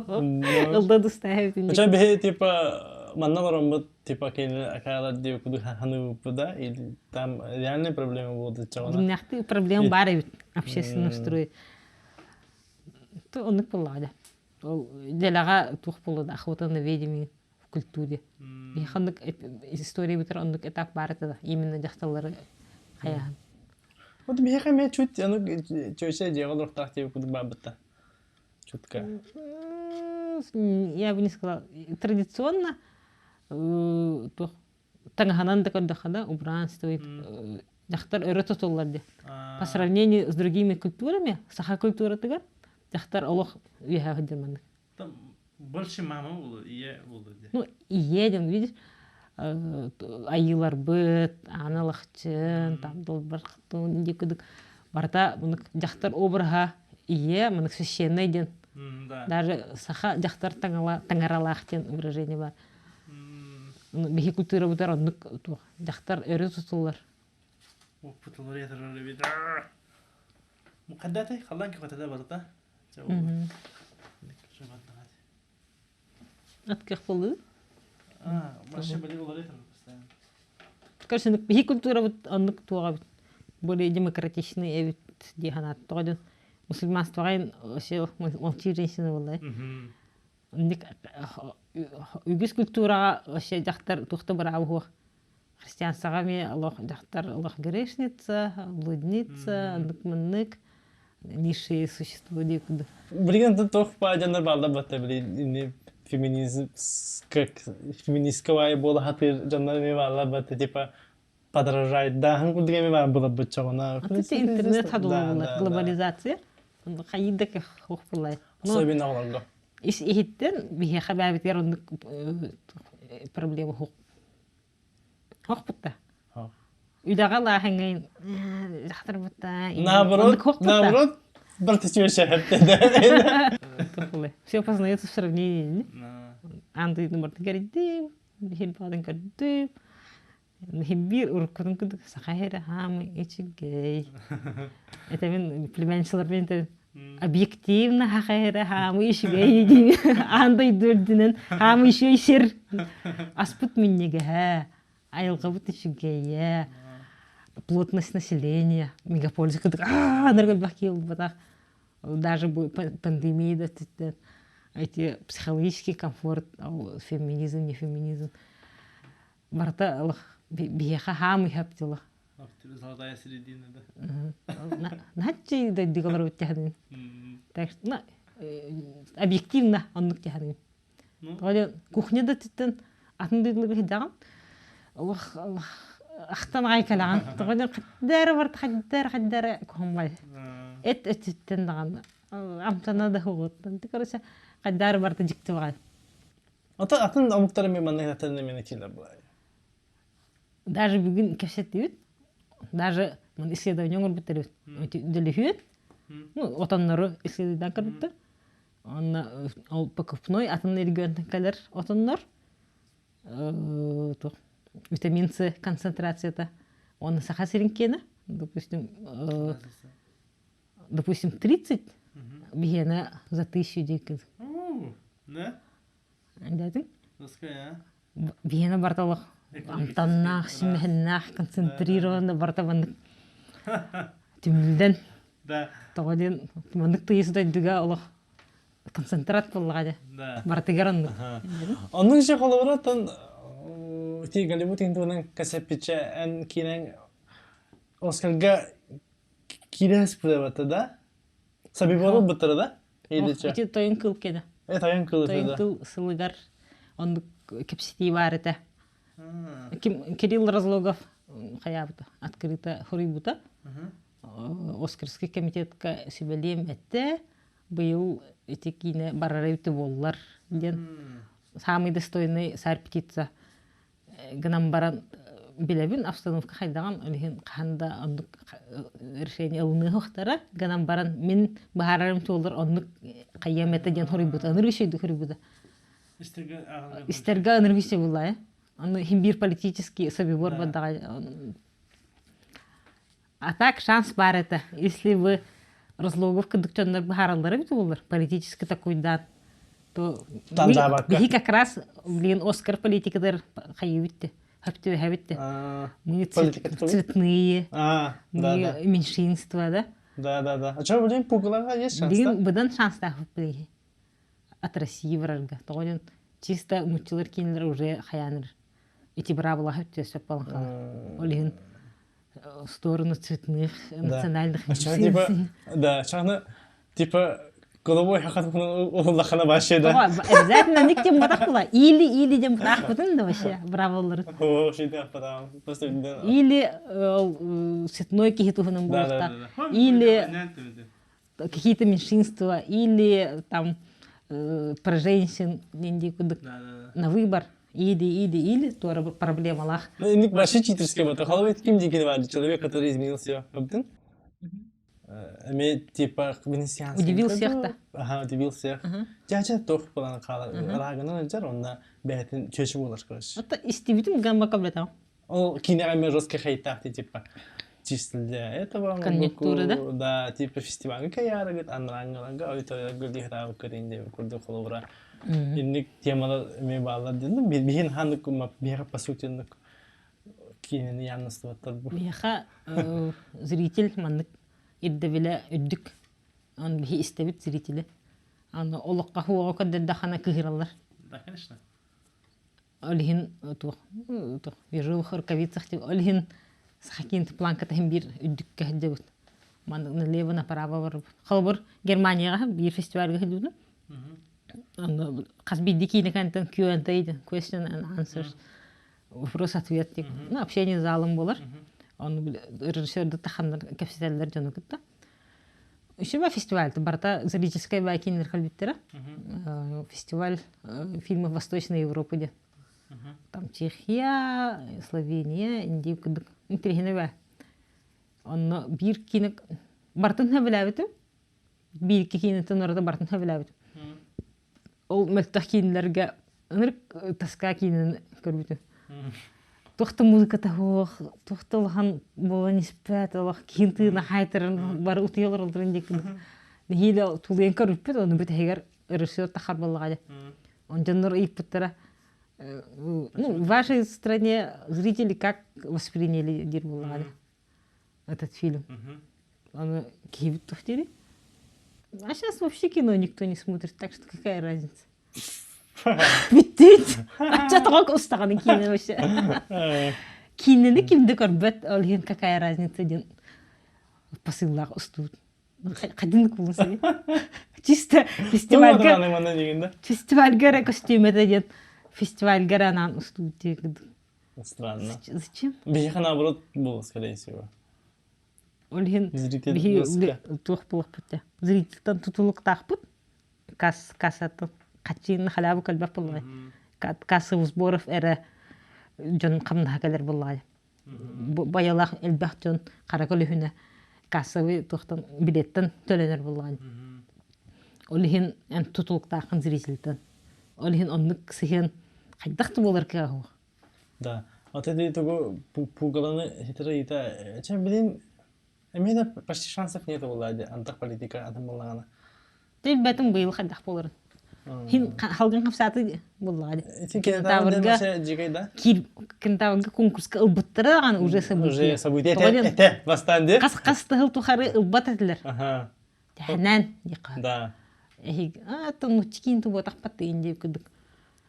Ылда дустаһабытын Оча биһи типа манна бараммыт типа кини акаалар диye куду ханыбыппы да или там реальная проблема буолду чаҕына. Дьиҥнээхтик проблема баар эбит общественный строй. Оннук буоллаҕа дьэ. Ол дэлэҕэ туох буолла да охота на ведьмы в культуре. Биһиэхэ оннук история бүтэр оннук этап баар этэ да именно дьахталлары хайаһан. Вот биһиэхэ эмиэ чуть ону чөчө дьиэҕэ олорохтоох диэбит курдук баарбыт чутка. Я бы не сказала. Традиционно туох таҥаһынан да көрдөххүнэ убранство дьахтар өрө тутуллар диye. По сравнению с другими культурами, саха культуратыгар дьахтар олох үөһэ сылдьар маннык. Там больше мама буолу, ийэ буолу диye. Ну, ийэ диэн, видишь, айыыларбыт, аан алахчын, там долбархтун диye кудук барыта мынык дьахтар обраһа ийэ, мынык священный диэн. Даже саха дьахтар таҥаралаах диэн выражение бар. Биһи культурабытар оннук туох дьахтар өрө тутуллар. Оппутулар ятырар эбит. Мукаддатай халлан көхөтөдө барыта. Атках болу. А, вообще были улары постоянно. Короче, биһи культурабыт оннук туоҕабыт. Более демократичный эбит дии санаат. Тоҕо мусульманствоҕа вообще молчи женщина буолла. Үгүс культураҕа вообще дьахтар туох да бырааба суох. Христианствоҕа эмиэ олох дьахтар олох грешница, блудница, оннук-маннык низшие существо дии курдук. Билигин туох баа дьоннор бааллар батта били феминизм как феминистка буола хатыыр дьоннор эмиэ бааллар батта типа подражает дааһын курдук эмиэ баар буоларбыт чоҕуна. Интернет хадулла глобализация хайыда хух булай. Особенно оҕолорго. Ис иһиттэн биһиэхэ бээбитигэр оннук проблема хух. Хохпутта. Үлэҕэ лааһыҥҥын дьахтарбытта. Наоборот, наоборот, Все познается в сравнении. Андыйдын бартын кэрийдим, биһир баҕатын көрдүм. Биир уруккутун курдук саха эрэ хаамый үчүгэй. Это мин племянницаларбын этэ объективно саха эрэ хаамый үчүгэй диин аан дойду үрдүнэн хаамый үчүгэй сир аспыт минньигэһэ айылҕабыт үчүгэйэ плотность населения мегаполис курдук аа элбэх киһи буолбатах даже пандемия да өттүттэн эти психологический комфорт феминизм не феминизм барыта олох биһиэхэ хаамый хаптылах Золотая середина, да. Наһаччы дойдуга олоробут тиһадын. Так что, объективно оннук тиһадын. Тоҕо кухня да түттэн атын дойдуларга сылдьаҕын. Олох ахтан аҕай кэлэҕин. Тоҕо хаддара барт хаддара хаддара кухоммай. Эт өттүттэн даҕаны амтана да хугуттан. Короче, хаддара барта дьикти баҕай. Ата атын омуктар эмиэ маннык атын эмиэ киилэр былай. Даже бүгүн кэпсэттибит. Даже исследование оҥорбуттар эбит. Дөлүһүөн, ну, отоннору исследуйдан көрбүттэр. Онно ол покупной атын регионтан кэлэр отоннор витамин С концентрацията уонна Саха сирин киэнэ, допустим, допустим, 30, биһиэнэ за тысячу диэки. Да? Дэтиҥ? Наская, Биһиэнэ барыта олох амтаннаах, симэһиннээх, концентрированно барыта маннык түмүллэн Да. тоҕо диэн маннык тыйыс дойдуга олох концентрат буоллаҕа дьэ. Да. Барытыгар оннук. Оннук же холобура тон ти Голливуд туһунан кэсэппиччэ эн киинэҥ Оскарга киирэ сыппыта да? Собибору быттара да? Или Ити тойон кыл кэнэ. Э, тойон кыл Тойон кыл сылыгар оннук кэпсэтии баар этэ. Ким Кирилл Разлогов хайаабыта, открыто хоруйбута. Оскарский комитетка сүбэлиэм этэ. Быйыл ити киинэ барара үтү буоллар диэн самый достойный царь птица гынан баран билэбин обстановка хайдаҕын ол иһин хаһан да оннук решение ылыныахтара гынан баран мин быһаарарым туолар оннук хайыам этэ диэн хоруйбута ынырык үчүгэйдик хоруйбута истэргэ ынырык үчүгэй буолла ону иһин биир политический собибор бардаҕа А так шанс баар этэ. Если бы Разлогов кырдык дьоннор быһаараллара эбит буоллар, политически такуйдаан, то биһи как раз, блин, Оскар политикалар хайыбитте, хөптүөһэбитте. Мы цветные, мы меньшинство, да? Да, да, да. А что, блин, пугалаға есть шанс, Блин, быдан шанстаах билиһи. От России барарга. Тоҕо диэн чисто муччулар кинилэр уже хаяныр. Ити быраабылаһа өттүө сөп болан хаалар. Ол иһин в сторону цветных национальных типа да чаны типа головой улахана вообще да обязательно ник тем батах була или или дем батахпытын да вообще браволлары просто или цветной киһи туһунан буолуохта или какие-то меньшинства или там про женщин дии кудук на выбор или или или туора проблемалаах. Ну, инник вообще читерская вот. Холовит ким дикин бар человек, который изменил все. Өптүн? Эми типа венецианский. Удивил всех да. Ага, удивил всех. Жача тох болан кала. Рагынан жар онна бәтин чөчү болар короче. Это истибитим гамба каблета. Ол кинеға мен жестко хейтахты типа чисто для этого Конъюнктура, да? Да, типа фестивальга каярыгыт, анраңгаланга аудиторияга гүлдихраа көрейін курдук холобура. Инник темалар эме баалар дедим. Биһин ханнык биһиэхэ по сути киинени яннастыбаттар бу. Биһиэхэ зритель маннык ирдэбилэ үрдүк. Он биһи истэбит зрители. Аны олоххо хуоҕа көрдөрдөххүнэ кыһыраллар. Да, конечно. Ол иһин туох туох вежливых рукавицах ол иһин сахакин планката иһин биир үрдүккэ сылдьабыт. Маннык налево направо барбыт. Холобур Германияҕа биир фестивальга сылдьыбытым. Онно хас биирдии киинэ кэнниттэн Q&A диэн question and answers вопрос-ответ диэн ну общение залым буолар. Ону режиссерды таханнар кэпсэтэллэр дьону кытта. Үчүгэй фестиваль барыта зрительскай баай кииннэр кэлбиттэрэ. Фестиваль фильмов Восточной Европы диэн. Там Чехия, Словения, Индия курдук интэриэһинэй баа. Онно биир киинэ барытын сөбүлээбитим. Биир икки киинэтин ураты барытын сөбүлээбитим. Ол мөлтөх киинэлэргэ ынырык тоска киинэни көрбүтүм. Туох да музыката суох, туох да улахан буолан испэт, олох киин тыына хаайтаран бары утуйа олороллорун диэки нэһиилэ тулуйан көрбүппүт, ону бүтэһигэр режиссер тахар буоллаҕа дьэ. Он дьоннор ыйыппыттара ну, в вашей стране зрители как восприняли диир буоллаҕа дьэ этот фильм. Аны киһибит туох диирий? А сейчас вообще кино никто не смотрит, так что какая разница? Бүттүт. Ачча тоҕо устаҕаны киинэ вообще. Киинэни ким да көрбөт, ол иһин какая разница диэн посыллаах устуут. Хадин кулун Чисто фестивальга фестивальга эрэ костюмета диэн фестивальга эрэ анаан устуут диэн Странно. Зачем? Биһиэхэ наоборот было, скорее всего. Ол иһин биһи туох буолуохпут дэ. Зрительтэн тутулуктаахпыт. Касс кассаттан хаччыын халяву кэлбэт буоллаҕай. Кассовых сборов эрэ дьон хамнаһа кэлэр буоллаҕай. Байалаах элбэх дьон хара көлөһүнэ кассовый туохтан билеттэн төлөнөр буоллаҕай. Ол иһин эн тутулуктааххын зрительтэн. Ол иһин оннук сыһыан хайдах да буолар кыаҕа суох. Да. Вот это тугу пугаланы хитро ита. Чем блин, эмиэ да почти шансов нет буолла антах политика атын буоллаҕына. Билбэтим быйыл хайдах буоларын. Хин халгын хапсааты буоллаҕа Ити кинотаврга дьигэй да? Кинотаврга конкурска ылбыттара даҕаны уже событие. Уже событие этэ бастаан ди. Хас хас тыһыл тухары ылбат этилэр. Аха. Тэһэнэн диэххэ. Да. Эһиг а тоннуччикин тубуотахпат индии курдук.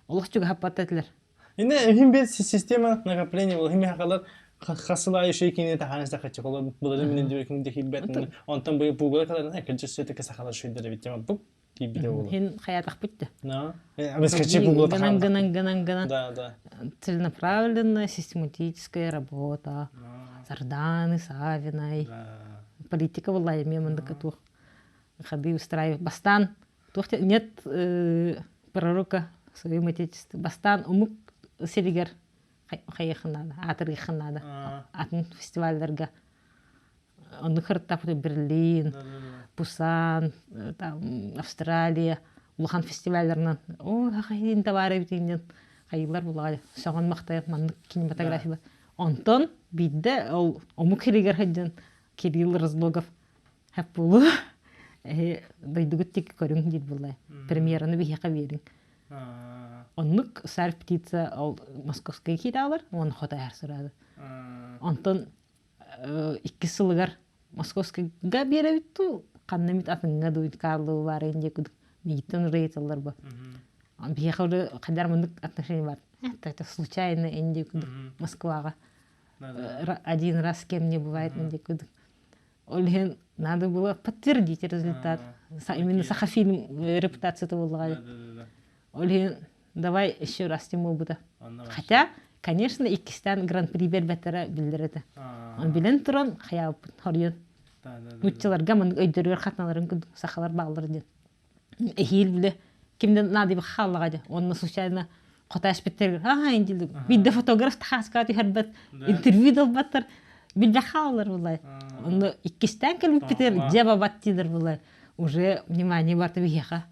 Олох чугаһаппат этилэр. Инне хим бир система накопления был хим хакалар хасылай шей кине таханас тахачы колор булары минен дибе ким дехи бет онтон бу бугла калар экинчи все таки сахалар шуйдер бит тема бу. тиийбитэ буолуо. Хин хаятахпыт да. Да. Обескачи буолуо Гынан гынан гынан гынан. Да, да. Целенаправленная систематическая работа. Сарданы Савиной. Политика была эмиэ мындыка туох ходы устраивать. Бастаан туох нет пророка в своем отечестве. Бастаан омук сиригэр хайыахын наада, аатырыахын наада. Атын фестивалларга оннук сырыттахпыт Берлин, Пусан, там, Австралия улахан фестивалларынан оо хахайын табаар эбитин диэн хайыылар булаҕа сөҕөн махтайан маннык кинематография онтон биирдэ ол омук сиригэр сылдьан Кирилл Разлогов хэп буолуо эһи дойдугут тик көрүҥ диир буолла премьераны биһиэхэ биэриҥ оннук царь птица ол московскай кииралар уонна хотайар сырады онтон иккис сылыгар Московскайга биэрэбит дуу, ханна эмит атыҥҥа дуу Карловы баарыйын диye кудук миигиттэн уже ыйыталлар бу. Биһиэхэ уже хайдар маннык отношение бар. Это, это случайно инди кудук Москваҕа один раз с кем не бывает инди кудук. Ол иһин надо было подтвердить результат. Именно Сахафильм репутацията буоллаҕа. Ол иһин давай еще раз тем буолбута. Хотя, конечно, иккистээн гран-при биэрбэттэрэ биллэр этэ. Он билэн туран хайаабыппыт хоруйан. Нууччаларга маннык өйдөрүгэр хатаналарын курдук сахалар бааллар диэн. Эһиил биле кимден наадыйбах хааллаҕа дии. Онно случайно хотаашпиттэр аха индилик. Биирдэ фотограф тахааска түһэрбэт, интервью да ылбаттар. Билбэх хааллар булай. Онно иккистээн кэлбиппитигэр дьэ бабат диилэр булай. Уже внимание барта биһиэхэ.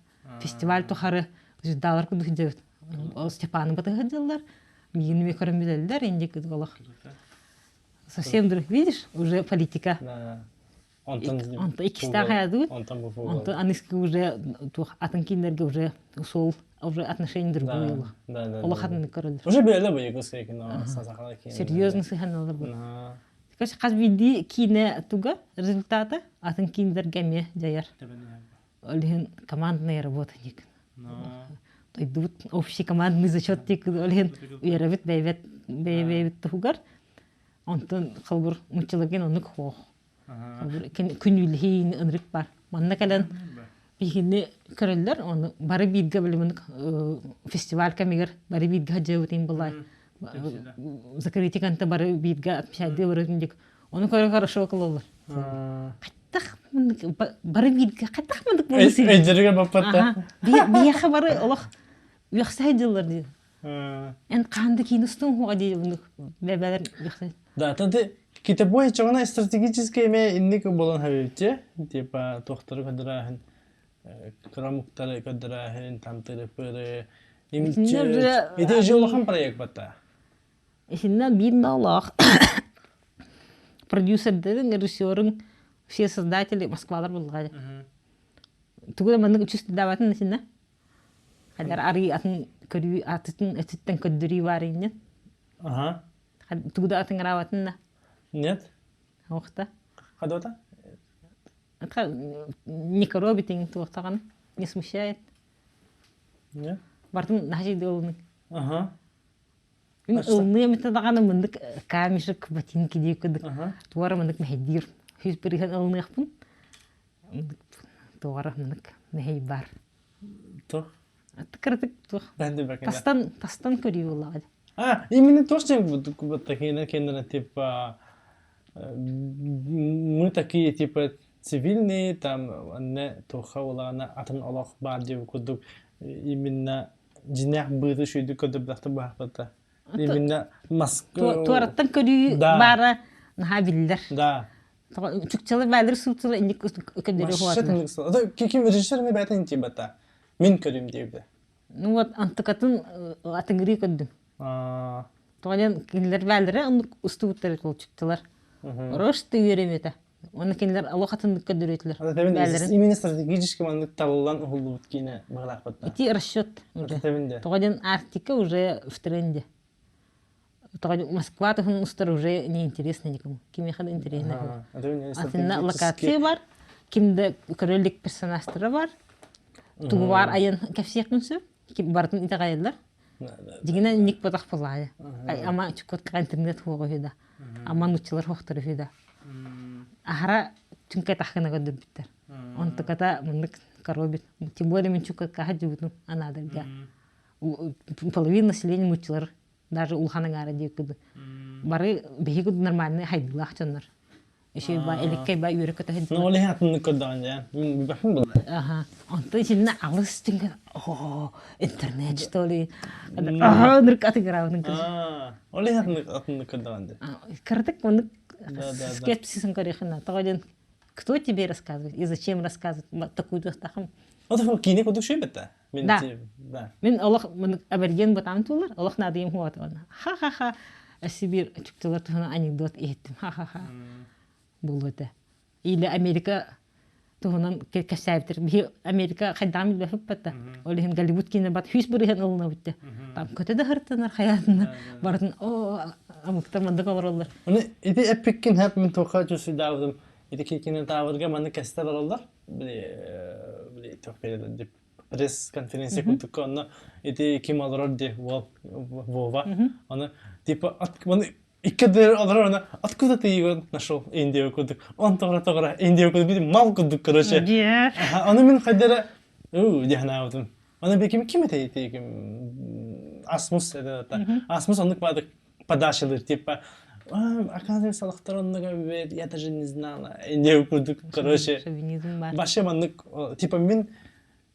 Фестиваль тухары звездалар курдук сылдьабыт. Ол Степаны батыһа сылдьаллар, миигин эмиэ көрөн билэллэр, инник олох. Совсем друг, видишь, уже политика. Онтон Онтон иккистээх хайадыбыт. Онтон бу Онтон аныгы уже туох атын кинилэргэ уже суол уже отношение другое олох. Олох атыннык көрөллөр. Уже билэллэр бу якутское кино сахалар кино. Серьезно сыһаналар бу. Короче, хас биирдии киинэ туга результата атын кииннэргэ эмиэ дьайар. Ол иһин командная работа диик. Дойдубут общий командный зачет диик ол иһин үөрэбит бэйбэт бэйэбэйэбит туһугар. Онтон холбур муччаларгын оннук хоох. Күнүүлэһиин ынырык бар. Манна кэлэн биһини көрөллөр, ону бары бииргэ билимин фестиваль кэмигэр бары бииргэ сылдьыбытын булай. Закрытие канта бары бииргэ отмечайды барытын дик. Ону көрө хорошо кылаллар. Хаттах бары бииргэ хаттах мындык буолусын. Өйдөрүгө баппатта. Биһиэхэ бары олох үөхсэ дьыллар дии. Эн хаанда киин устуҥ хуга дии буну бэбэлэр үөхсэ. Да, ты китебой чоҕуна стратегический эме инник болон хабибти типа туохтары көдөрөөһүн кырамуктары көдөрөөһүн тантыры пыры ити же улахан проект батта Итиннэ биир ноолоох продюсердарын, режиссерын все создатели Москвалар буллаҕа. Тугу да маннык чувствовать итиннэ. Хайдар арыы атын көрүү атытын өтүттэн көрдөрүү бар иннин. Ага. Тугу да атын араабатын да. Нет. Охта. Хадота? Не коробит туохтаҕын не смущает. Нет. Бартын наһаа ылыныҥ. Ага. Мин ылыныам этэ даҕаны мындык камешек ботинки дии курдук туора мындык мэһэйдиир сүүс бырыһыан ылыныахпын туора мындык мэһэй бар Туох? Кыратык туох тастан тастан көрүү буоллаҕа А, именно то, что вот такие, типа мы такие типа цивильные там анне туха улаана атын олох баар диэбит курдук именно дьиҥнээх быыты үчүгэйдик көрдөрбөтөхтөр быһаахпыта. Именно Москва Туораттан көрүү баара наһаа биллэр. Да. Чукчалар баалар суутсалар инник көрдөрүү хуатына. Ким режиссер ми бэйэтин тибата. Мин көрүм диэбитэ. Ну вот антыкатын атыҥырыы көрдүм. Тоҕо диэн кинилэр баалара оннук устубуттар чукчалар. Рост үөрэмэтэ. Уонна кинилэр олох атыннык көрдөрүөтүлэр. Именно стратегически маннык талыллан уһуллубут киинэ быһалаахпыт. Ити расчет уже. Тоҕо диэн Арктика уже в тренде. Тоҕо Москва туһун устар уже неинтересно никому. Кимиэхэ да интересно. Атынна локация бар, кимде көрөллүк персонажтара бар. Тугу бар айан кэпсиэхпин сөп. Барытын итэҕэйэллэр. Дьиҥинэн инник ботах буолаайа. Ама Чукоткаҕа интернет хуоҕа үһү да. Ама нууччалар хуохтар үһү да. Аһара түҥкэтах гына көрдөрбүттэр. Онтуката маннык коробит. Тем более мен Чукоткаҕа дьыбытым Анаадырга. Половина населения муччулар даже улахан аҥаара диэки бары биһиги нормальный хайдылаах дьоннор. Еще ба элеккэй ба үөрэ көтө Ну, ол иһин атыннык көрдөҕүн дьэ. Мин билбэппин буолла. Аха. Онтон итиннэ алыс түҥ о интернет что ли. Аха, нырк атыгыраабытын кырыс. Ол иһин атыннык атыннык көрдөҕүн дьэ. Кырдык оннук скепсисин көрүөхүнэ. Тоҕо диэн кто тебе рассказывает и зачем рассказывает такую туохтахым. Ол киинэ курдук шөйбөттө. Мин Да. Мин олох аберген батаан туулар, олох наадыйым хуатабана. Ха-ха-ха. Сибир чуктулар туһунан анекдот иһиттим. Ха-ха-ха. Буолуо этэ. Или Америка туһунан кэпсээбиттэр. Биһи Америка хайдаан билбэппит Ол иһин Голливуд киинэ бат хүс бырыһан ылынабыт Там көтө да хыртанар хаятынар барытын о амыктар мандык олороллор. Оны ити эппиккин хэп мин туохха чувствуйдаабытым ити киинэ таабырга маннык кэстэ бараллар. Били били туох пресс-конференция курдукка онно ити ким олорор ди Вова оны типа оны икки дыр олорор оны откуда ты его нашел Индия курдук он тоҕора тоҕора Индия курдук били мал курдук короче оны мин хайдара уу диһанаабытым оны беким ким этэй ити ким Асмус это Асмус оннук баадык подачалыр типа оказывается олохтор оннуга я даже не знала Индия курдук короче вообще маннык типа мин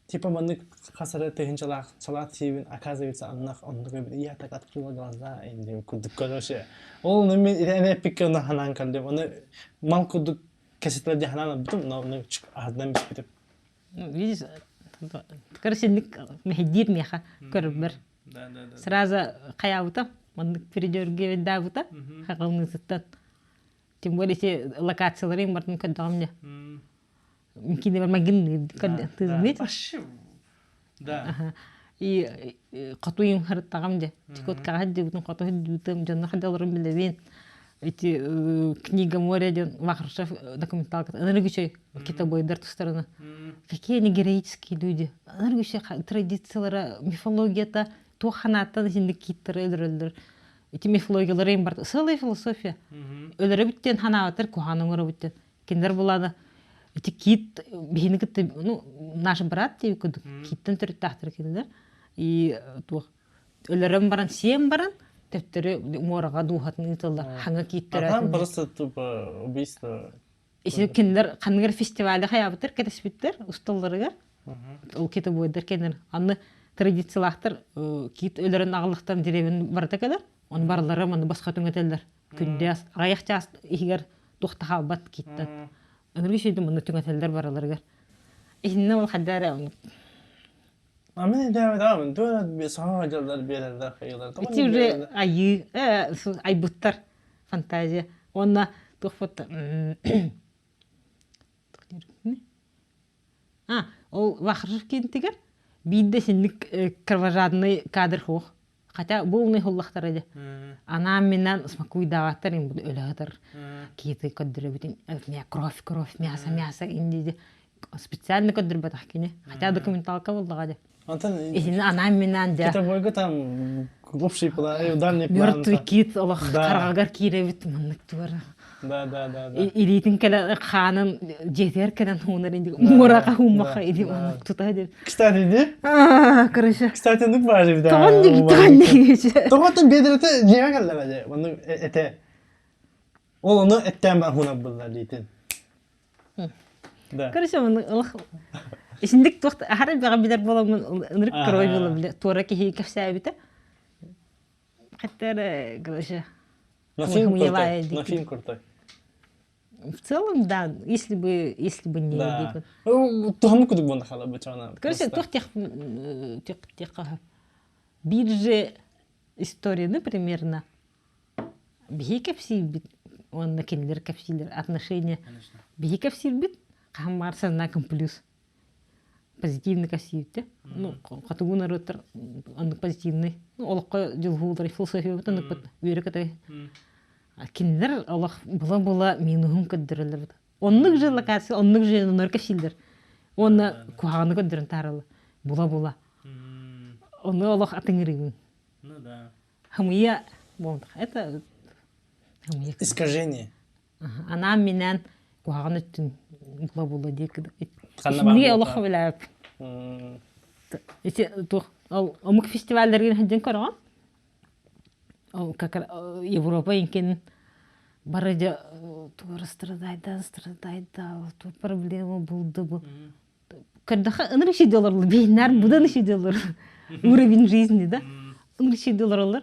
типа маннык хасары тыһынчалаах салаат сиибин оказывается аннах оннук эбит я так открыла глаза Индия курдук короче ол ну мен ити эппикке онно ханаан кэллим оны мал курдук кэсэтилэр дии ханаан албытым но оны аһардан биспитим видишь короче мэһэйдиир миэхэ көрөрбөр Сразу хайаабыта, маннык передергивайдаабыта хаҕылныытыттан. Тем более эти локацияларын бартын көрдөҕүм дьэ. Кинилэр магин тыынныыр. Да. И хотуйум харыттаҕым дьэ. Чукоткаҕа сылдьыбытым, хоту сылдьыбытым, дьонно хайдаларын билэбин. Эти книга моря диэн Вахрушев документалка ынырык үчүгэй китобойдар тустарына. Какие они героические люди. Ынырык үчүгэй традициялара, мифологията туох ханааттан итинник кииттары өлөрөллөр. Ити мифологиялары им барда сылай философия. Өлөрөбүт диэн ханаабатар куһаҕан оҥоробут диэн. Кинилэр булаана ити кит биһини кытта ну наш брат диэбит курдук киттэн төрүттаахтар кинилэр. И туох өлөрөн баран сиэн баран төттөрү муораҕа дууһатын ыыталлар хаҥа кииттэрэ А там просто тупо убийство. Ити кинилэр ханныгар фестивале хайаабыттар кэтэспиттэр усталларыгар ол китобойдар кэннэр аны традициялаахтар кит өлөрөн аҕаллахтан деревин барыта кэлэр оны барылара маны босхо түҥэтэллэр күндээс аҕыйах чаас иһигэр туох да хаалбат киттэн ыныргы сүйдүм маны түҥэтэллэр барыларыгар иһиннэ ол хайда эрэ А мен өйдөөбөтөҕүм. Туох саҥа дьыллар биэрэллэр хайыылар. Ити уже айыы, айбыттар фантазия. Уонна туох А, ол Вахрушев киинтигэр биирдэ синник кровожадный кадр суох. Хотя полный хуллахтара дьэ. Анаан-минаан смакуйдаабаттар им өлө киити көрдөрөбүтүн кровь, кровь, мясо, мясо инди специально көрдөрбөтөх кини. Хотя документалка буоллаҕа дьэ. Антон Итини анаан-минаан дьэ. Китобойга там общий план, дальний план. Мертвый кит олох хараҕыгар киирэбит маннык туора. Да, да, да, да. Илиитин кэлэн хаанын дьиэтигэр кэлэн хуунар инди муораҕа хууммаха иди маннык тута диэн. Кстати, ди? Короче. Кстати, ну баажы да. Тоҕон диги, тоҕон диги. Тоҕон бедрете дьиэҕэ кэллэҕэ дьэ. Маннык этэ. Ол ону эттээн бар хуунар булла диитин. Да. Короче, олох исиндик туох аһара бэҕэ билэр буоламмын ынырык корой буола биле туора киһи кэпсээбитэ. Хаттар короче На фильм крутой. На фильм крутой. В целом, да, если бы не Да. Туһамы кудук буонда хала бычана. Короче, туох тех тех тех бирже историяны примерно биһи кэпсиирбит уонна кинилэр кэпсиилэр отношения биһи кэпсиирбит хаһан баҕар со знаком плюс позитивный кэпсиирбит ну хотугу норуоттар оннук позитивный ну олоххо дьулуһуулар философиябыт оннукпут үөрэ-көтө кинилэр олох була-була минуһун көрдөрөллөр оннук же локация оннук же нор кэпсииллэр уонна куһаҕаны көрдөрөн таараллар була-була ону олох атыҥырыыбын ну да Хымыйа это хымыйа. Искажение. Анаан-минээн куһаҕан өттүн була-була диэки. Итинниги олох билээп. Ити туох ол омук фестивалларыгар сылдьан көрөҕүн? Ол как Европа инкин бары дьэ туора страдайда, страдайда, тут проблема булду бу. Көрдөхө ынырык шидеолор бейнар будан шидеолор уровень жизни да ынырык шидеолор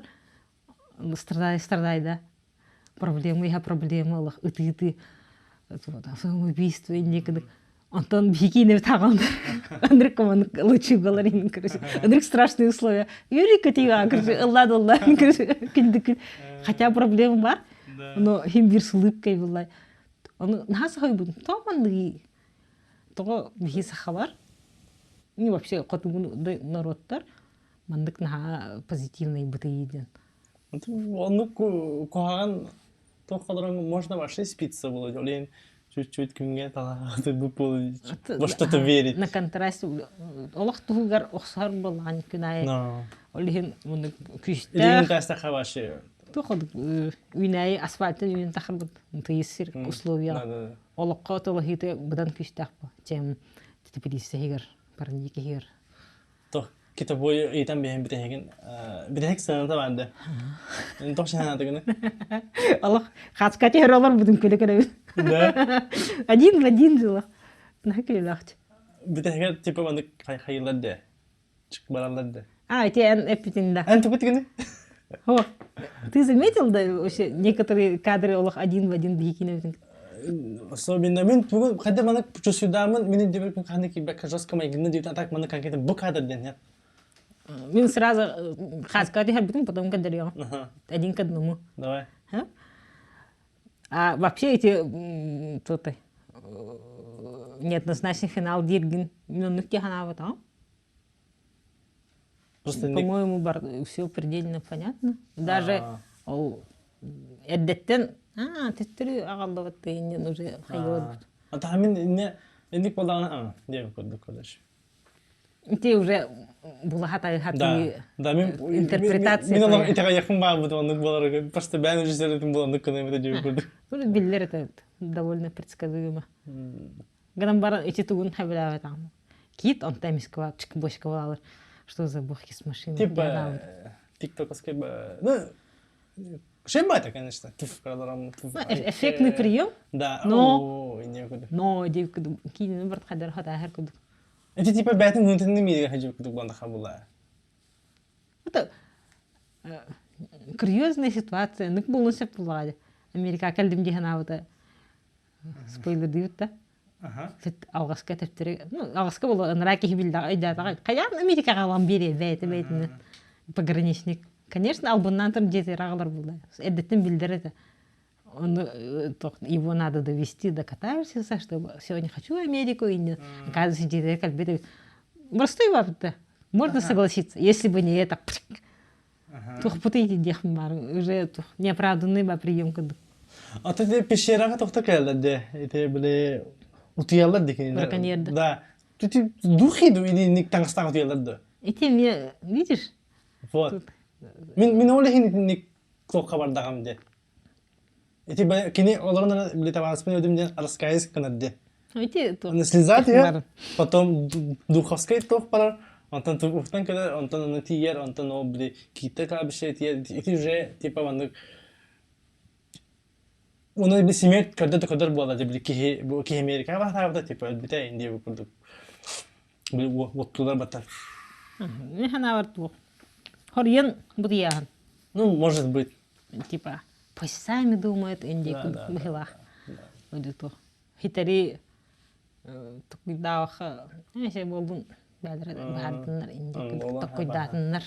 страдай страдай проблема иһэ проблема олох ытыы-ытыы самоубийство инникини Онтон биһиги таҕан ынырык маннык лучугалар иһин короче ынырык страшные условия юрий көтига короче ыллаан ыллаан короче күндүкүн хотя проблема бар но хим бир с улыбкой была ону наһаа сахайбын тоҕо манныгый тоҕо биһи сахалар ну вообще хотугу народтар маннык наһаа позитивный бытыйы диэн Оннук куһаҕан туох олорон можно вообще спиться было олен чуть-чуть күҥҥэ талаҕатырбыт буолу во что-то верить на контрасте олох туһугар охсор буоллаҕын күн аайы ол иһин муну күүстээх вообще туох үүнээйи асфальтын үүнэн тахарбыт тыйыс сир условияҕа олоххо тылаһыыта быдан күүстээх бу чем теплица иһигэр парник иһигэр Тох китобой ыйтан биһэн бүтэһигин бүтэһик сыаната баарды. Тох шанаатыгыны. Олох хаска түһэр олор будун күлэ көрөбүн. Да. Один в один жылах. Наһаа күлэлээх. Бүтэһигэр типа маннык хайылар да. Чык бараллар да. А, эти эн эппитин да. Эн тупутигини? О, ты заметил, да, вообще некоторые кадры олох один в один биһикини Особенно мин бүгүн хайда маны чувствуйдаамын мин дебер ханы кибекка жестко майгынны диэбит а так маны конкретно бу кадр диэн нет. Мин сразу хаска түһэрбитим, потом кадырыаҕым. Один к одному. Давай. А вообще эти тут неоднозначный финал дииргин мин оннук дии санаабатаҕым. Просто По-моему, все предельно понятно. Даже ол эрдэттэн аа төттөрү аҕаллыбыт диэн уже хайылар. А мин инне инник буоллаҕына диэбит курдук короче. Ити уже булаха Да, да, мин интерпретация. Мин онон итэҕэйиэхпин баҕарбытым оннук буоларга. Просто бэйэм режиссеритин буоланнык гына диэбит курдук. Биллэр это довольно предсказуемо. Гынан баран ити тугун хэбилээбэтэҕим. Кит онто эмискэ бочка буолалар. Что за бухки с машиной? Типа тиктоковский ну шембата, конечно. Туф, эффектный прием. Да. Но но киинини барт хадar хатаахар кудук. Ити типа бээтин внутренний мире хажып кудук бандаха була. Это курьезная ситуация. Нык болун сеп булагады. Америка кэлдим диһен абыта спойлердыыбыт да алҕаска төптөрү ну алҕаска буолуо ыныраа киһи биллэҕэ өйдөөтөҕө хайаан Америкаҕа ылан биэриэ бэйэтэ бэйэтинэн пограничник конечно албыннаан туран дьиэтигэр аҕалар буолла эрдэттэн биллэр этэ он его надо довести до катарсиса чтобы сегодня хочу Америку и не оказывается дьиэтигэр кэлбит эбит простой бабыта можно согласиться если бы не это Тухпутый диэхпин баар уже неоправданный ба прием курдук. А ты пещераҕа тохто кэллэр де ити били утуйаллар дикини. Браконьерда. Да. Ты духи ду или ник таҥастаах утуйаллар да. Ити мне видишь? Вот. Мин мин ол иһин ник туохха бардаҕым де. Ити кини олорон били табаарыспын өдүм диэн раскаясь гынар де. Ити Слезать я, потом Духовскай туох барар, онтон ухтан кэлэр, онтон аны тиийэр, онтон ол били кииттэ кабише тиийэр, ити уже типа маннык Уну би смерть көрдө да көрдөр буолла били киһи бу киһи Америкаҕа баһаабыта типа өлбүтэ индия бу курдук били уоттуулар батар. Мин санаабар туох. Хоруйан бутуйааһын. Ну, может быть. Типа, пусть сами думают, инди быһылаах. Туох. Хитэри токуйдаабаха эсе буолбун бэйэлэрэ баһаардыннар инди токуйдаатыннар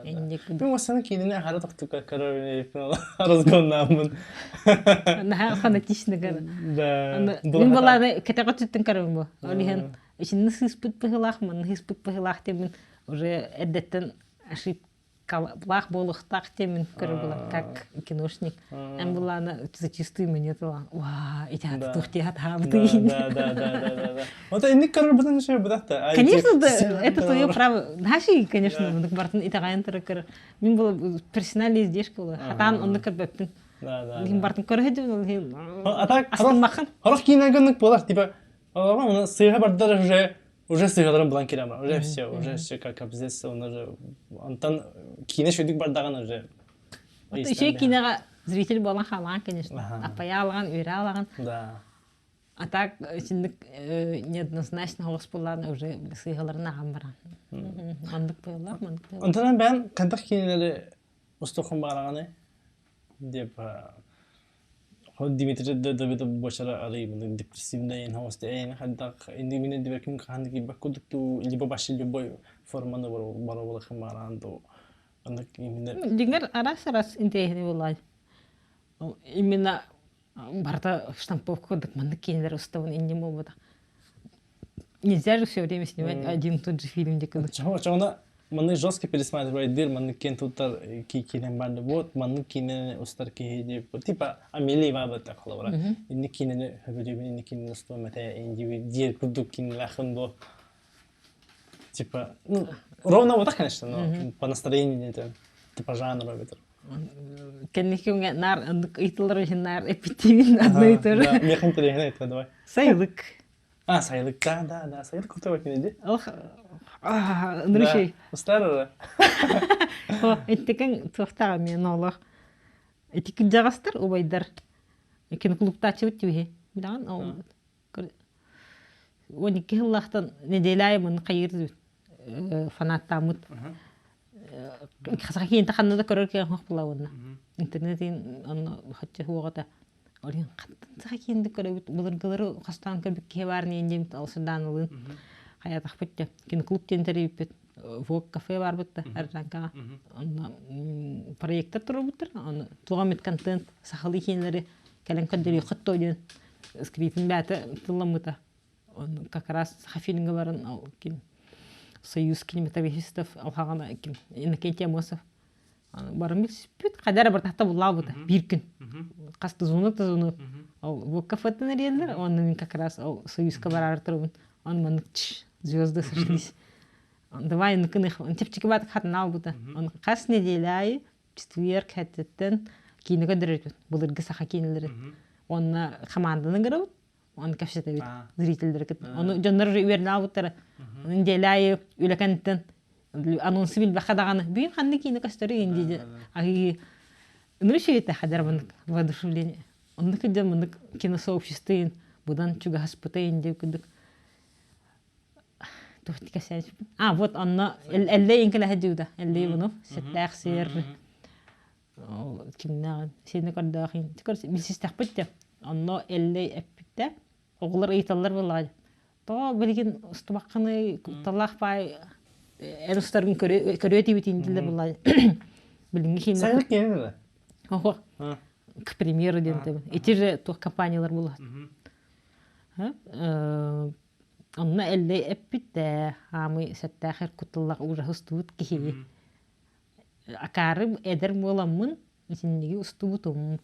инди Мин осаны киинини аһара тохтука көрөр разгоннааммын. Наһаа фанатичный гана. Да. Мин балааны кэтэҕэ түттэн көрөбүн бу. Ол иһин ичинни сыыспыт быһыылаах, манны сыыспыт быһыылаах диэммин уже эрдэттэн ошибка лаах буолуохтаах диэммин көрөр буолар как киношник. Эн булааны зачастую мне тылаан уа ити тух тиһат хаабытый. Да, да, да, да, да, да. Вот инник көрөр бутан шер будахта. Конечно, да, это твое право. Наши, конечно, бартын итаҕайан турар Мин была персональная издержка была. Хатаан онну көрбөппүн. Да, да. Лин бартын көрөһөдүм, А так астыммахын. Хорох киинэ гыннык буолар, типа. Оҕо сыыһа бардар уже уже сыыһаларын булан киирэн бар. Уже все, уже все как обзес, он уже онтон киинэ шүдүк бардаҕын уже. Вот еще киноҕа зритель буолан хаалаҕын, конечно. Аппайа алаҕын, үөрэ алаҕын. Да. А так итинник неоднозначно оҕус буоллаҕына уже сыыһаларын ааҕан баран. Маннык буоллах, маннык буоллах. Онтон бэйэн хайдах киинэлэри устуоххун баҕараҕыный? Деп Дмитрий Давыдов бочара арый депрессивный эйн хайдах иннигинэ дибекин хаһан киирбэт курдук туу либо вообще любой форманы барабылахын баараан туу оннук именно Дьиҥэр араас-араас интэриэһинэй буоллаҕа. Именно барыта штамповка курдук маннык киинэлэр устабын инним буолбатах. Нельзя же все время снимать один и тот же фильм диye кылык. Чоҕуна маннык жестко пересматривать дир маннык киэн туттар киинэн барды вот маннык киинэни устар киһи дип типа Амелия баабыта холобура инник киинэни хөбүлүүбүн инник киинэни устуом этэ инди диир курдук киинэлээххин дуо типа ну ровно вот так конечно но по настроению это типа жанру эбэтэр Кэнники күҥҥэ наар оннук ыйытыллар иһин наар эппиттиибин одно и то же. Миэхэ интэриэһинэй это давай. Сайылык. А, сайылык, да, да, да, сайылык крутой киниди. Ох, ынырышый. Устар О, эттикең туохтаҕа мен олох. Ити кырдьаҕастар убайдар киноклубтааччыбыт түһэ. Билэҕин ол 12 сыллаахтан неделя аайы муну хайыыр фанаттааммыт хасахиин ханна да көрөр киһи хоох булабынна интернетин онно хаччы хуоҕата Олин хаттан саха киинди көрөбүт былыргылары хастаан көрбүт киһи баар ниэн диэмит алсырдаан хайатахпыт дьэ киноклуб диэн тэрийбиппит вок кафе барбыт да Аржанкаҕа онно проектор турбуттар ону туох эмит контент сахалыы киинэлэри кэлэн көрдөрүөххүт дуо диэн скрипин бэйэтэ тылламмыта он как раз саха фильмҥа баран ким союз кинематографистов алхаҕана ким Иннокентий Амосов баран билсиппит хайда эрэ барытахта буллаабыта биир күн хас да звонок да звонок ол бу кафеттан эрийэллэр онно мин как раз ол союзка бараары турабын он маннык звезды сошлись давай ныкын чэпчэки баатык хатына албыта он хас неделя аайы четверг хэттиттэн киинэ көрдөрөрбүт былыргы саха киинэлэрин уонна хамаанданы гырабыт Оны кэпсэтэбит зрительдери кытта. Ону дьоннор уже үөрэнэ албыттара. Неделя аайы үлэ кэнниттэн анонсы билбэххэ даҕаны бүгүн ханнык киинэ көстөрүй диye аһыы ыныры үчүгэй хадар маннык воодушевление. Оннук дьон маннык киносообществоын будан чугаһаспытайын диye курдук А вот онно эллэй инкэлэһэ дьууда Эллэй Иванов сэттээх сиэр Ол кимнээҕин сиэнэ көрдөөх билсистэхпит да онно Эллэй эппиттэ оҕолор ыйыталлар буоллаҕа тоҕо билигин устубаххыный кутталлаах баай эн устаргын көрүө этибит дииллэр буоллаҕа билиҥҥи киинэ Сайылык киэнэ да Охо к примеру диэн тэбин ити же туох компаниялар буолла онно Эллэй эппиттэ аамый сэттээх эр кутталлаах ужаһы устубут киһи Акаары эдэр буоламмын итинниги устубутум.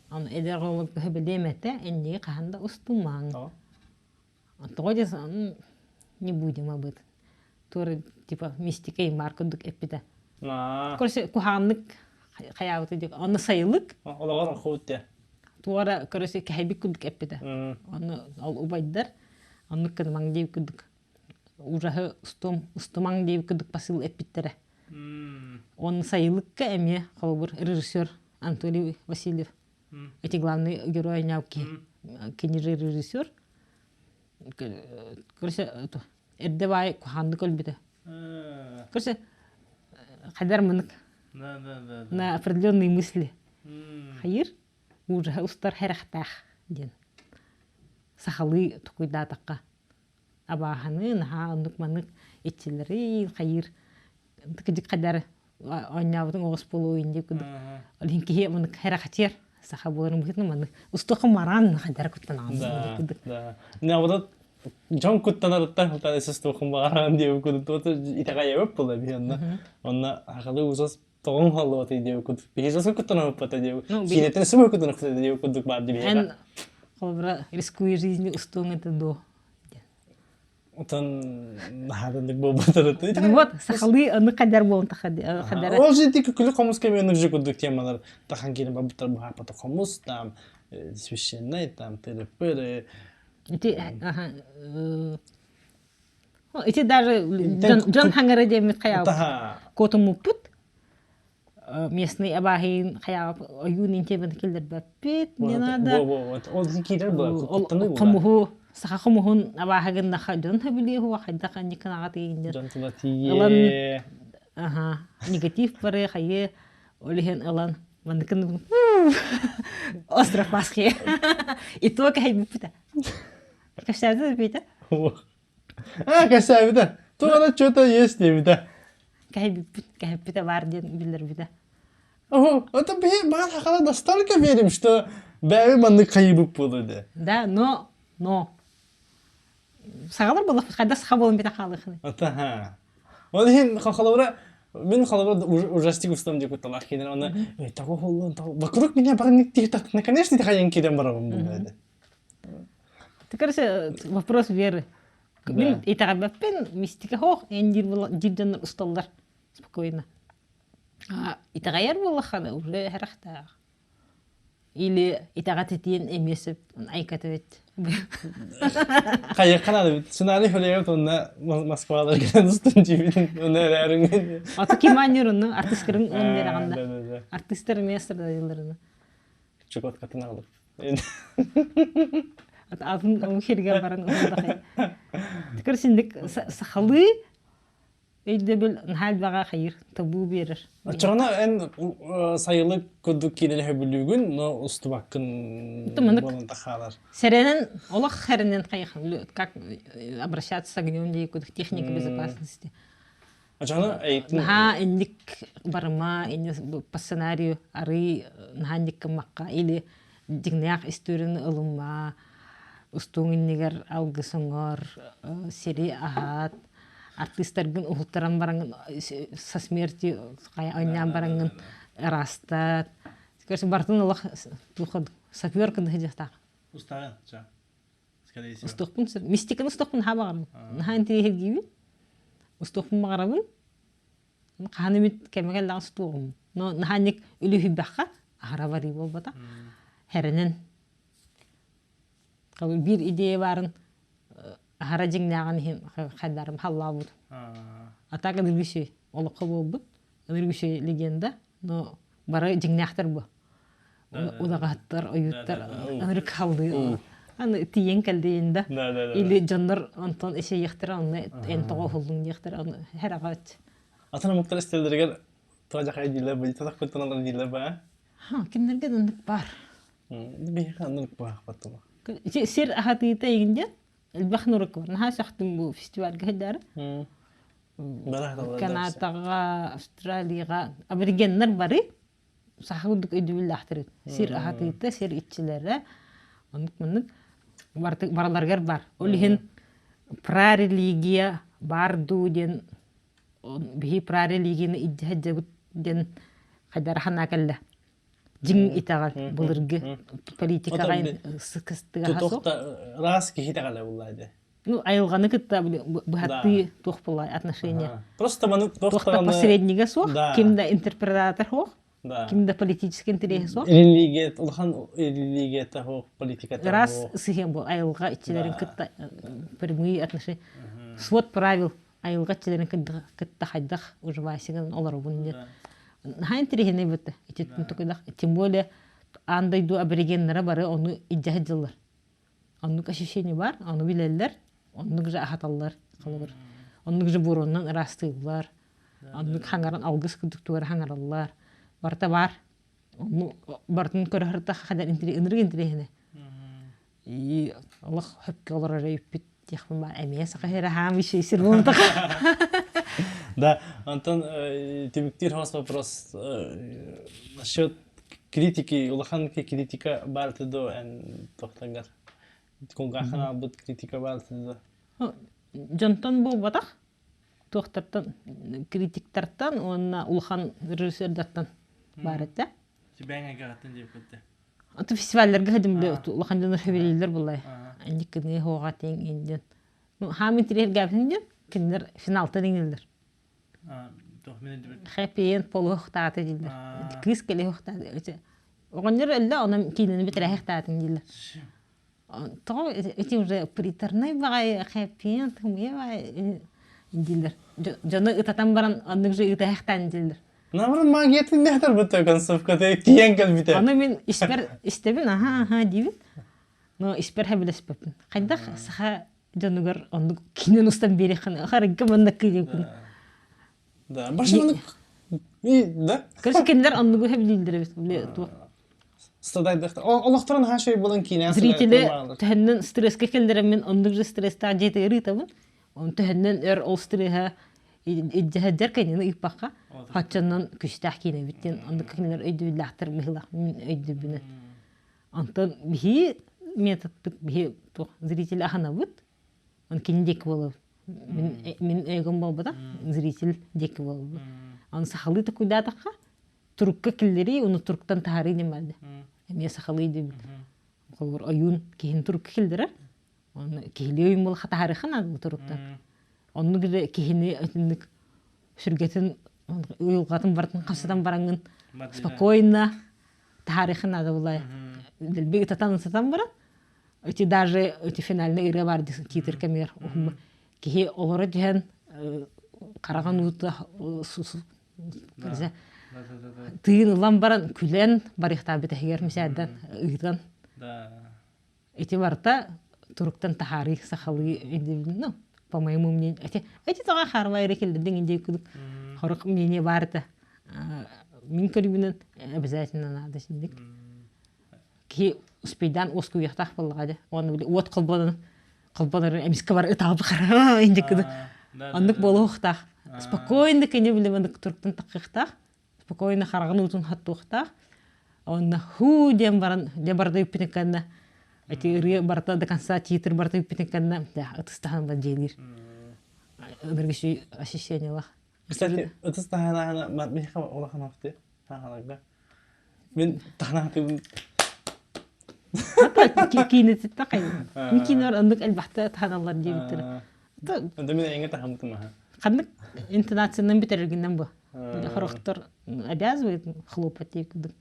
Аны эдэр оҕолорго билиэм этэ, инниги хаһан да устумаҥ. Тоҕо десен не будем об этом. Туора типа мистика и мар курдук эппитэ. Короче, куһаҕаннык хайаабыта диэк. Онно сайылык. Олоҕор хуут де. Туора короче кэһэйбит курдук эппитэ. Онно ол убайдар оннук кынымаҥ диэбит курдук ужаһы устум устумаҥ диэбит курдук посыл эппиттэрэ. Он сайылыкка эмиэ холобур режиссер Анатолий Васильев эти главный герой науки кини же режиссер короче эрдэ баай кухааннык өлбүтэ короче хайдар мынык на определенные мысли хайыр ужаһы устар хэрэхтээх диэн сахалыы тукуйдаатахха абааһаны наһаа оннук-маннык иччилэри хайыыр кыдьык хайдары оонньообутуҥ оҕус буолуо инди курдук ол иһин киһи маннык хэрэхэтиэр саха буоларын быһыытынан маннык устуохха мараан хайдары куттанаҕын курдук Да. Не вот дьон куттанарыттан куттан устуоххун баҕаран диэбит курдук итэҕэйэбит була би онно онно хахалы узас тоҕоҥ холлуотай диэбит курдук биһи жосу куттанабыппата диэбит киинэтин субу куттанахпыта диэбит курдук баар диэбит эн холобура рискуя жизнью устуоҥ это до Отон наһаатыннык буолбатар Вот сахалыы аны хадар буолан тахадара. Ол же тик күлү хомус кемен уже курдук темалар тахан киирин бабыттар бухапата хомус там священный там тыры-пыры. Ити ити даже дьон хаҥара диэммит хайаабыт куотуммуппут местный абааһыйын хайаабыт ойуун интебин киллэрбэппит не надо Ол киирэр була хомуһу саха хомуһун абааһы гыннаха дьон билиэ хуа хайдах анньыкынаҕа тиийин дьон тула тиийэ аха негатив бары хайы ол иһин ылан манныкын остров Пасхи и то кэһэйбиппитэ кэпсээбитэ битэ А, кэсээбитэ. Тугана что-то есть диэбитэ. Кэһэйбиппит, кэһэппитэ баар диэн биллэрбитэ. Ого, это биһи баар хахала настолько верим, что бэйэбит маннык хайыбыт буолуо дэ. Да, но, но. Саҕалар буоллахпыт, хайда саха буолан битэ хаалыахыный. Ата Ол иһин холобура мин холобура ужастик устам диye кутталаах киинен оны того холлон того вокруг меня баран так наконец-то хайан киирэн барабын булла Ты, короче, вопрос веры. Мин итэҕэйбэппин, мистика хоох, эн диир дьоннор усталлар спокойно. А итэҕэйэр буоллаххына уже харахтаах. Или итэҕэтитиэн эмиэ сөп айкатыбыт. Хайыахха наада сценарий хөлөйөт уонна Москвалар кэлэн устун дьиибин уонна эрээриҥ. Аты ким анньыр артыскарын уон бераҕында. Артыстар эмиэ страдалларына. Чукоткатын алып. Атын омук сиригэр баран уһундахай. Тикер синдик сахалыы өйдөбүл наһаа элбэҕэ хайыр табуу биэрэр. Оччоҕуна эн сайылык курдук киинэни сөбүлүүгүн, но устубаккын буолан тахаалар. Сэрэнэн, олох хэринэн хайхан, как обращаться с огнем дии кудук техника безопасности. Оччоҕуна Наһаа инник барыма, инни по сценарию арый наһаа инник гыммакка или дьиҥнээх историяны ылымма, устууҥ иннигэр алгыс оҥор, сири аһаат, артыыстаргын уһултаран бараҥҥын со смерти оонньоон бараҥҥын ыраастат. Короче, барытын олох сапер кынды сылдьыахтаах. Устаҕын, ча. Скорее всего. Устуохпун мистиканы устуохпун наһаа баҕарабын. Наһаа интириэһиргиибин. Устуохпун баҕарабын. Хаһан эмит кэмэ кэллэҕин устуоҕум. Но наһаа инник үлүһүйбэххэ аһара барыы буолбата. Хэрэнэн биир идея баарын аһара дьиҥнээҕин иһин хайдарым халлаабыт. А так ыныргы олоххо буолбут. Ыныргы легенда, но бары дьиҥнээхтэр бу. Удаҕаһыттар, ойууттар ынырык халлыы аны тиийэн кэлдиин да или дьоннор онтон эсэйиэхтэрэ онно эн тоҕо уһуллуҥ диэхтэрэ ону хэрэҕэт Атын омуктар истэллэригэр тоҕо дьахай дииллэр бу татах куттаналар дииллэр ба ха кинилэргэ да оннук баар биһиэхэ оннук баахпат тула сир аһатыыта игин диэн элбэх нурук бар наһаа сөхтүм бу фестивальга хайдары Канадаҕа Австралияҕа аборигеннар бары саха курдук өйдөбүллээхтэр сир аһатыыта сир иччилэрэ оннук маннык барыларыгар бар ол иһин прарелигия баар дуу диэн биһи прарелигияны илдьэ сылдьабыт диэн хайдара санаа кэллэ дьиҥ итэҕэл былыргы политикаҕа сыкыстыгаһа суох раас киһи итэҕэлэ буллаа дии ну айылҕаны кытта быһаттыы туох буолла отношения просто маны туох да посреднига суох ким да интерпретатор суох ким да политический интерес суох религия улахан религията суох политиката раз сыһыан бу айылҕа иччилэрин кытта прямые отношения свод правил айылҕа иччилэрин кытта хайдах уживайсыгын олоробун диэн наһаа интэриэһинэй бытта ити тем более аан дойду аборигеннара бары ону илдьэ сылдьаллар Оннук ощущение бар, ону билэллэр, оннук же аһаталлар, холобур. Оннук же буруоннан ыраастыыллар, оннук хаҥаран алгыс курдук тугу эрэ хаҥараллар. Барыта баар. Ону барытын көрө сырыттахха ханан ынырык интэриэһинэй. И олох хөпкө олорор өйүппүт диэхпин баар эмиэ саха сирэ хаам еще сир буолбатах. Да, Антон, түмүктүүр хос вопрос насчет критики, улахан критика баар до эн тохтонгар кулгааххан албыт критика баар до. Дьонтон буолбатах, туохтартан критиктартан уонна улахан режиссердартан баар этэ. Сибэҥ эгэҕиттэн диэппитте. Аты фестивалларга хадым улахан дьоннор хөбүлүүллэр буллай. Инниккини хоға тең инден. Ну, хаам интириэргээбитин диэн, кинилэр финалтан иҥнэллэр. Happy end буолуохтаата дииллэр. Кыыс кэлиэхтаата. Оҕонньор өллө, онон киинэни бүтэрээхтаатын дииллэр. Тоҕо эти уже приторнай баҕайы хэппиэн тымыйа баҕайы дииллэр. Дьону ытатан баран оннук же ытаһахтаан дииллэр. Наоборот, магиятын нехтер бутта концовката тиийэн кэлбитэ. Аны мин испэр истэбин аха аха диибин. Но испэр хэбилэспэппин. Хайдах саха дьонугар оннук киинэн устан биэриэххин харыгга манна кыыгын. Да, башы маннык да. Короче, кинилэр оннугу хэбилииллэр эбит. Били туох Стадайдахта. Олохторун хаша буолан киинэ Зрители төһөннөн стресскэ кэллэрэммин оннук же стресстаах дьиэтигэр ыытабын. Он төһөннөн өр ол стреһэ илдьэһэддэр кэннини ыыппакка хаччаннан күстээх киинэбит диэн оннук кинилэр өйдөбүллээхтэр быһыылаах мин өйдөбүнэн. Онтон биһи методпыт биһи туох зритель аһанабыт он кини диэки буолабыт. Мин мин эгом буолбатах зритель диэки буолабыт. Аны сахалыы такуйдаатахха турукка киллэрии уну туруктан таһаарыы диэн баар эмиэ сахалыы диэбит. Холобур ойуун киһини турукка киллэрэр Онно киһилии ойуун буолла таһаарыахха наада бу туруктан. Оннук да киһини итинник сүргэтин уйулҕатын барытын хасытан бараҥҥын спокойно таһаарыахха наада буолла. Дэлби ытатан ытатан баран эти даже эти финальный ырыа баар титр кэмигэр киһи олоро түһэн хараҕын уута тыын ылан баран күлэн барыахтаах бүтэһигэр мисээрдэн ыытан Ити барыта туруктан таһаарыы сахалыы ну, по моему мнению, эти, эти тоҕо хаарбай эрэ киллэрдиҥ индия кудук хорох мнение баар этэ. Мин көрүүбүнэн обязательно надо синдик. Киһи успейдаан уоскуйуохтаах буоллаҕа дьэ. Уонна били уот холбонон холбонорун эмискэ бар ытаабы хара индик кудук. Оннук буолуохтаах. Спокойно кини били маннык туруктан таххыахтаах. Спокойно хараҕын уутун хаттуохтаах. Онно хуу диэн баран дьэ барыта үппүтүн кэннэ эти ырыа барыта до конца титр барыта үппүтүн кэннэ ытыстаһан ба дьиэлиир. Ыныргы ощущениелах. Кстати, ытыс таһанаһана миэхэ улахан ахты таһаналарга. Мин таһанаатыбын Киинэтиттэ хайын. Мин киинэр оннук элбэхтэ таһаналлар диэбиттэрэ. Онто мин эйиҥэ таһаммытым аха. Ханнык интонациянан бүтэрэргинэн бу. Хорохтор обязывает хлопать курдук.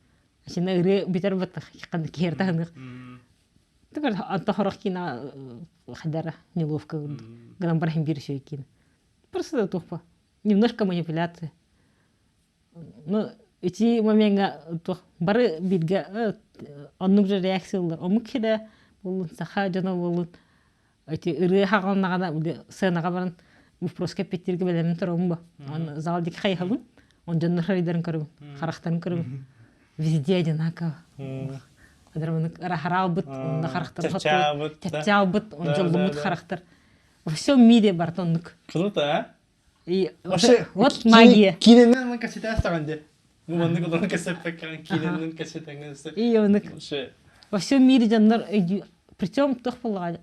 Сина ырыа бүтэр баттах ханнык киһи таһынык. Тыгар анта хорох кина хадара неловко курдук. Гынан барахин бир шөй кин. Просто тухпа. Немножко манипуляция. Ну, ити момеҥҥа туох бары бииргэ оннук же реакция ыллар. Омук киһи буоллун, саха дьоно буоллун Ити ырыа хаҕылнаҕына били сценаҕа баран вопроска эппиттииргэ бэлэмин турабын бо. Он зал диэки хайыһабын, он дьоннор харайдарын көрөбүн, харахтарын көрөбүн. Везде одинаково. Адыр хараалбыт, онно харахтар чачаалбыт, он дьоллуммут харахтар. Во всем мире барыта оннук. Круто, а? И вот магия. Киинэнэн кэсэтээстэҕин дии. Бу маннык олорон кэсэппэккэҕин киинэнэн кэсэтэҥҥин И оннук. Во всем мире дьоннор причем туох буоллаҕа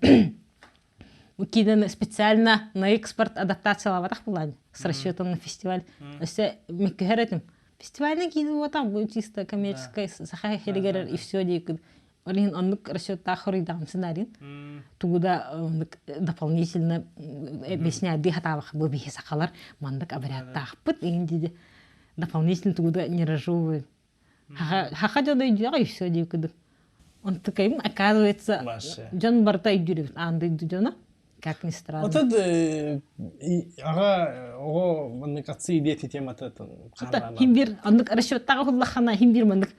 киинэни специально на экспорт адаптациялаабатах буоллаҕа с расчетом на фестиваль. Өссө мөккүһэр этим. Фестивальный киинэ буолбатах, бу чисто коммерческай саха сиригэр и все диэкин. Ол иһин оннук расчеттаах хоруйдаҕым сценарийын. Тугу да оннук дополнительно объясняйдыы хатаабах бу биһи сахалар маннык обрядтаахпыт иҥин диди дополнительно тугу да не разжевывают. Хаха дьон өйдүөҕэ и все дии кудук. Онтукайым оказывается дьон барыта өйдүүр эбит аан дойду дьоно как ни странно. Отод аҕа оҕо маннык отцы и дети темата хим бир оннук расчеттаҕа хуллаххана хим бир маннык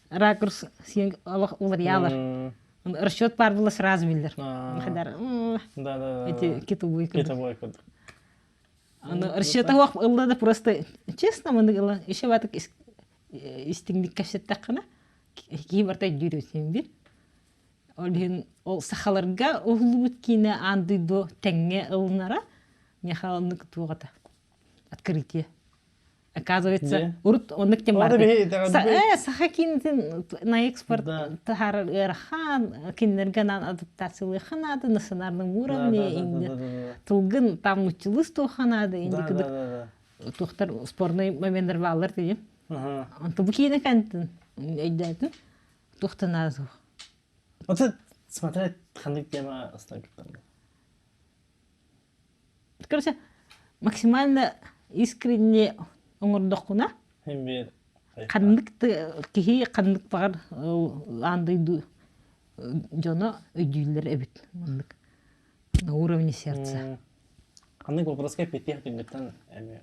ракурс сиэн олох уларыйаалар. Расчет баар була сразу биллэр. Хадар эти китобой Китобой курдук. Аны расчета хуах ылла да просто честно маны ыла еще батык истиҥник кэпсэттэххинэ киһи барыта өйдүүр син бир. Ол иһин ол сахаларга уһуллубут киинэ аан дойду тэҥҥэ ылынара миэхэ оннук туох этэ открытие. Оказывается, урут оннук тем бар. Саха киинэтин на экспорт таһаарар ыарахан, кинилэргэ анаан адаптациялыахха наада, на сценарном уровне, инде тылгын там нуччалыы туохха наада, инде кыдык туохтар спорный моменттар бааллар дии. Онто бу киинэ кэнтин өйдөөтүм, туохта наада суох. Вот смотреть ханнык тема Короче, максимально искренне оҥордоххуна, ханнык киһи ханнык баҕар аан дойду дьоно өйдүүллэр эбит маннык на уровне сердца. Ханнык вопроска эппиэттиэх түннүктэн эмиэ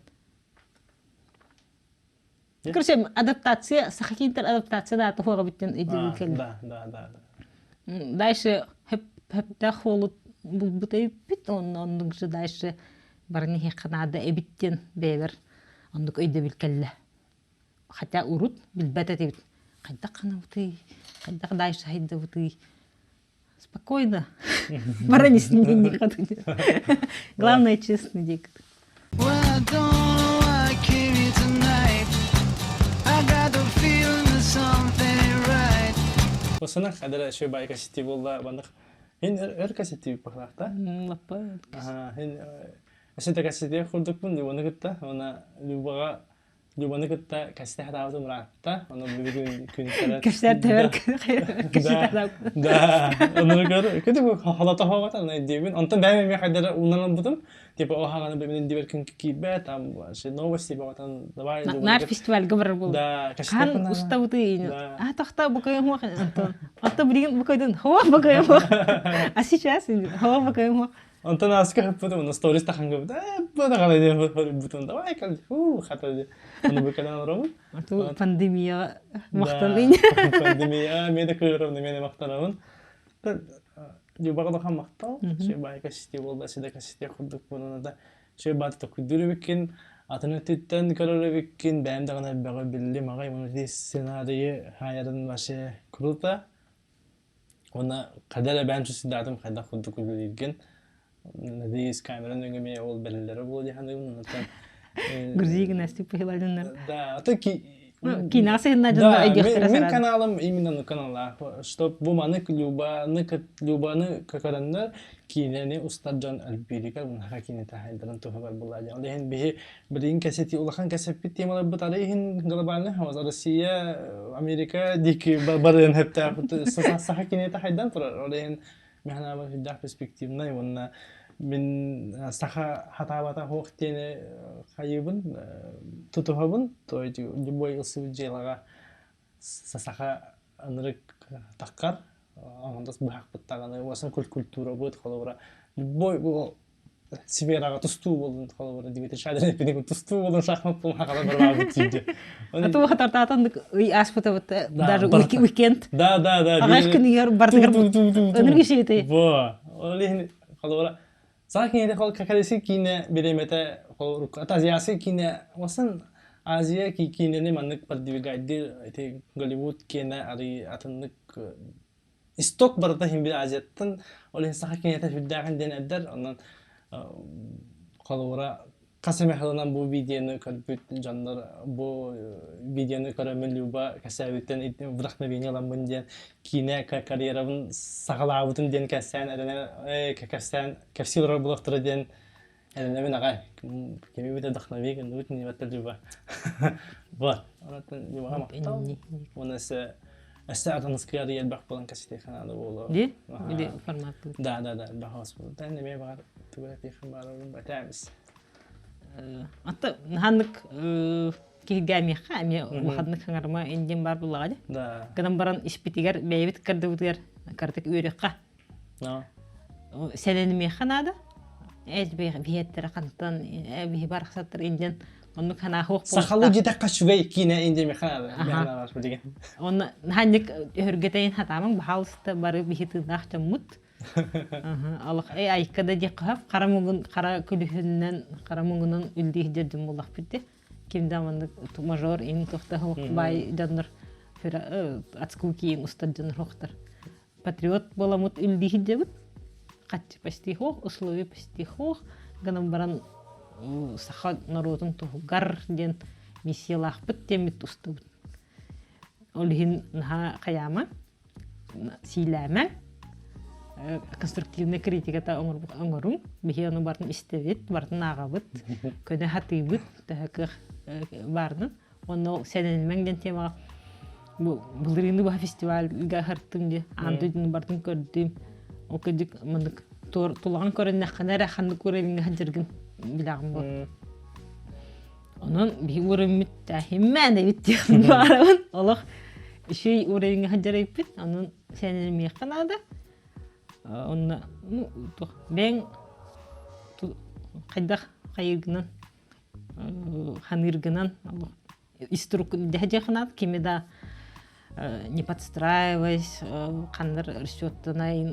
Короче, адаптация, саха киинтэн адаптация даата хуоҕа бүттэн өйдөбүл кэллэ. Да, да, да. Дальше хөптөөх хуолут булбут эбиппит, онно оннук же дальше баран иһиэххэ наада эбит диэн бэйэбэр оннук өйдөбүл кэллэ. Хотя урут билбэт этибит. Хайдах ханабытый, хайдах дальше хайдабытый. Спокойно. Баран иснин Главное, честно, дик. Well, I don't know why I came here tonight. I got the feeling that something ain't right. Осына хадара шөй байка сити болла бандык. Хин өр касети пахлахта. Лаппа. Аха, хин Эсете кассетия курдукпун Любаны кытта, уонна Любаҕа Любаны кытта кассета хатаабытым ыраатта, ону бүгүн күн Кэпсээр тэбэр Да, да, ону көр, күтү холото хоҕото, аны диэбин. Онтон бэйэм эмиэ хайдара уунан ылбытым. Типа о хаҕаны бэбинин дибер күн киирбэ, там вообще новости баҕатан давай Наар фестивальга барар буолла. Да, Хаан устабыты Да. а тохта букайым хуах Антон. Антон билигин букайдын хуах букайым хуах. А сейчас хуах букайым хуах. Онтон ааска хаппытым, онно сторис тахангабыт, ээ, бу даҕаны диэн бутун давай кэл, уу, хата диэн. Ону бу кэлэн олоробун. Ту пандемия махтанын. Пандемия, мен да кыырым, мен де махтанабын. Дьубаҕа да махтал, шөй кассити буолла, сида кассити курдук буолана да шөй бааты токуйдуур эбиккин, атын өттүттэн көрөр эбиккин, бэйэм даҕаны элбэҕи биллим аҕай, уонна сценарийы хаайарын вообще круто. Уонна хайда эрэ бэйэм сусуйдаатым хайдах курдук үлэлииргин. Надеюсь, камера нөҥүө ол бэриллэрэ буолуо дии саныыбын. Онтон Грузия Настя Пахилалинна. Да, а то ки Киинэҕэ сыһынна дьонно өйдүөхтэрэ Мин каналым именно каналлаах, чтоб бу маны Любаны Любаны көрөннөр киинэни устар дьон элбииригэр мунаха киинэ таһайдарын туһугар буолла дьон. Ол иһин биһи Билигин кэсэти улахан кэсэппит темаларбыт ары иһин глобальный Россия, Америка диэки барыан сөптөөх саха киниэтэ хайдан турар. Ол иһин механаабар сүрдээх перспективнай уонна мин саха хатаабата суох диэни хайыыбын тутуһабын. То есть любой ылсыбыт дьыалаҕа саха ынырык таххар оҥондос быһахпыт даҕаны уосан культурабыт холобура любой сфераҕа тустуу буоллун холобура Дмитрий Шадрин эппитин тустуу буоллун шахмат буоллун хахала барбаабыт тиийдэ А то хатартаатан ый ааспыта даже уикенд да да да аҕаш күнүгэр бартыгар ынырык ишибити во ол иһин холобура Саха киниэтэ хол какалеси киинэ бириэмэтэ холорук Азиасы киинэ осын Азия киинэни маннык продвигайдыр ити Голливуд киэнэ арый атыннык исток барыта иһин бир Азияттан ол иһин саха киниэтэ сүрдээҕин диэн эрдэр онон холобура хас эмэ сылынан бу видеоны көрбүт дьоннор бу видеоны көрөммүн Люба кэсээбиттэн вдохновение ыламмын диэн киинэ карьерабын саҕалаабытым диэн кэпсээн эрэнэ кэпсээн кэпсии олорор буолуохтара диэн эрэнэбин аҕай кими бит вдохнови гынныбыт нибаттар Люба вот онон Любаҕа махтал уонна өссө өссө атыныскыар элбэх буолан кэситиэххэ наада буолуо Ди? Или формат Да, да, да, элбэх хос буолуо. Тэн эмиэ баҕар тугу этиэххин баарабын бэтээбис. Ата ханнык киһиргээмиэххэ эмиэ улаханнык хаҥарыма индин бар буллаҕа дии. Да. Гынан баран испитигэр бэйэбит кырдыбытыгар кыратык үөрүөххэ. Но. Сэнэнимиэххэ наада. Эт биһиэттэрэ хантан биһи барахсаттар индиан оннук ханаахуох Сахалыы дьитэххэ үчүгэй киинэ индиэмиэхэ наада. Билигин. Онно ханнык өһүргэтейин хатаамаҥ баһаалыста бары биһи тыыннаах дьоммут. Алах эй айка да диэххэ хара муҥун хара күлүһүнэн хара муҥунан үллии дьон буоллахпыт дии. Ким да маннык мажор им туохта баай дьоннор от скуки им устар дьоннор хуохтар. Патриот буоламмыт үллии сылдьабыт. Хаччы почти хуох, условия почти хуох. Гынан баран саха норуотун туһугар диэн миссиялаахпыт диэммит устубут. Ол иһин наһаа хайаама, сиилээмэ, конструктивная критиката оҥоруҥ. Биһи ону барытын истэбит, барытын ааҕабыт, көнө хатыыбыт, төһө кыах баарынан. Онно сэнэнимэҥ диэн темаҕа бу былырыыны баһа фестивальга аһартым дии, аан дойдуну барытын көрдүм. Ол кырдьык маннык тулаҕын көрүннэххинэ эрэ ханнык уровеньҥа сылдьаргын билэҕин буо. Онон биһи уровеммит химмээн эбит диэхпин баҕарабын. Олох үчүгэй уровеньҥа сылдьар эбиппит. Онон Сэнэмиэххэ наада. Онно ну туох бэйэҥ хайдах хайыыргынан ханыыргынан ис туруккун дэһэ наада кими да не подстраиваясь ханнар расчеттанайын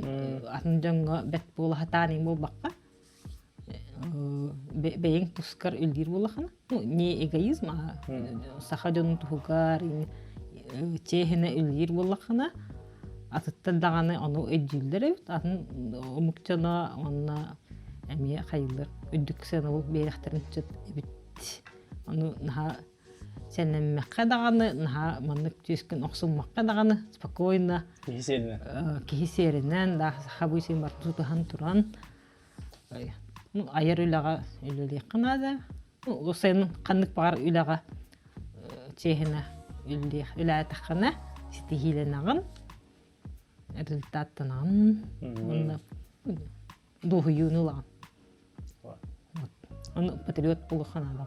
атын дьоҥҥо бэт буола сатаан буолбакка бэйэҥ тускар үллиир буоллаххына ну не эгоизм а саха дьонун туһугар чиэһинэ үллиир буоллаххына атыттар даҕаны ону өйдүүллэр эбит атын омук дьоно уонна эмиэ хайыылар үрдүк сыанабыл биэрэхтэрин сөп эбит ону наһаа сэнэммэххэ даҕаны наһаа маннык түөскүн охсуммакка даҕаны спокойно киһи сиэринэн киһи сиэринэн да саха быысыйын барытын тутуһан туран ну айар үлэҕэ үлэлиэххэ наада ну сайын ханнык баҕар үлэҕэ чиэһинэ үлэлиэх үлээтэххинэ ситиһиилэнэҕин результаттанаҕын уонна дуоһуйууну ылаҕын. Ону патриот буолуохха наада.